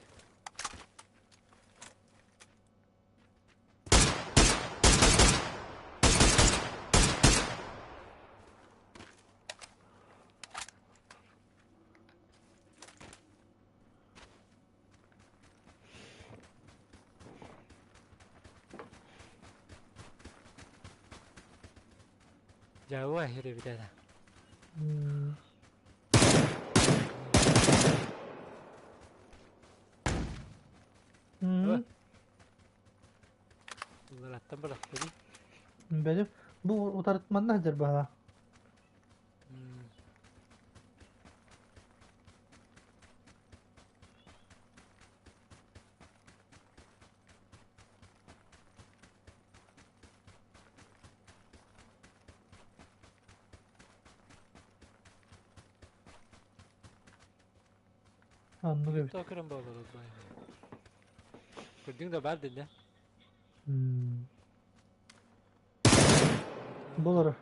Дьаабы эбит этэ. Ыллараттан бырахтыбын. Бэлим. Бу утарытманна сылдьар баһа. Оннук эбит. Тоҕо көрөн буолар Көрдүҥ да баар диллэ. Болор.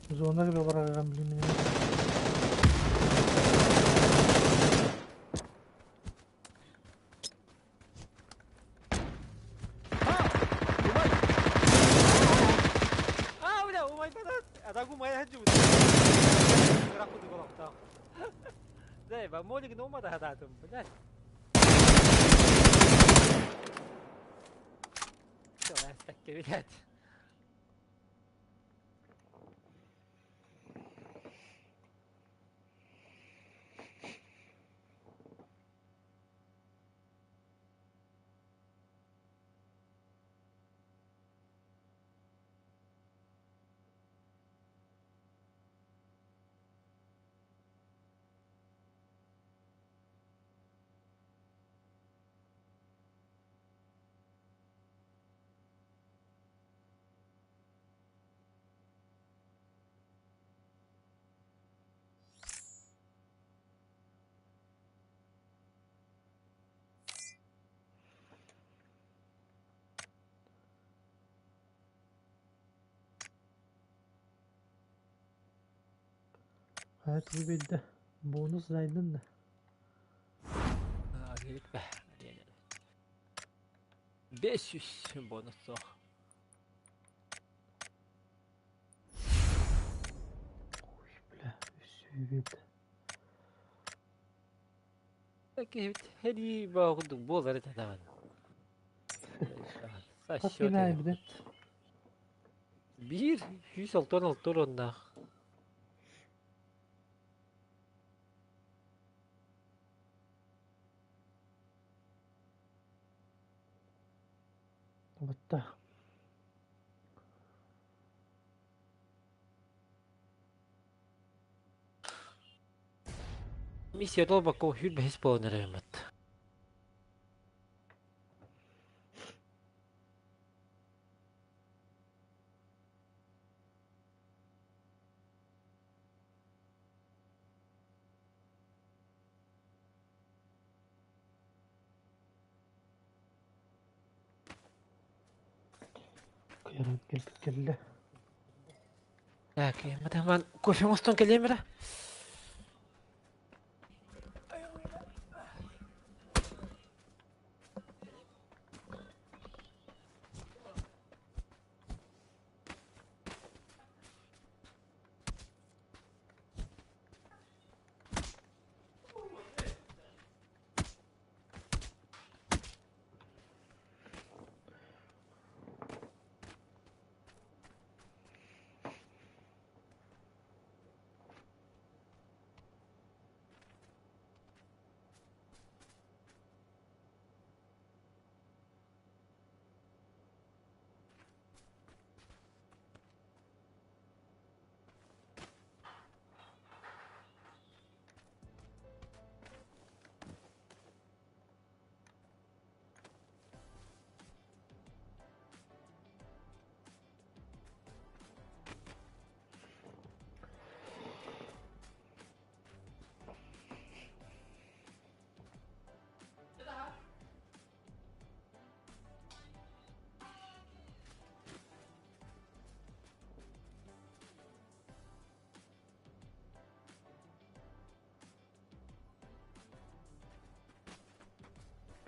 Зона барарган билимин. А, бля, умайбатат. Атагу май хаджу. Да, молик нома да хататым, блядь. Все, так блядь. Hayat bu belli. Bonus zaydın da. Be. 500 bonus soh. Ой, бля, үсүүбүт. Хери бағудук болар это даҕаны. Хас килэ эбит? Биир 166 оннаах. Батта. Миссия толбакко хүл бэһис буолан эрэммэт. Кыярат келбит келле. Так, матаман кофе мостон келемера.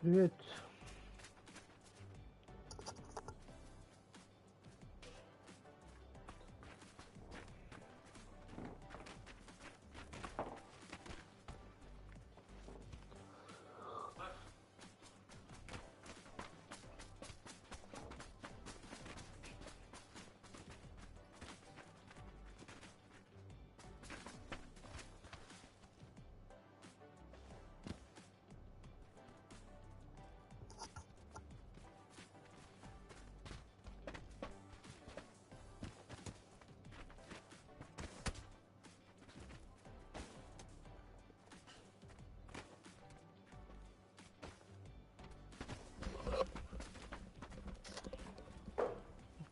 Привет.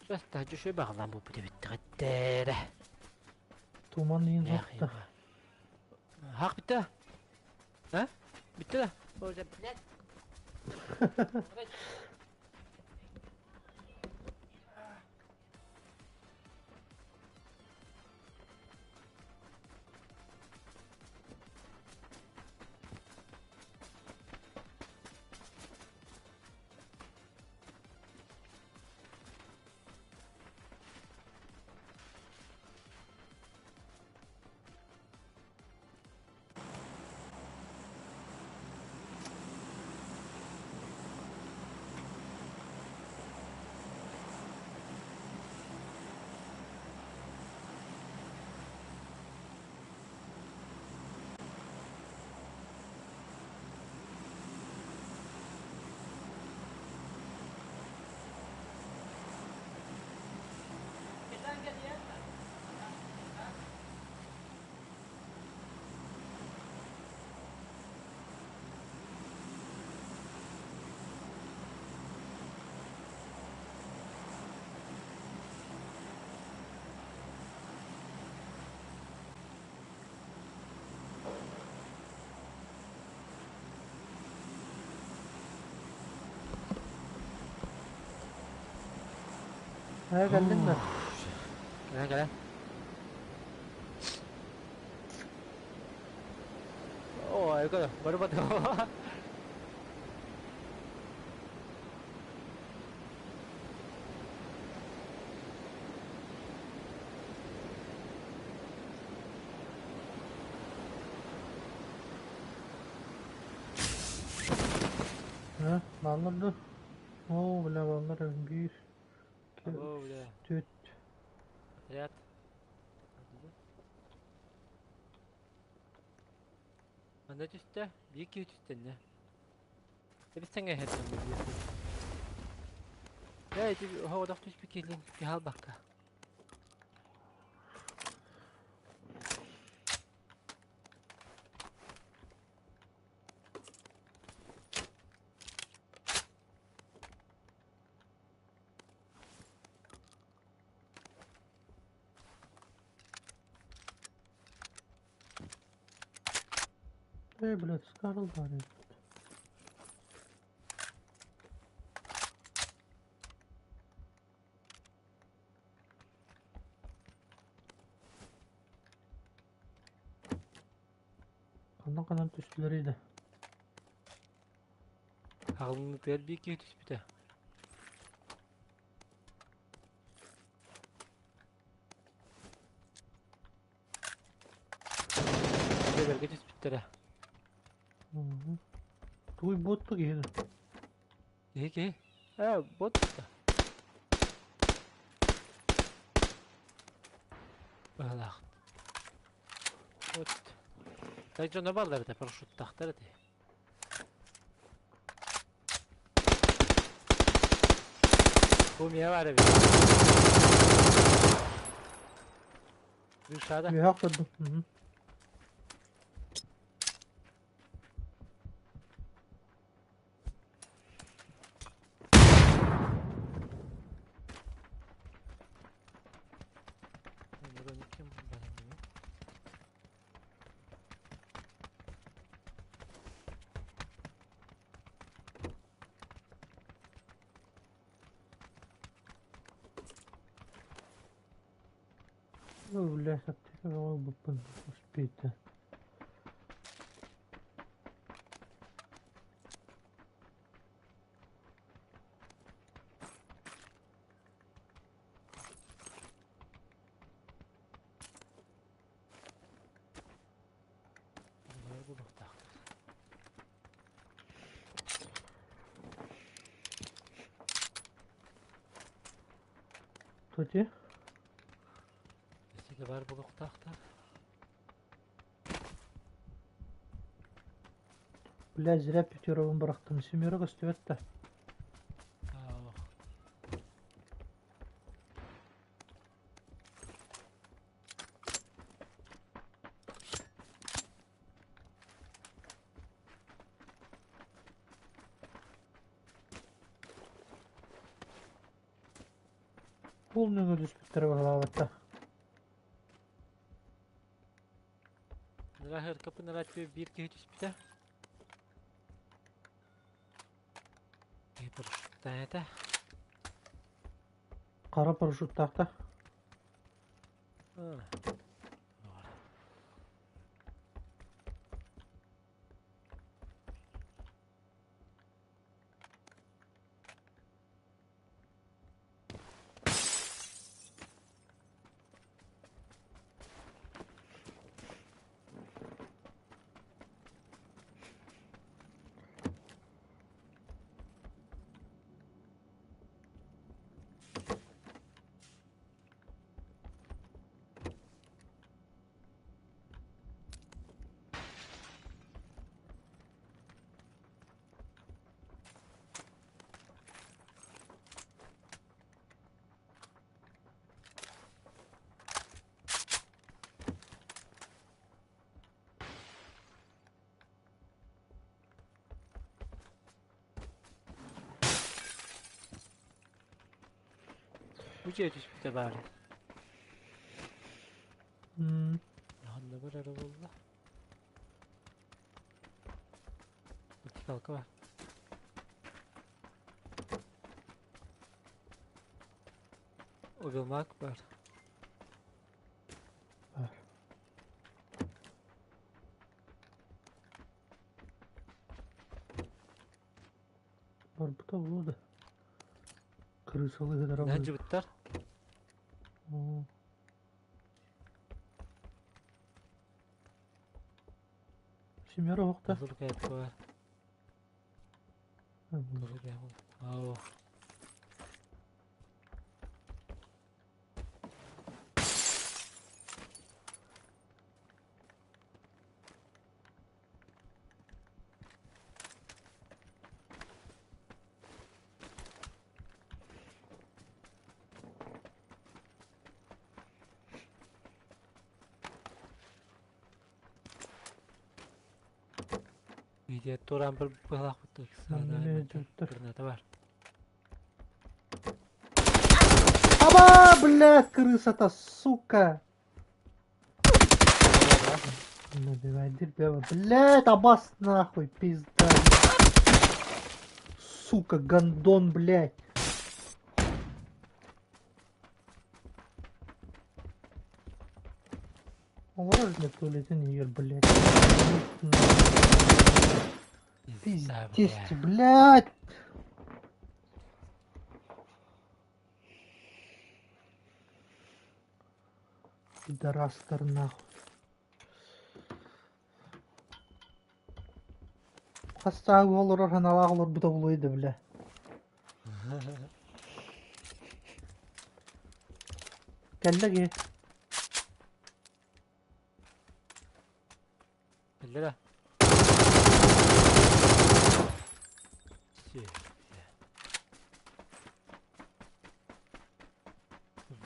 Бас таһдьа үчүгэй баҕалаан буолбут эбиттэҕиттэрэ. Туман иин сотта. Хаах бүттэ? А? Бүттэ да? Блядь. Һэ кэллиҥ да? Кэлэн кэлэн. Оо, айка, бары баты. Һэ, бааллар да? Оо, бля, бааллар биир, икки, Оо, үс, бля. түөрт. Отряд. Манна түстэ, биир киһи түстэннэ. Эбиссэҥ эһэрдэн Ээ, ити оһоҕодох түспүт киһилиин киһи албакка. Эй, блядь, Скарл баар эбит. Ханан ханан түстүлэрий да? Аҕылынытыгар биир киһи түспүтэ. Бэргэ түспүттэрэ. Туй буотту киһи. Киһи киһи. Ээ, бот да. Быһалаах. Вот. Так дьоно бааллар этэ, парашюттаахтар этэ. Бу миэ баар эбит. Дышада. Үөһэ охтордум. Мгм. Ой, блядь, аптека ылбыппын успейте. Тоти? Өссө баар буолуохтаахтар. Бля, зря пятеровым бырахтым. Семерок көстүбэт да. Суол нөҥүө түспүттэрэ быһалаабатта. Нара биир киһи түспүтэ. Киһи парашюттаан этэ. Хара парашюттаахта. Бу дьиэ түспүтэ баар. Ханна барара буолла? Вертикалка бар. Обилмак бар. Бар. Барбыта буолуо да. Крысалы гынара Наһа Семеро оһохто. Бар. Ау. Видео туран бір быһалаах Граната бар. Аба, блядь, крыса-то, сука! Блядь, абас нахуй, пизда. Сука, гондон, блядь. Олорор туалетин егер, блядь. Пиздец, блядь. Пидорастер нахуй. Хастааг олорор ханалаах олорбута булуйда бля. Кэллэ ки. Кэллэ да.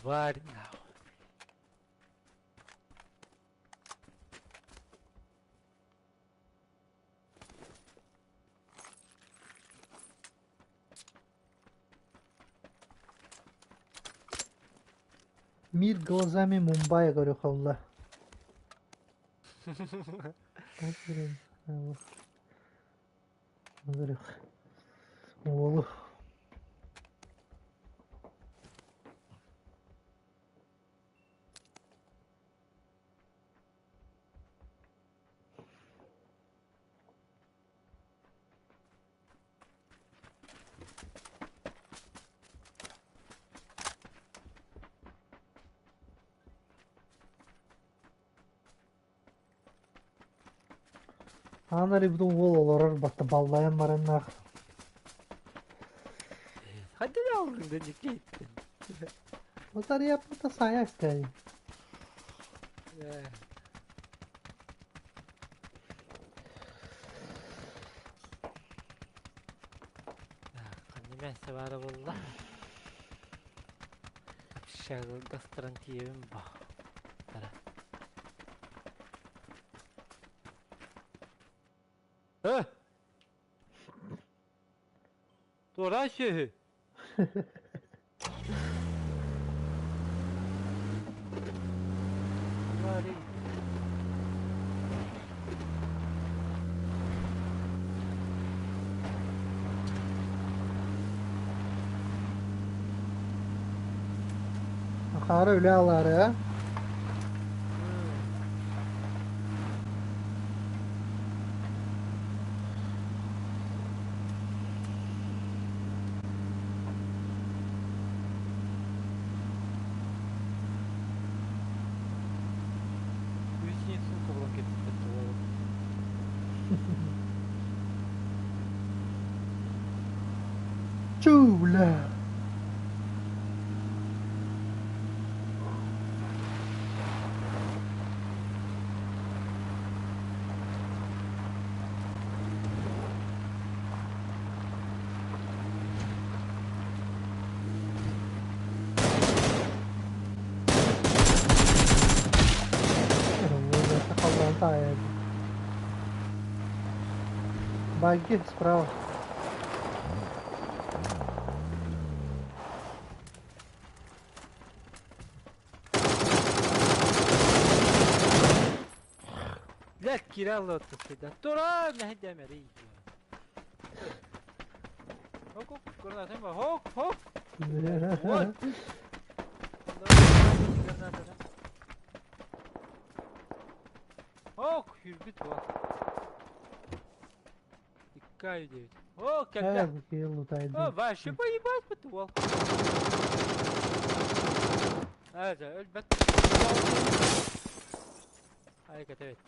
Варь нахуй. Мир глазами Мумбаи, говорю, халла. Вот, блин. Говорю. Уолу. Аанар ибдун уол олорор батта баллайан бараннаах. Ханна да алдың да диккейттин. Батарея пата сая истэри. Ханна мәссе бара болла. Общага гастрон тиебин ба. Тара. Э! Тура шөһү. Баарый. Хаара үлэ алаары, а? Үс сумка булан кэпсэппит буолабыт. Чуу, бля. Халлаан таайа. Багги справа. Бля, киралла оттусыйда. Тура, мэһэйдээмэрий. Хок, хок, гранатым бар. Хок, хок. Вот. Хок, хүрбүт вот. Икки девять. О, когда? О, вообще поебать бы Это, өлбөт. Ай, кэтээбит.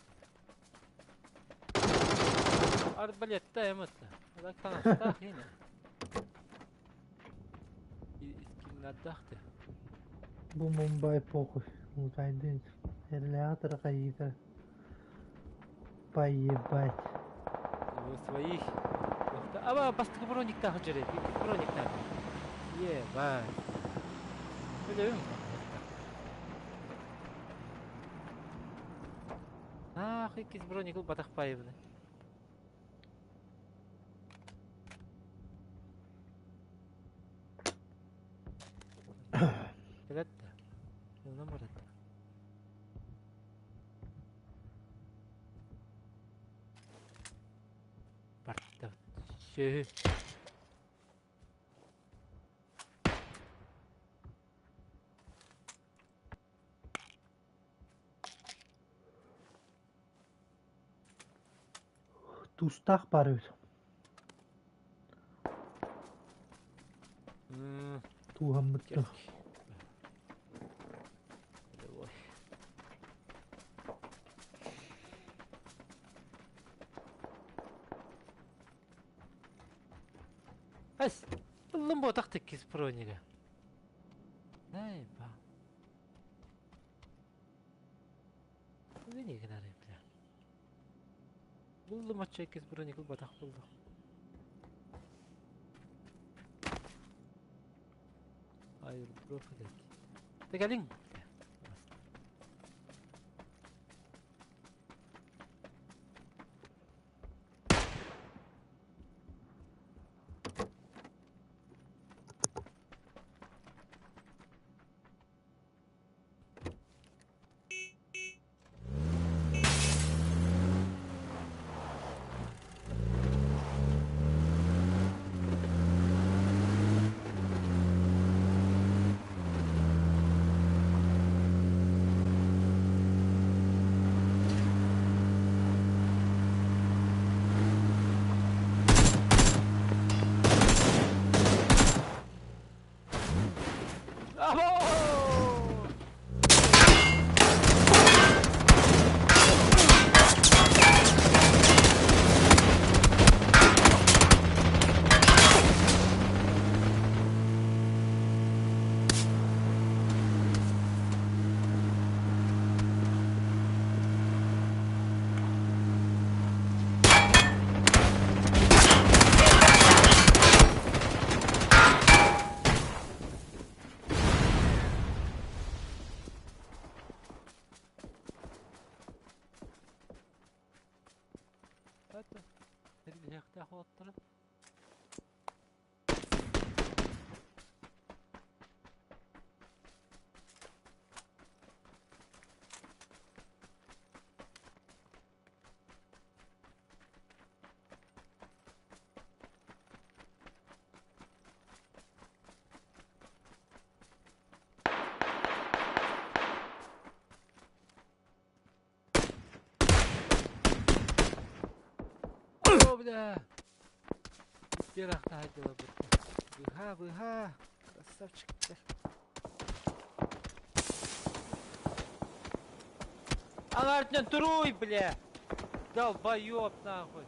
Арбалетта эмотта. Алак таҥастаах иһин. Искиннардаах Бу Мумбай похуй. Лутайдын. Эрлэҕэ тарахайыыта. Поебать. У своих. Аба бастакы брониктаах дьэрэ. Брониктаах. Ебать. Өлөм. Ах, иккис броник ылбатах баайыбыны. Кэлэт да. Онон барат. Барта. Сүөһү. Тустаах баар эбит. Тууһаммыт да. Давай. Эс, ыллым буотах иккис бронига. Эй, ба. Вини гынары, бля. Буллум оччо иккис броник ылбатах буллум. Airdrop эдет. Тэгэлиҥ. Або! Это Тэрилиэхтээх уолаттара. О, бля! Пирах дела Быха, быха! Красавчик. Аңартынан туруй, бля! Долбоёб, нахуй!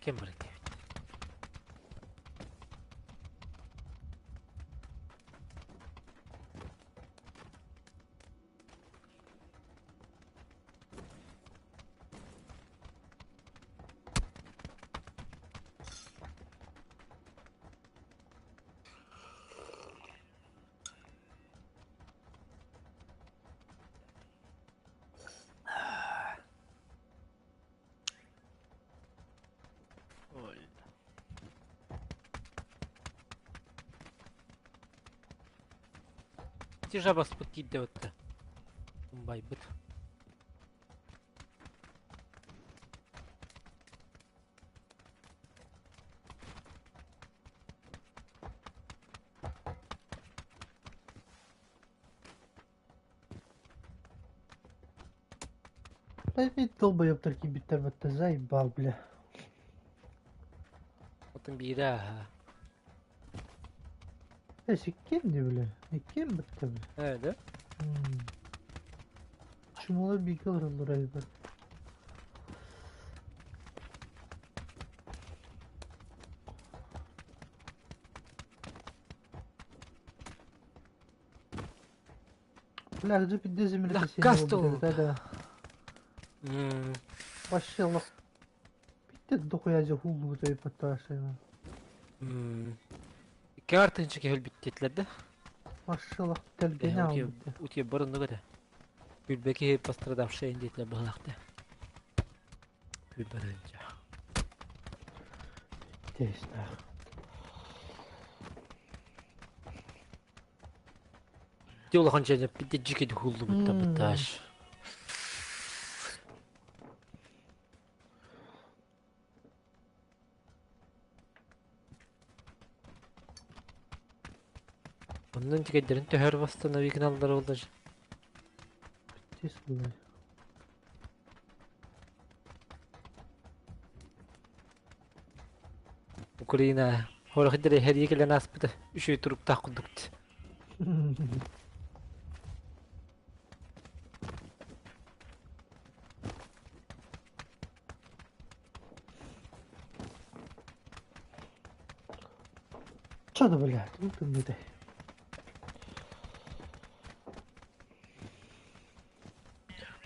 Кем бар эти? Ой. Тижа баспыт киирдэ бытта. Байбыт. Блядь, долбоёбтар киирбиттэр бытта заебал, бля. Отон биирэ аһа. Э, кем не, бля? Кем бытта, бля? Ээ да? Чумалар бииргэ олороллор эбит. Бля, где пиздец землетрясение Кастл. Да, да. Вообще лох. Пиздец дохуя же хулу то и поташина. Картынчы кehel биттетлер да. Вообще лох телгене Утие барынныга да. Күлбеки пострадавшие детлер балакта. Күлберинче. Тесно. Ти улахан жана пидде жике хуллу бутта буташ. Оннун тикэйдэрин төһөр восстанови гыналлар буолла. Тис булай. Украина хорохидere херии кэлэн ааспыта үчүгэй туруктаах курдукт. Чё да блядь, ну ты мне дай.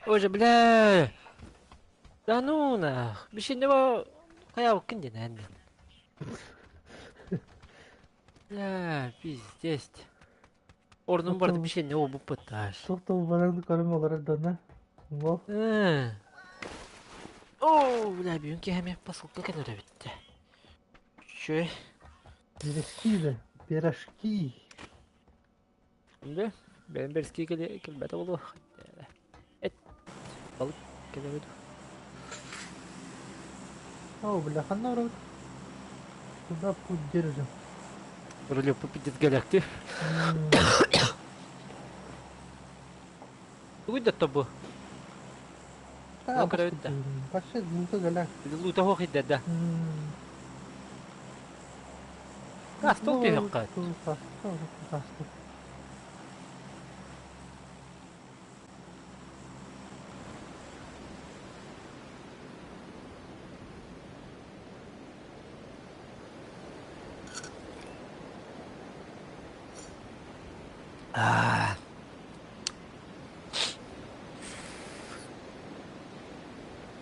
Оже, бля! Да ну нах! Бишинево хайабыккын диэн эн. Бля, пиздец. Орнум барда бишинне о буппутташ. Туох да баран көрүм олорор дана. Во. Оо, бля, бүгүн киһи посылка кэлэр эбит. Чү. Пирожки да, пирожки. Бе, бэйэм бэрискии кэлбэтэ буолуо. Эт, балык кэлэбит. О, бля, ханна барабыт? Куда путь держим? Рулевку пиздец галякты. Тугуй да тобу. Да, көрөбүт да. Вообще, лута галяк. Лута хоох идэ да. Астол түһүөххэ. Аа.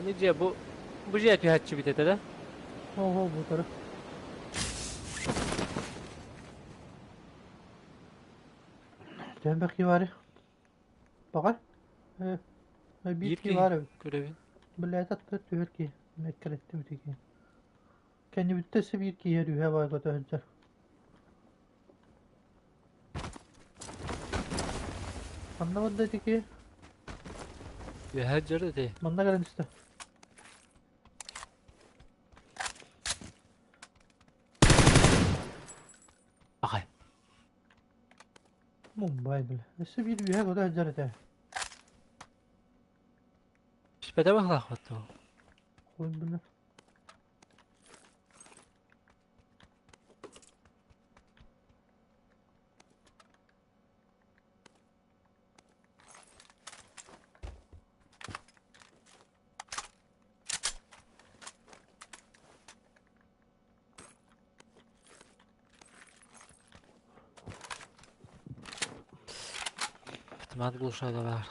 Аны дьэ бу бу дьиэ түһээччибит этэ да? Ого, бу тарaf. Түһэн бэхи баары. Баҕар. Биир киһи баар эбит. Көрөбүн. Блядь, аттар түһэр киһи. Мэккэлэттим ити киһи. Кэннибиттэн өссө биир киһи өрүһэ баай көтө сылдьар. Ханна барда ити киһи? Үөһэ дьөр ити. Манна кэлэн түстэ. Аҕай. Мумбай бля. Өссө биир үөһэ көтө сылдьар этэ. Түспэтэ баһылаах оттоо. Хуй бля. Автомат глушага бар.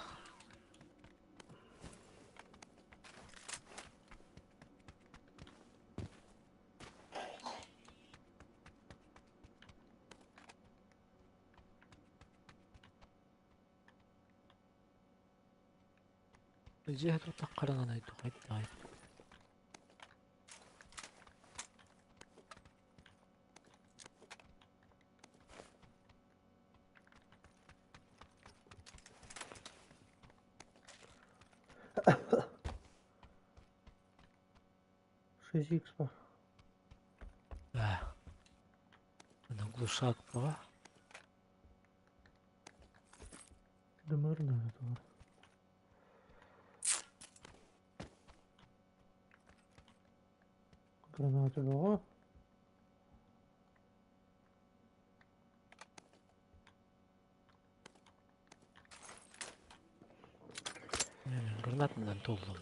Дьиэ таххараҥанай тухайдаай. 6 икс бар. Да. Аны глушак баҕа. Дымыр да бар. Граната бөҕө. Гранатынан толлум.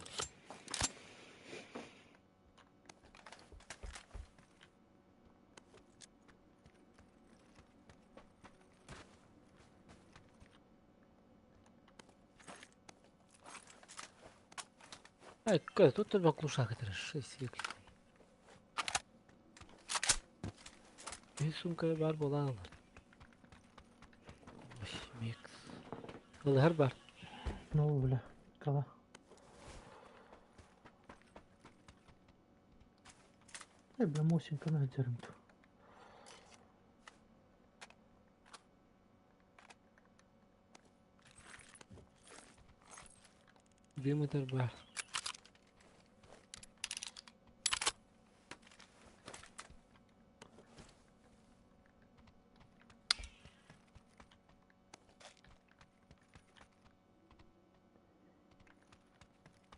Ай, какая тут только глушак, это 6 икс. Bir сумка бар буолан ылар. Микс. Ылыһар бар. Ну, бля, кала. Эй, бля, Мосинка на тут. Дымытар бар.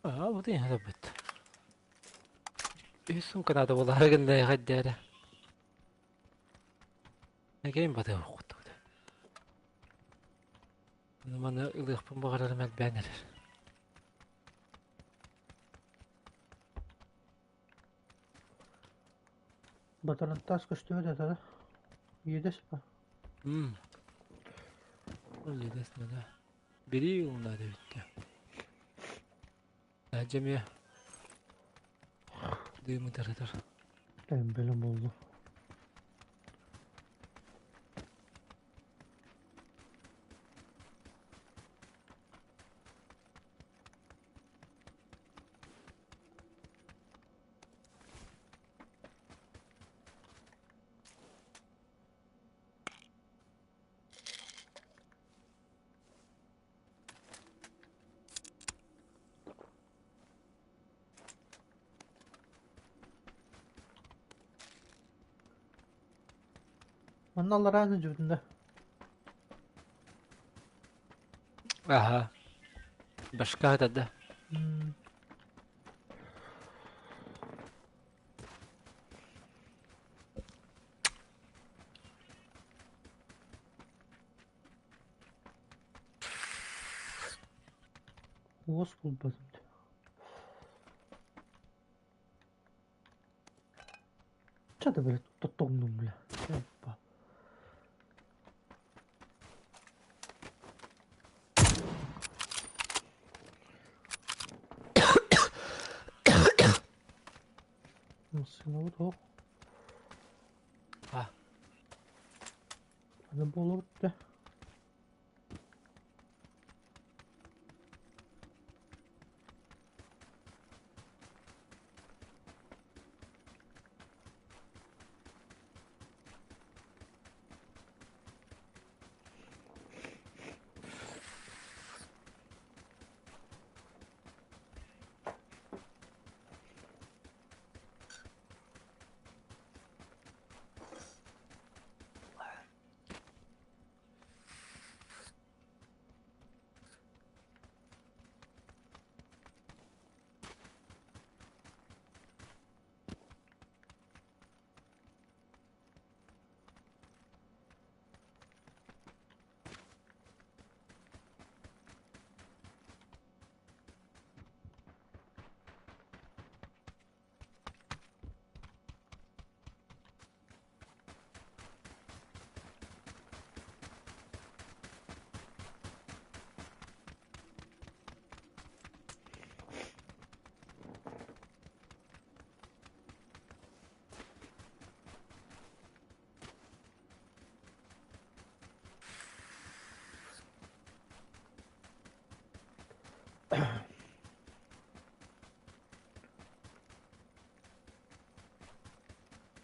Аа, бу да быт. Үс сумка надо буолаары гынна хайдара. Нэгейм баты охтугут. Маны ылыахпын баҕарарым элбээн эрэр. Батарантаас көстүбэт этэ да. Иэдэс ба. М. Ол иэдэс да. Бери улна дебитте. Дьэмиэ дыымы тарытар. Эмбелем болду. Манна аллараа сылдьыбытым да. Аха. Башка да. Уос булбатым. Ча да бля, тоттоҥнум бля. Опа. Массыынабыт оһох. А. Аны буолур да.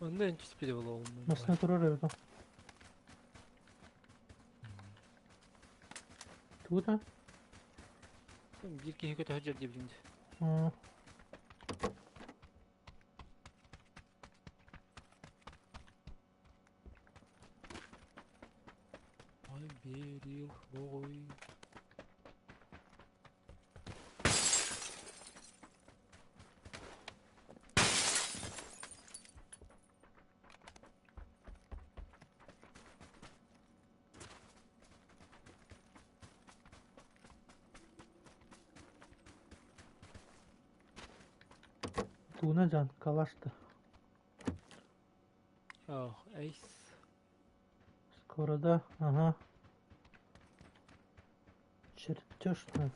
Онно энчиспиде буолуоҕум. Массыына турар эбит ол. Тугу да? Биир киһи көтөһөр дьэр диэбитим дии. Ой, берил, ой. Тууна дьон, калашты. Oh, ace. Скоро да, ага. Чертеж надо.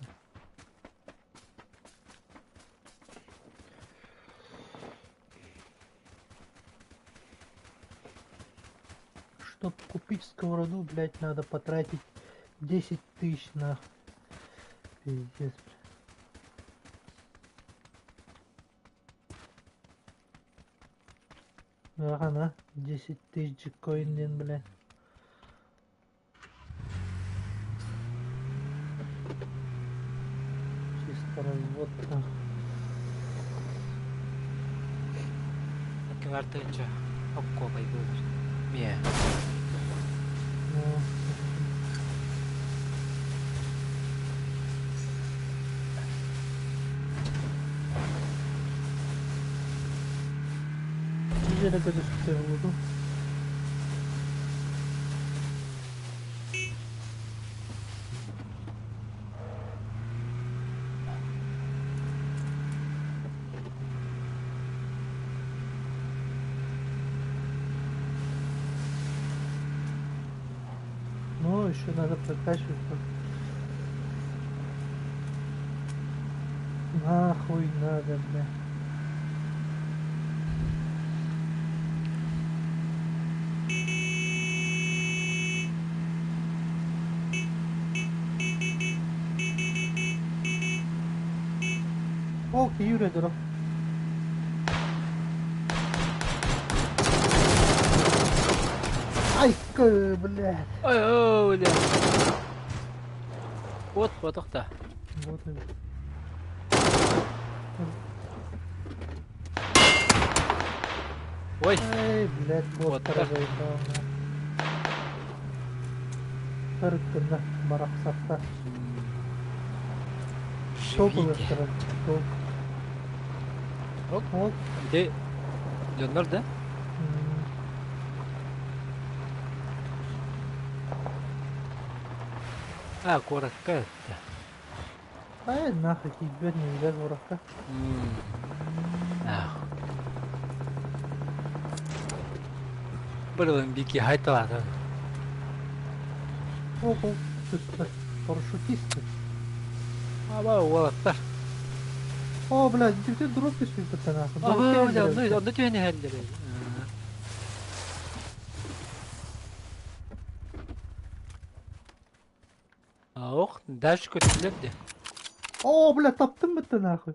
Чтоб купить сковороду, блядь, надо потратить 10 тысяч на... Пиздец, блядь. Ага, на 10 тысяч коин, бля. Чисто разводка. Квартирча хоккобай буолар. Миэ. Ну, Yere dönüştü oldu. Ну, еще надо прокачивать. Нахуй надо, бля. О, Юрий, здоров. Ай, блядь. Ой, ой, бля. Вот, вот, Вот. Ой. Ай, блядь, вот заебал. Тырыттына, барахсатта. Живите. Топ. Оп. Оп. Где? Леонар, да? А, коротко это. Ай, нахуй, ебет, не видать ворохка. Ах. Блин, бики хайталады. Оп, оп, парашютисты. Аба, уолаттар. О, блядь, ты дроп түспейт нахуй. Аба, бля, онно түһэн иһэллэр. Ох, дальше көтүллэр де. О, бля, таптым бітті нахуй.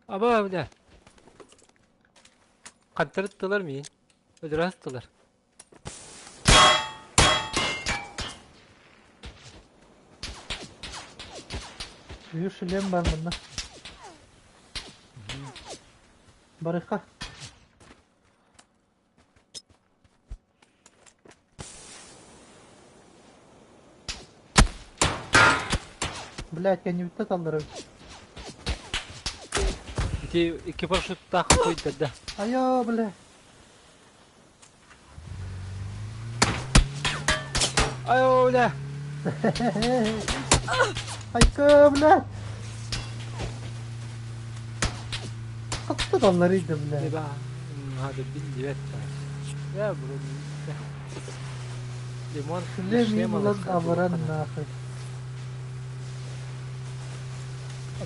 Аба, бля. Кантырыттылар миин. Өлөрастылар. Сүйір шлем бар мында. Барыха. Блять, я не вот алларым. Ити икки парашюттаах койда да. Айо, бля. Айо, бля. Айка, бля. Хатты алларыйды, бля. Еба. Hadi биллибэт. Я бро. Лимон Шлем улан аваран нахуй.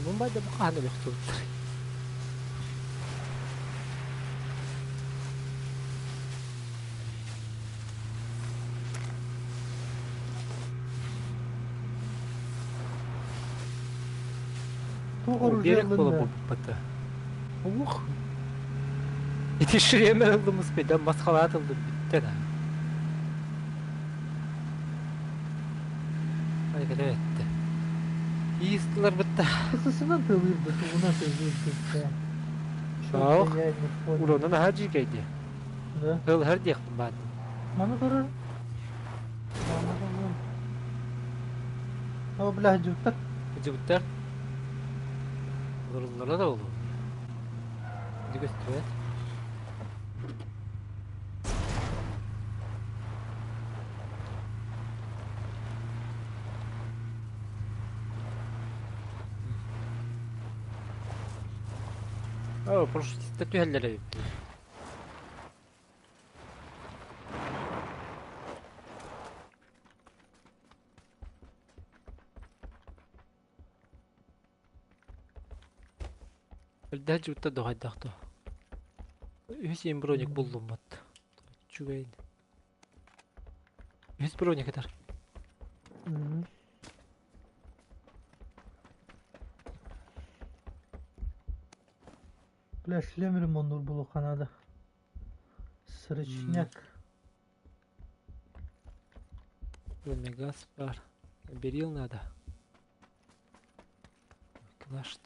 Бу байды бу ханы бөхтү. Тух оружие Берек боло алынды. бу бата. Ух. Ити шлеме ылдымыз беде масқалат ылдым битте да. Ай кете этти. Истылар битте. Кысысынан тылырды, тугунан тылырды, бля. Ох, Чё-то я не понял. Уронан хаджи кейди. Да. Хыл хар диэхпин баадым. Маны көрөр. О, бля, жуттар. Жигуттар. Олоруллара да болу. Дүгөстүбэт. О, парашютиста түһэллэр эбит. Өлдө жуутта дохайдахто. Үс броник буллуммат. Чүгейн. Үс броник этар. Бля, шлем ремонт булу канада. Срочняк. Газ бар. Берил надо. Калаш.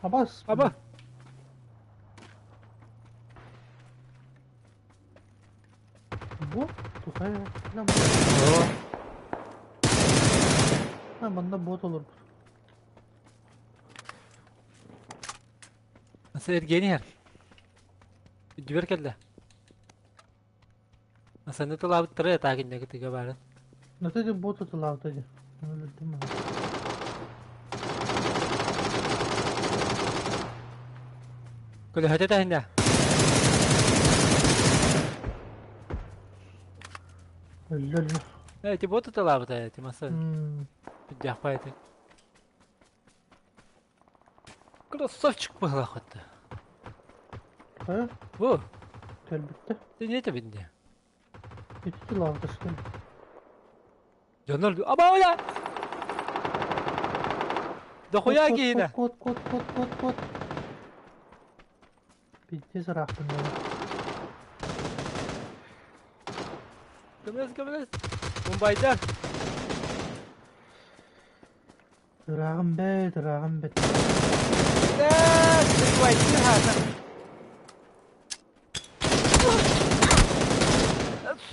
Абас. Аба. Бу тухай Манна бот олорбут. Сергей иһэр. Үрдүбэр кэллэ. Асаны тылаабыттара этаагиннэги тыга баарын. Наты де бот тылаабыта дии. Өлөрдүм. Көлөһөтө таһында. Өллө өллө. Эти бот тылаабыта эти маса. Үрдээх эти. Красавчик быһылаах этэ. Хайа? Бу. Кэлбиттэ. Ты не этэбин дии. Ити тылаабыта что ли? Дьоннор абаоля! Дохуя киһинэ. Кот, кот, кот, кот, кот. Пиздец ыраахпын да. Көмөлөс, көмөлөс. Мумбайдар. Ырааҕым бэт, ырааҕым бэт.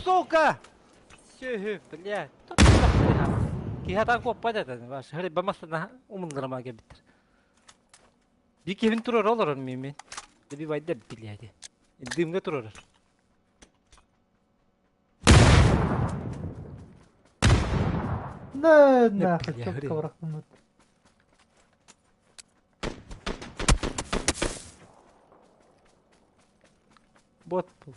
Сука! Сүһү, бля. Киһи атаан куоппат этэ. Баш, бамастана умуннарама кэлбиттэр. Би киһин турар олорор миимин. Би байда билээди. Дымга турар. На, нахуй, чётко бырахтыммыт. Бот был.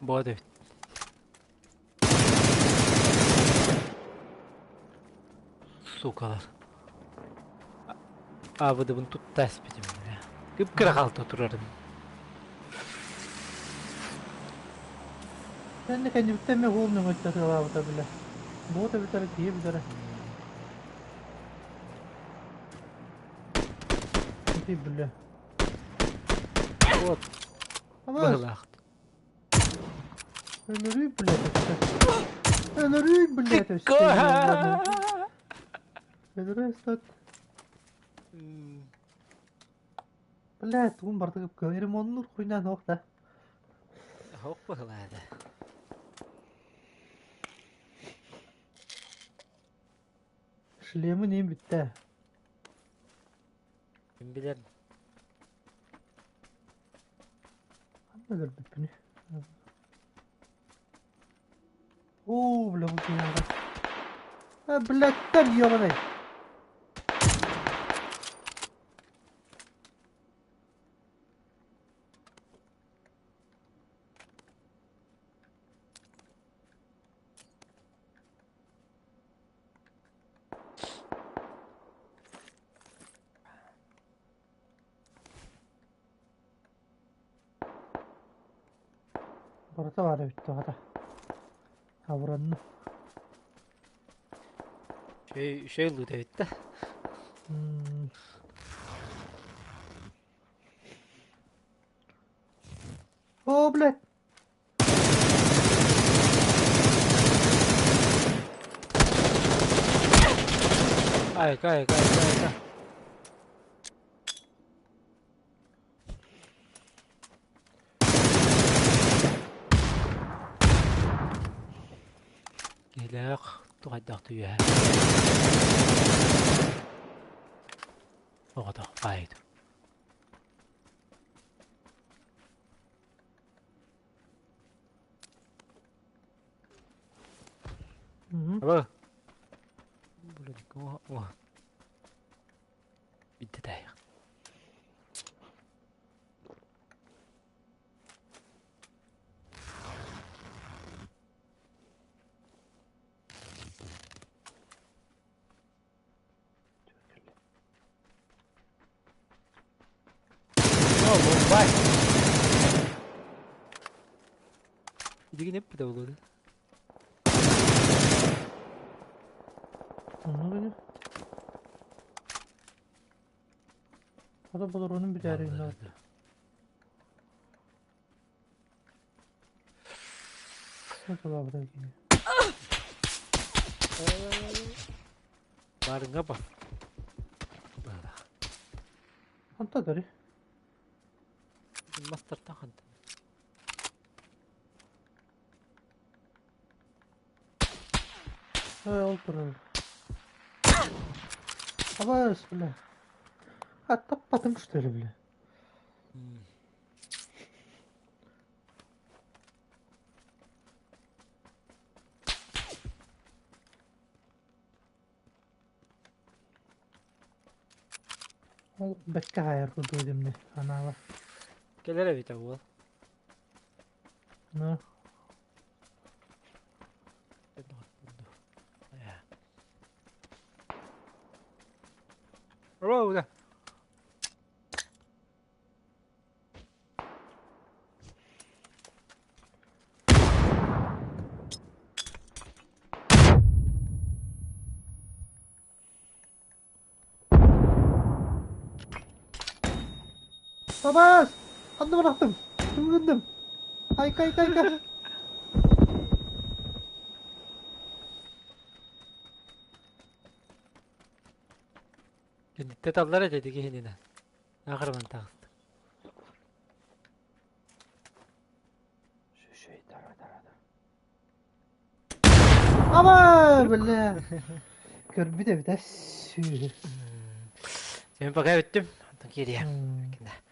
Бот эбит. Сукалар. Аабыдыбын тутта эспитим бля. Кып-кыра халта турарым. Сен кэннибиттэн эмэ уол нөҥөттө тыалаабыта бile. Буот эбитэрэ киһи эбитэрэ. Ити бile. Вот. Быһылаах. Өлөрүй, блядь, өссө. Өлөрүй, блядь, өссө. Өлөрүй, өссө. Блядь, тугун барда ремоннур хуйнан ох да. Ох быһылаады. Шлемы нем бүттэ. Ким билэр. Ханна өлөрбүппүнүй? Оо, бля, бу киһи А, блядь, ёбаный! Барыта баар эбит тоҕото. Абыранным. Үчүгэй үчүгэй ыллыыта эбит да. О, блядь! Айка, айка, айка, айка. Киһилээх туһайдаах түһэ. Оҕотох баайыт. Алло. Блин, о, о. Bitti de. О, бай. Билигин эппитэ буолуо Онно гыныы. Хата бодоруонун бүтээри гынна. Саталаабыта кини. Барыҥа бар. Онто дори. Мастартан хантан. Э, ол турар. Абаас, бля. А таппатым что ли, бля? Ол бэккэ хаайар курдук этим анаабар. Кэлэр эбитэ уол. Ну. Роуда. Табаас! Ханна бырахтым? Тугу гынным? Айка, айка, айка! Кэнниттэ таллар этэ ити киһининэн. Ахырман таҕыста. Ама, бля! Көрбүт эбит, сүүрү. Мен пока бүттүм. Онтон киириэм.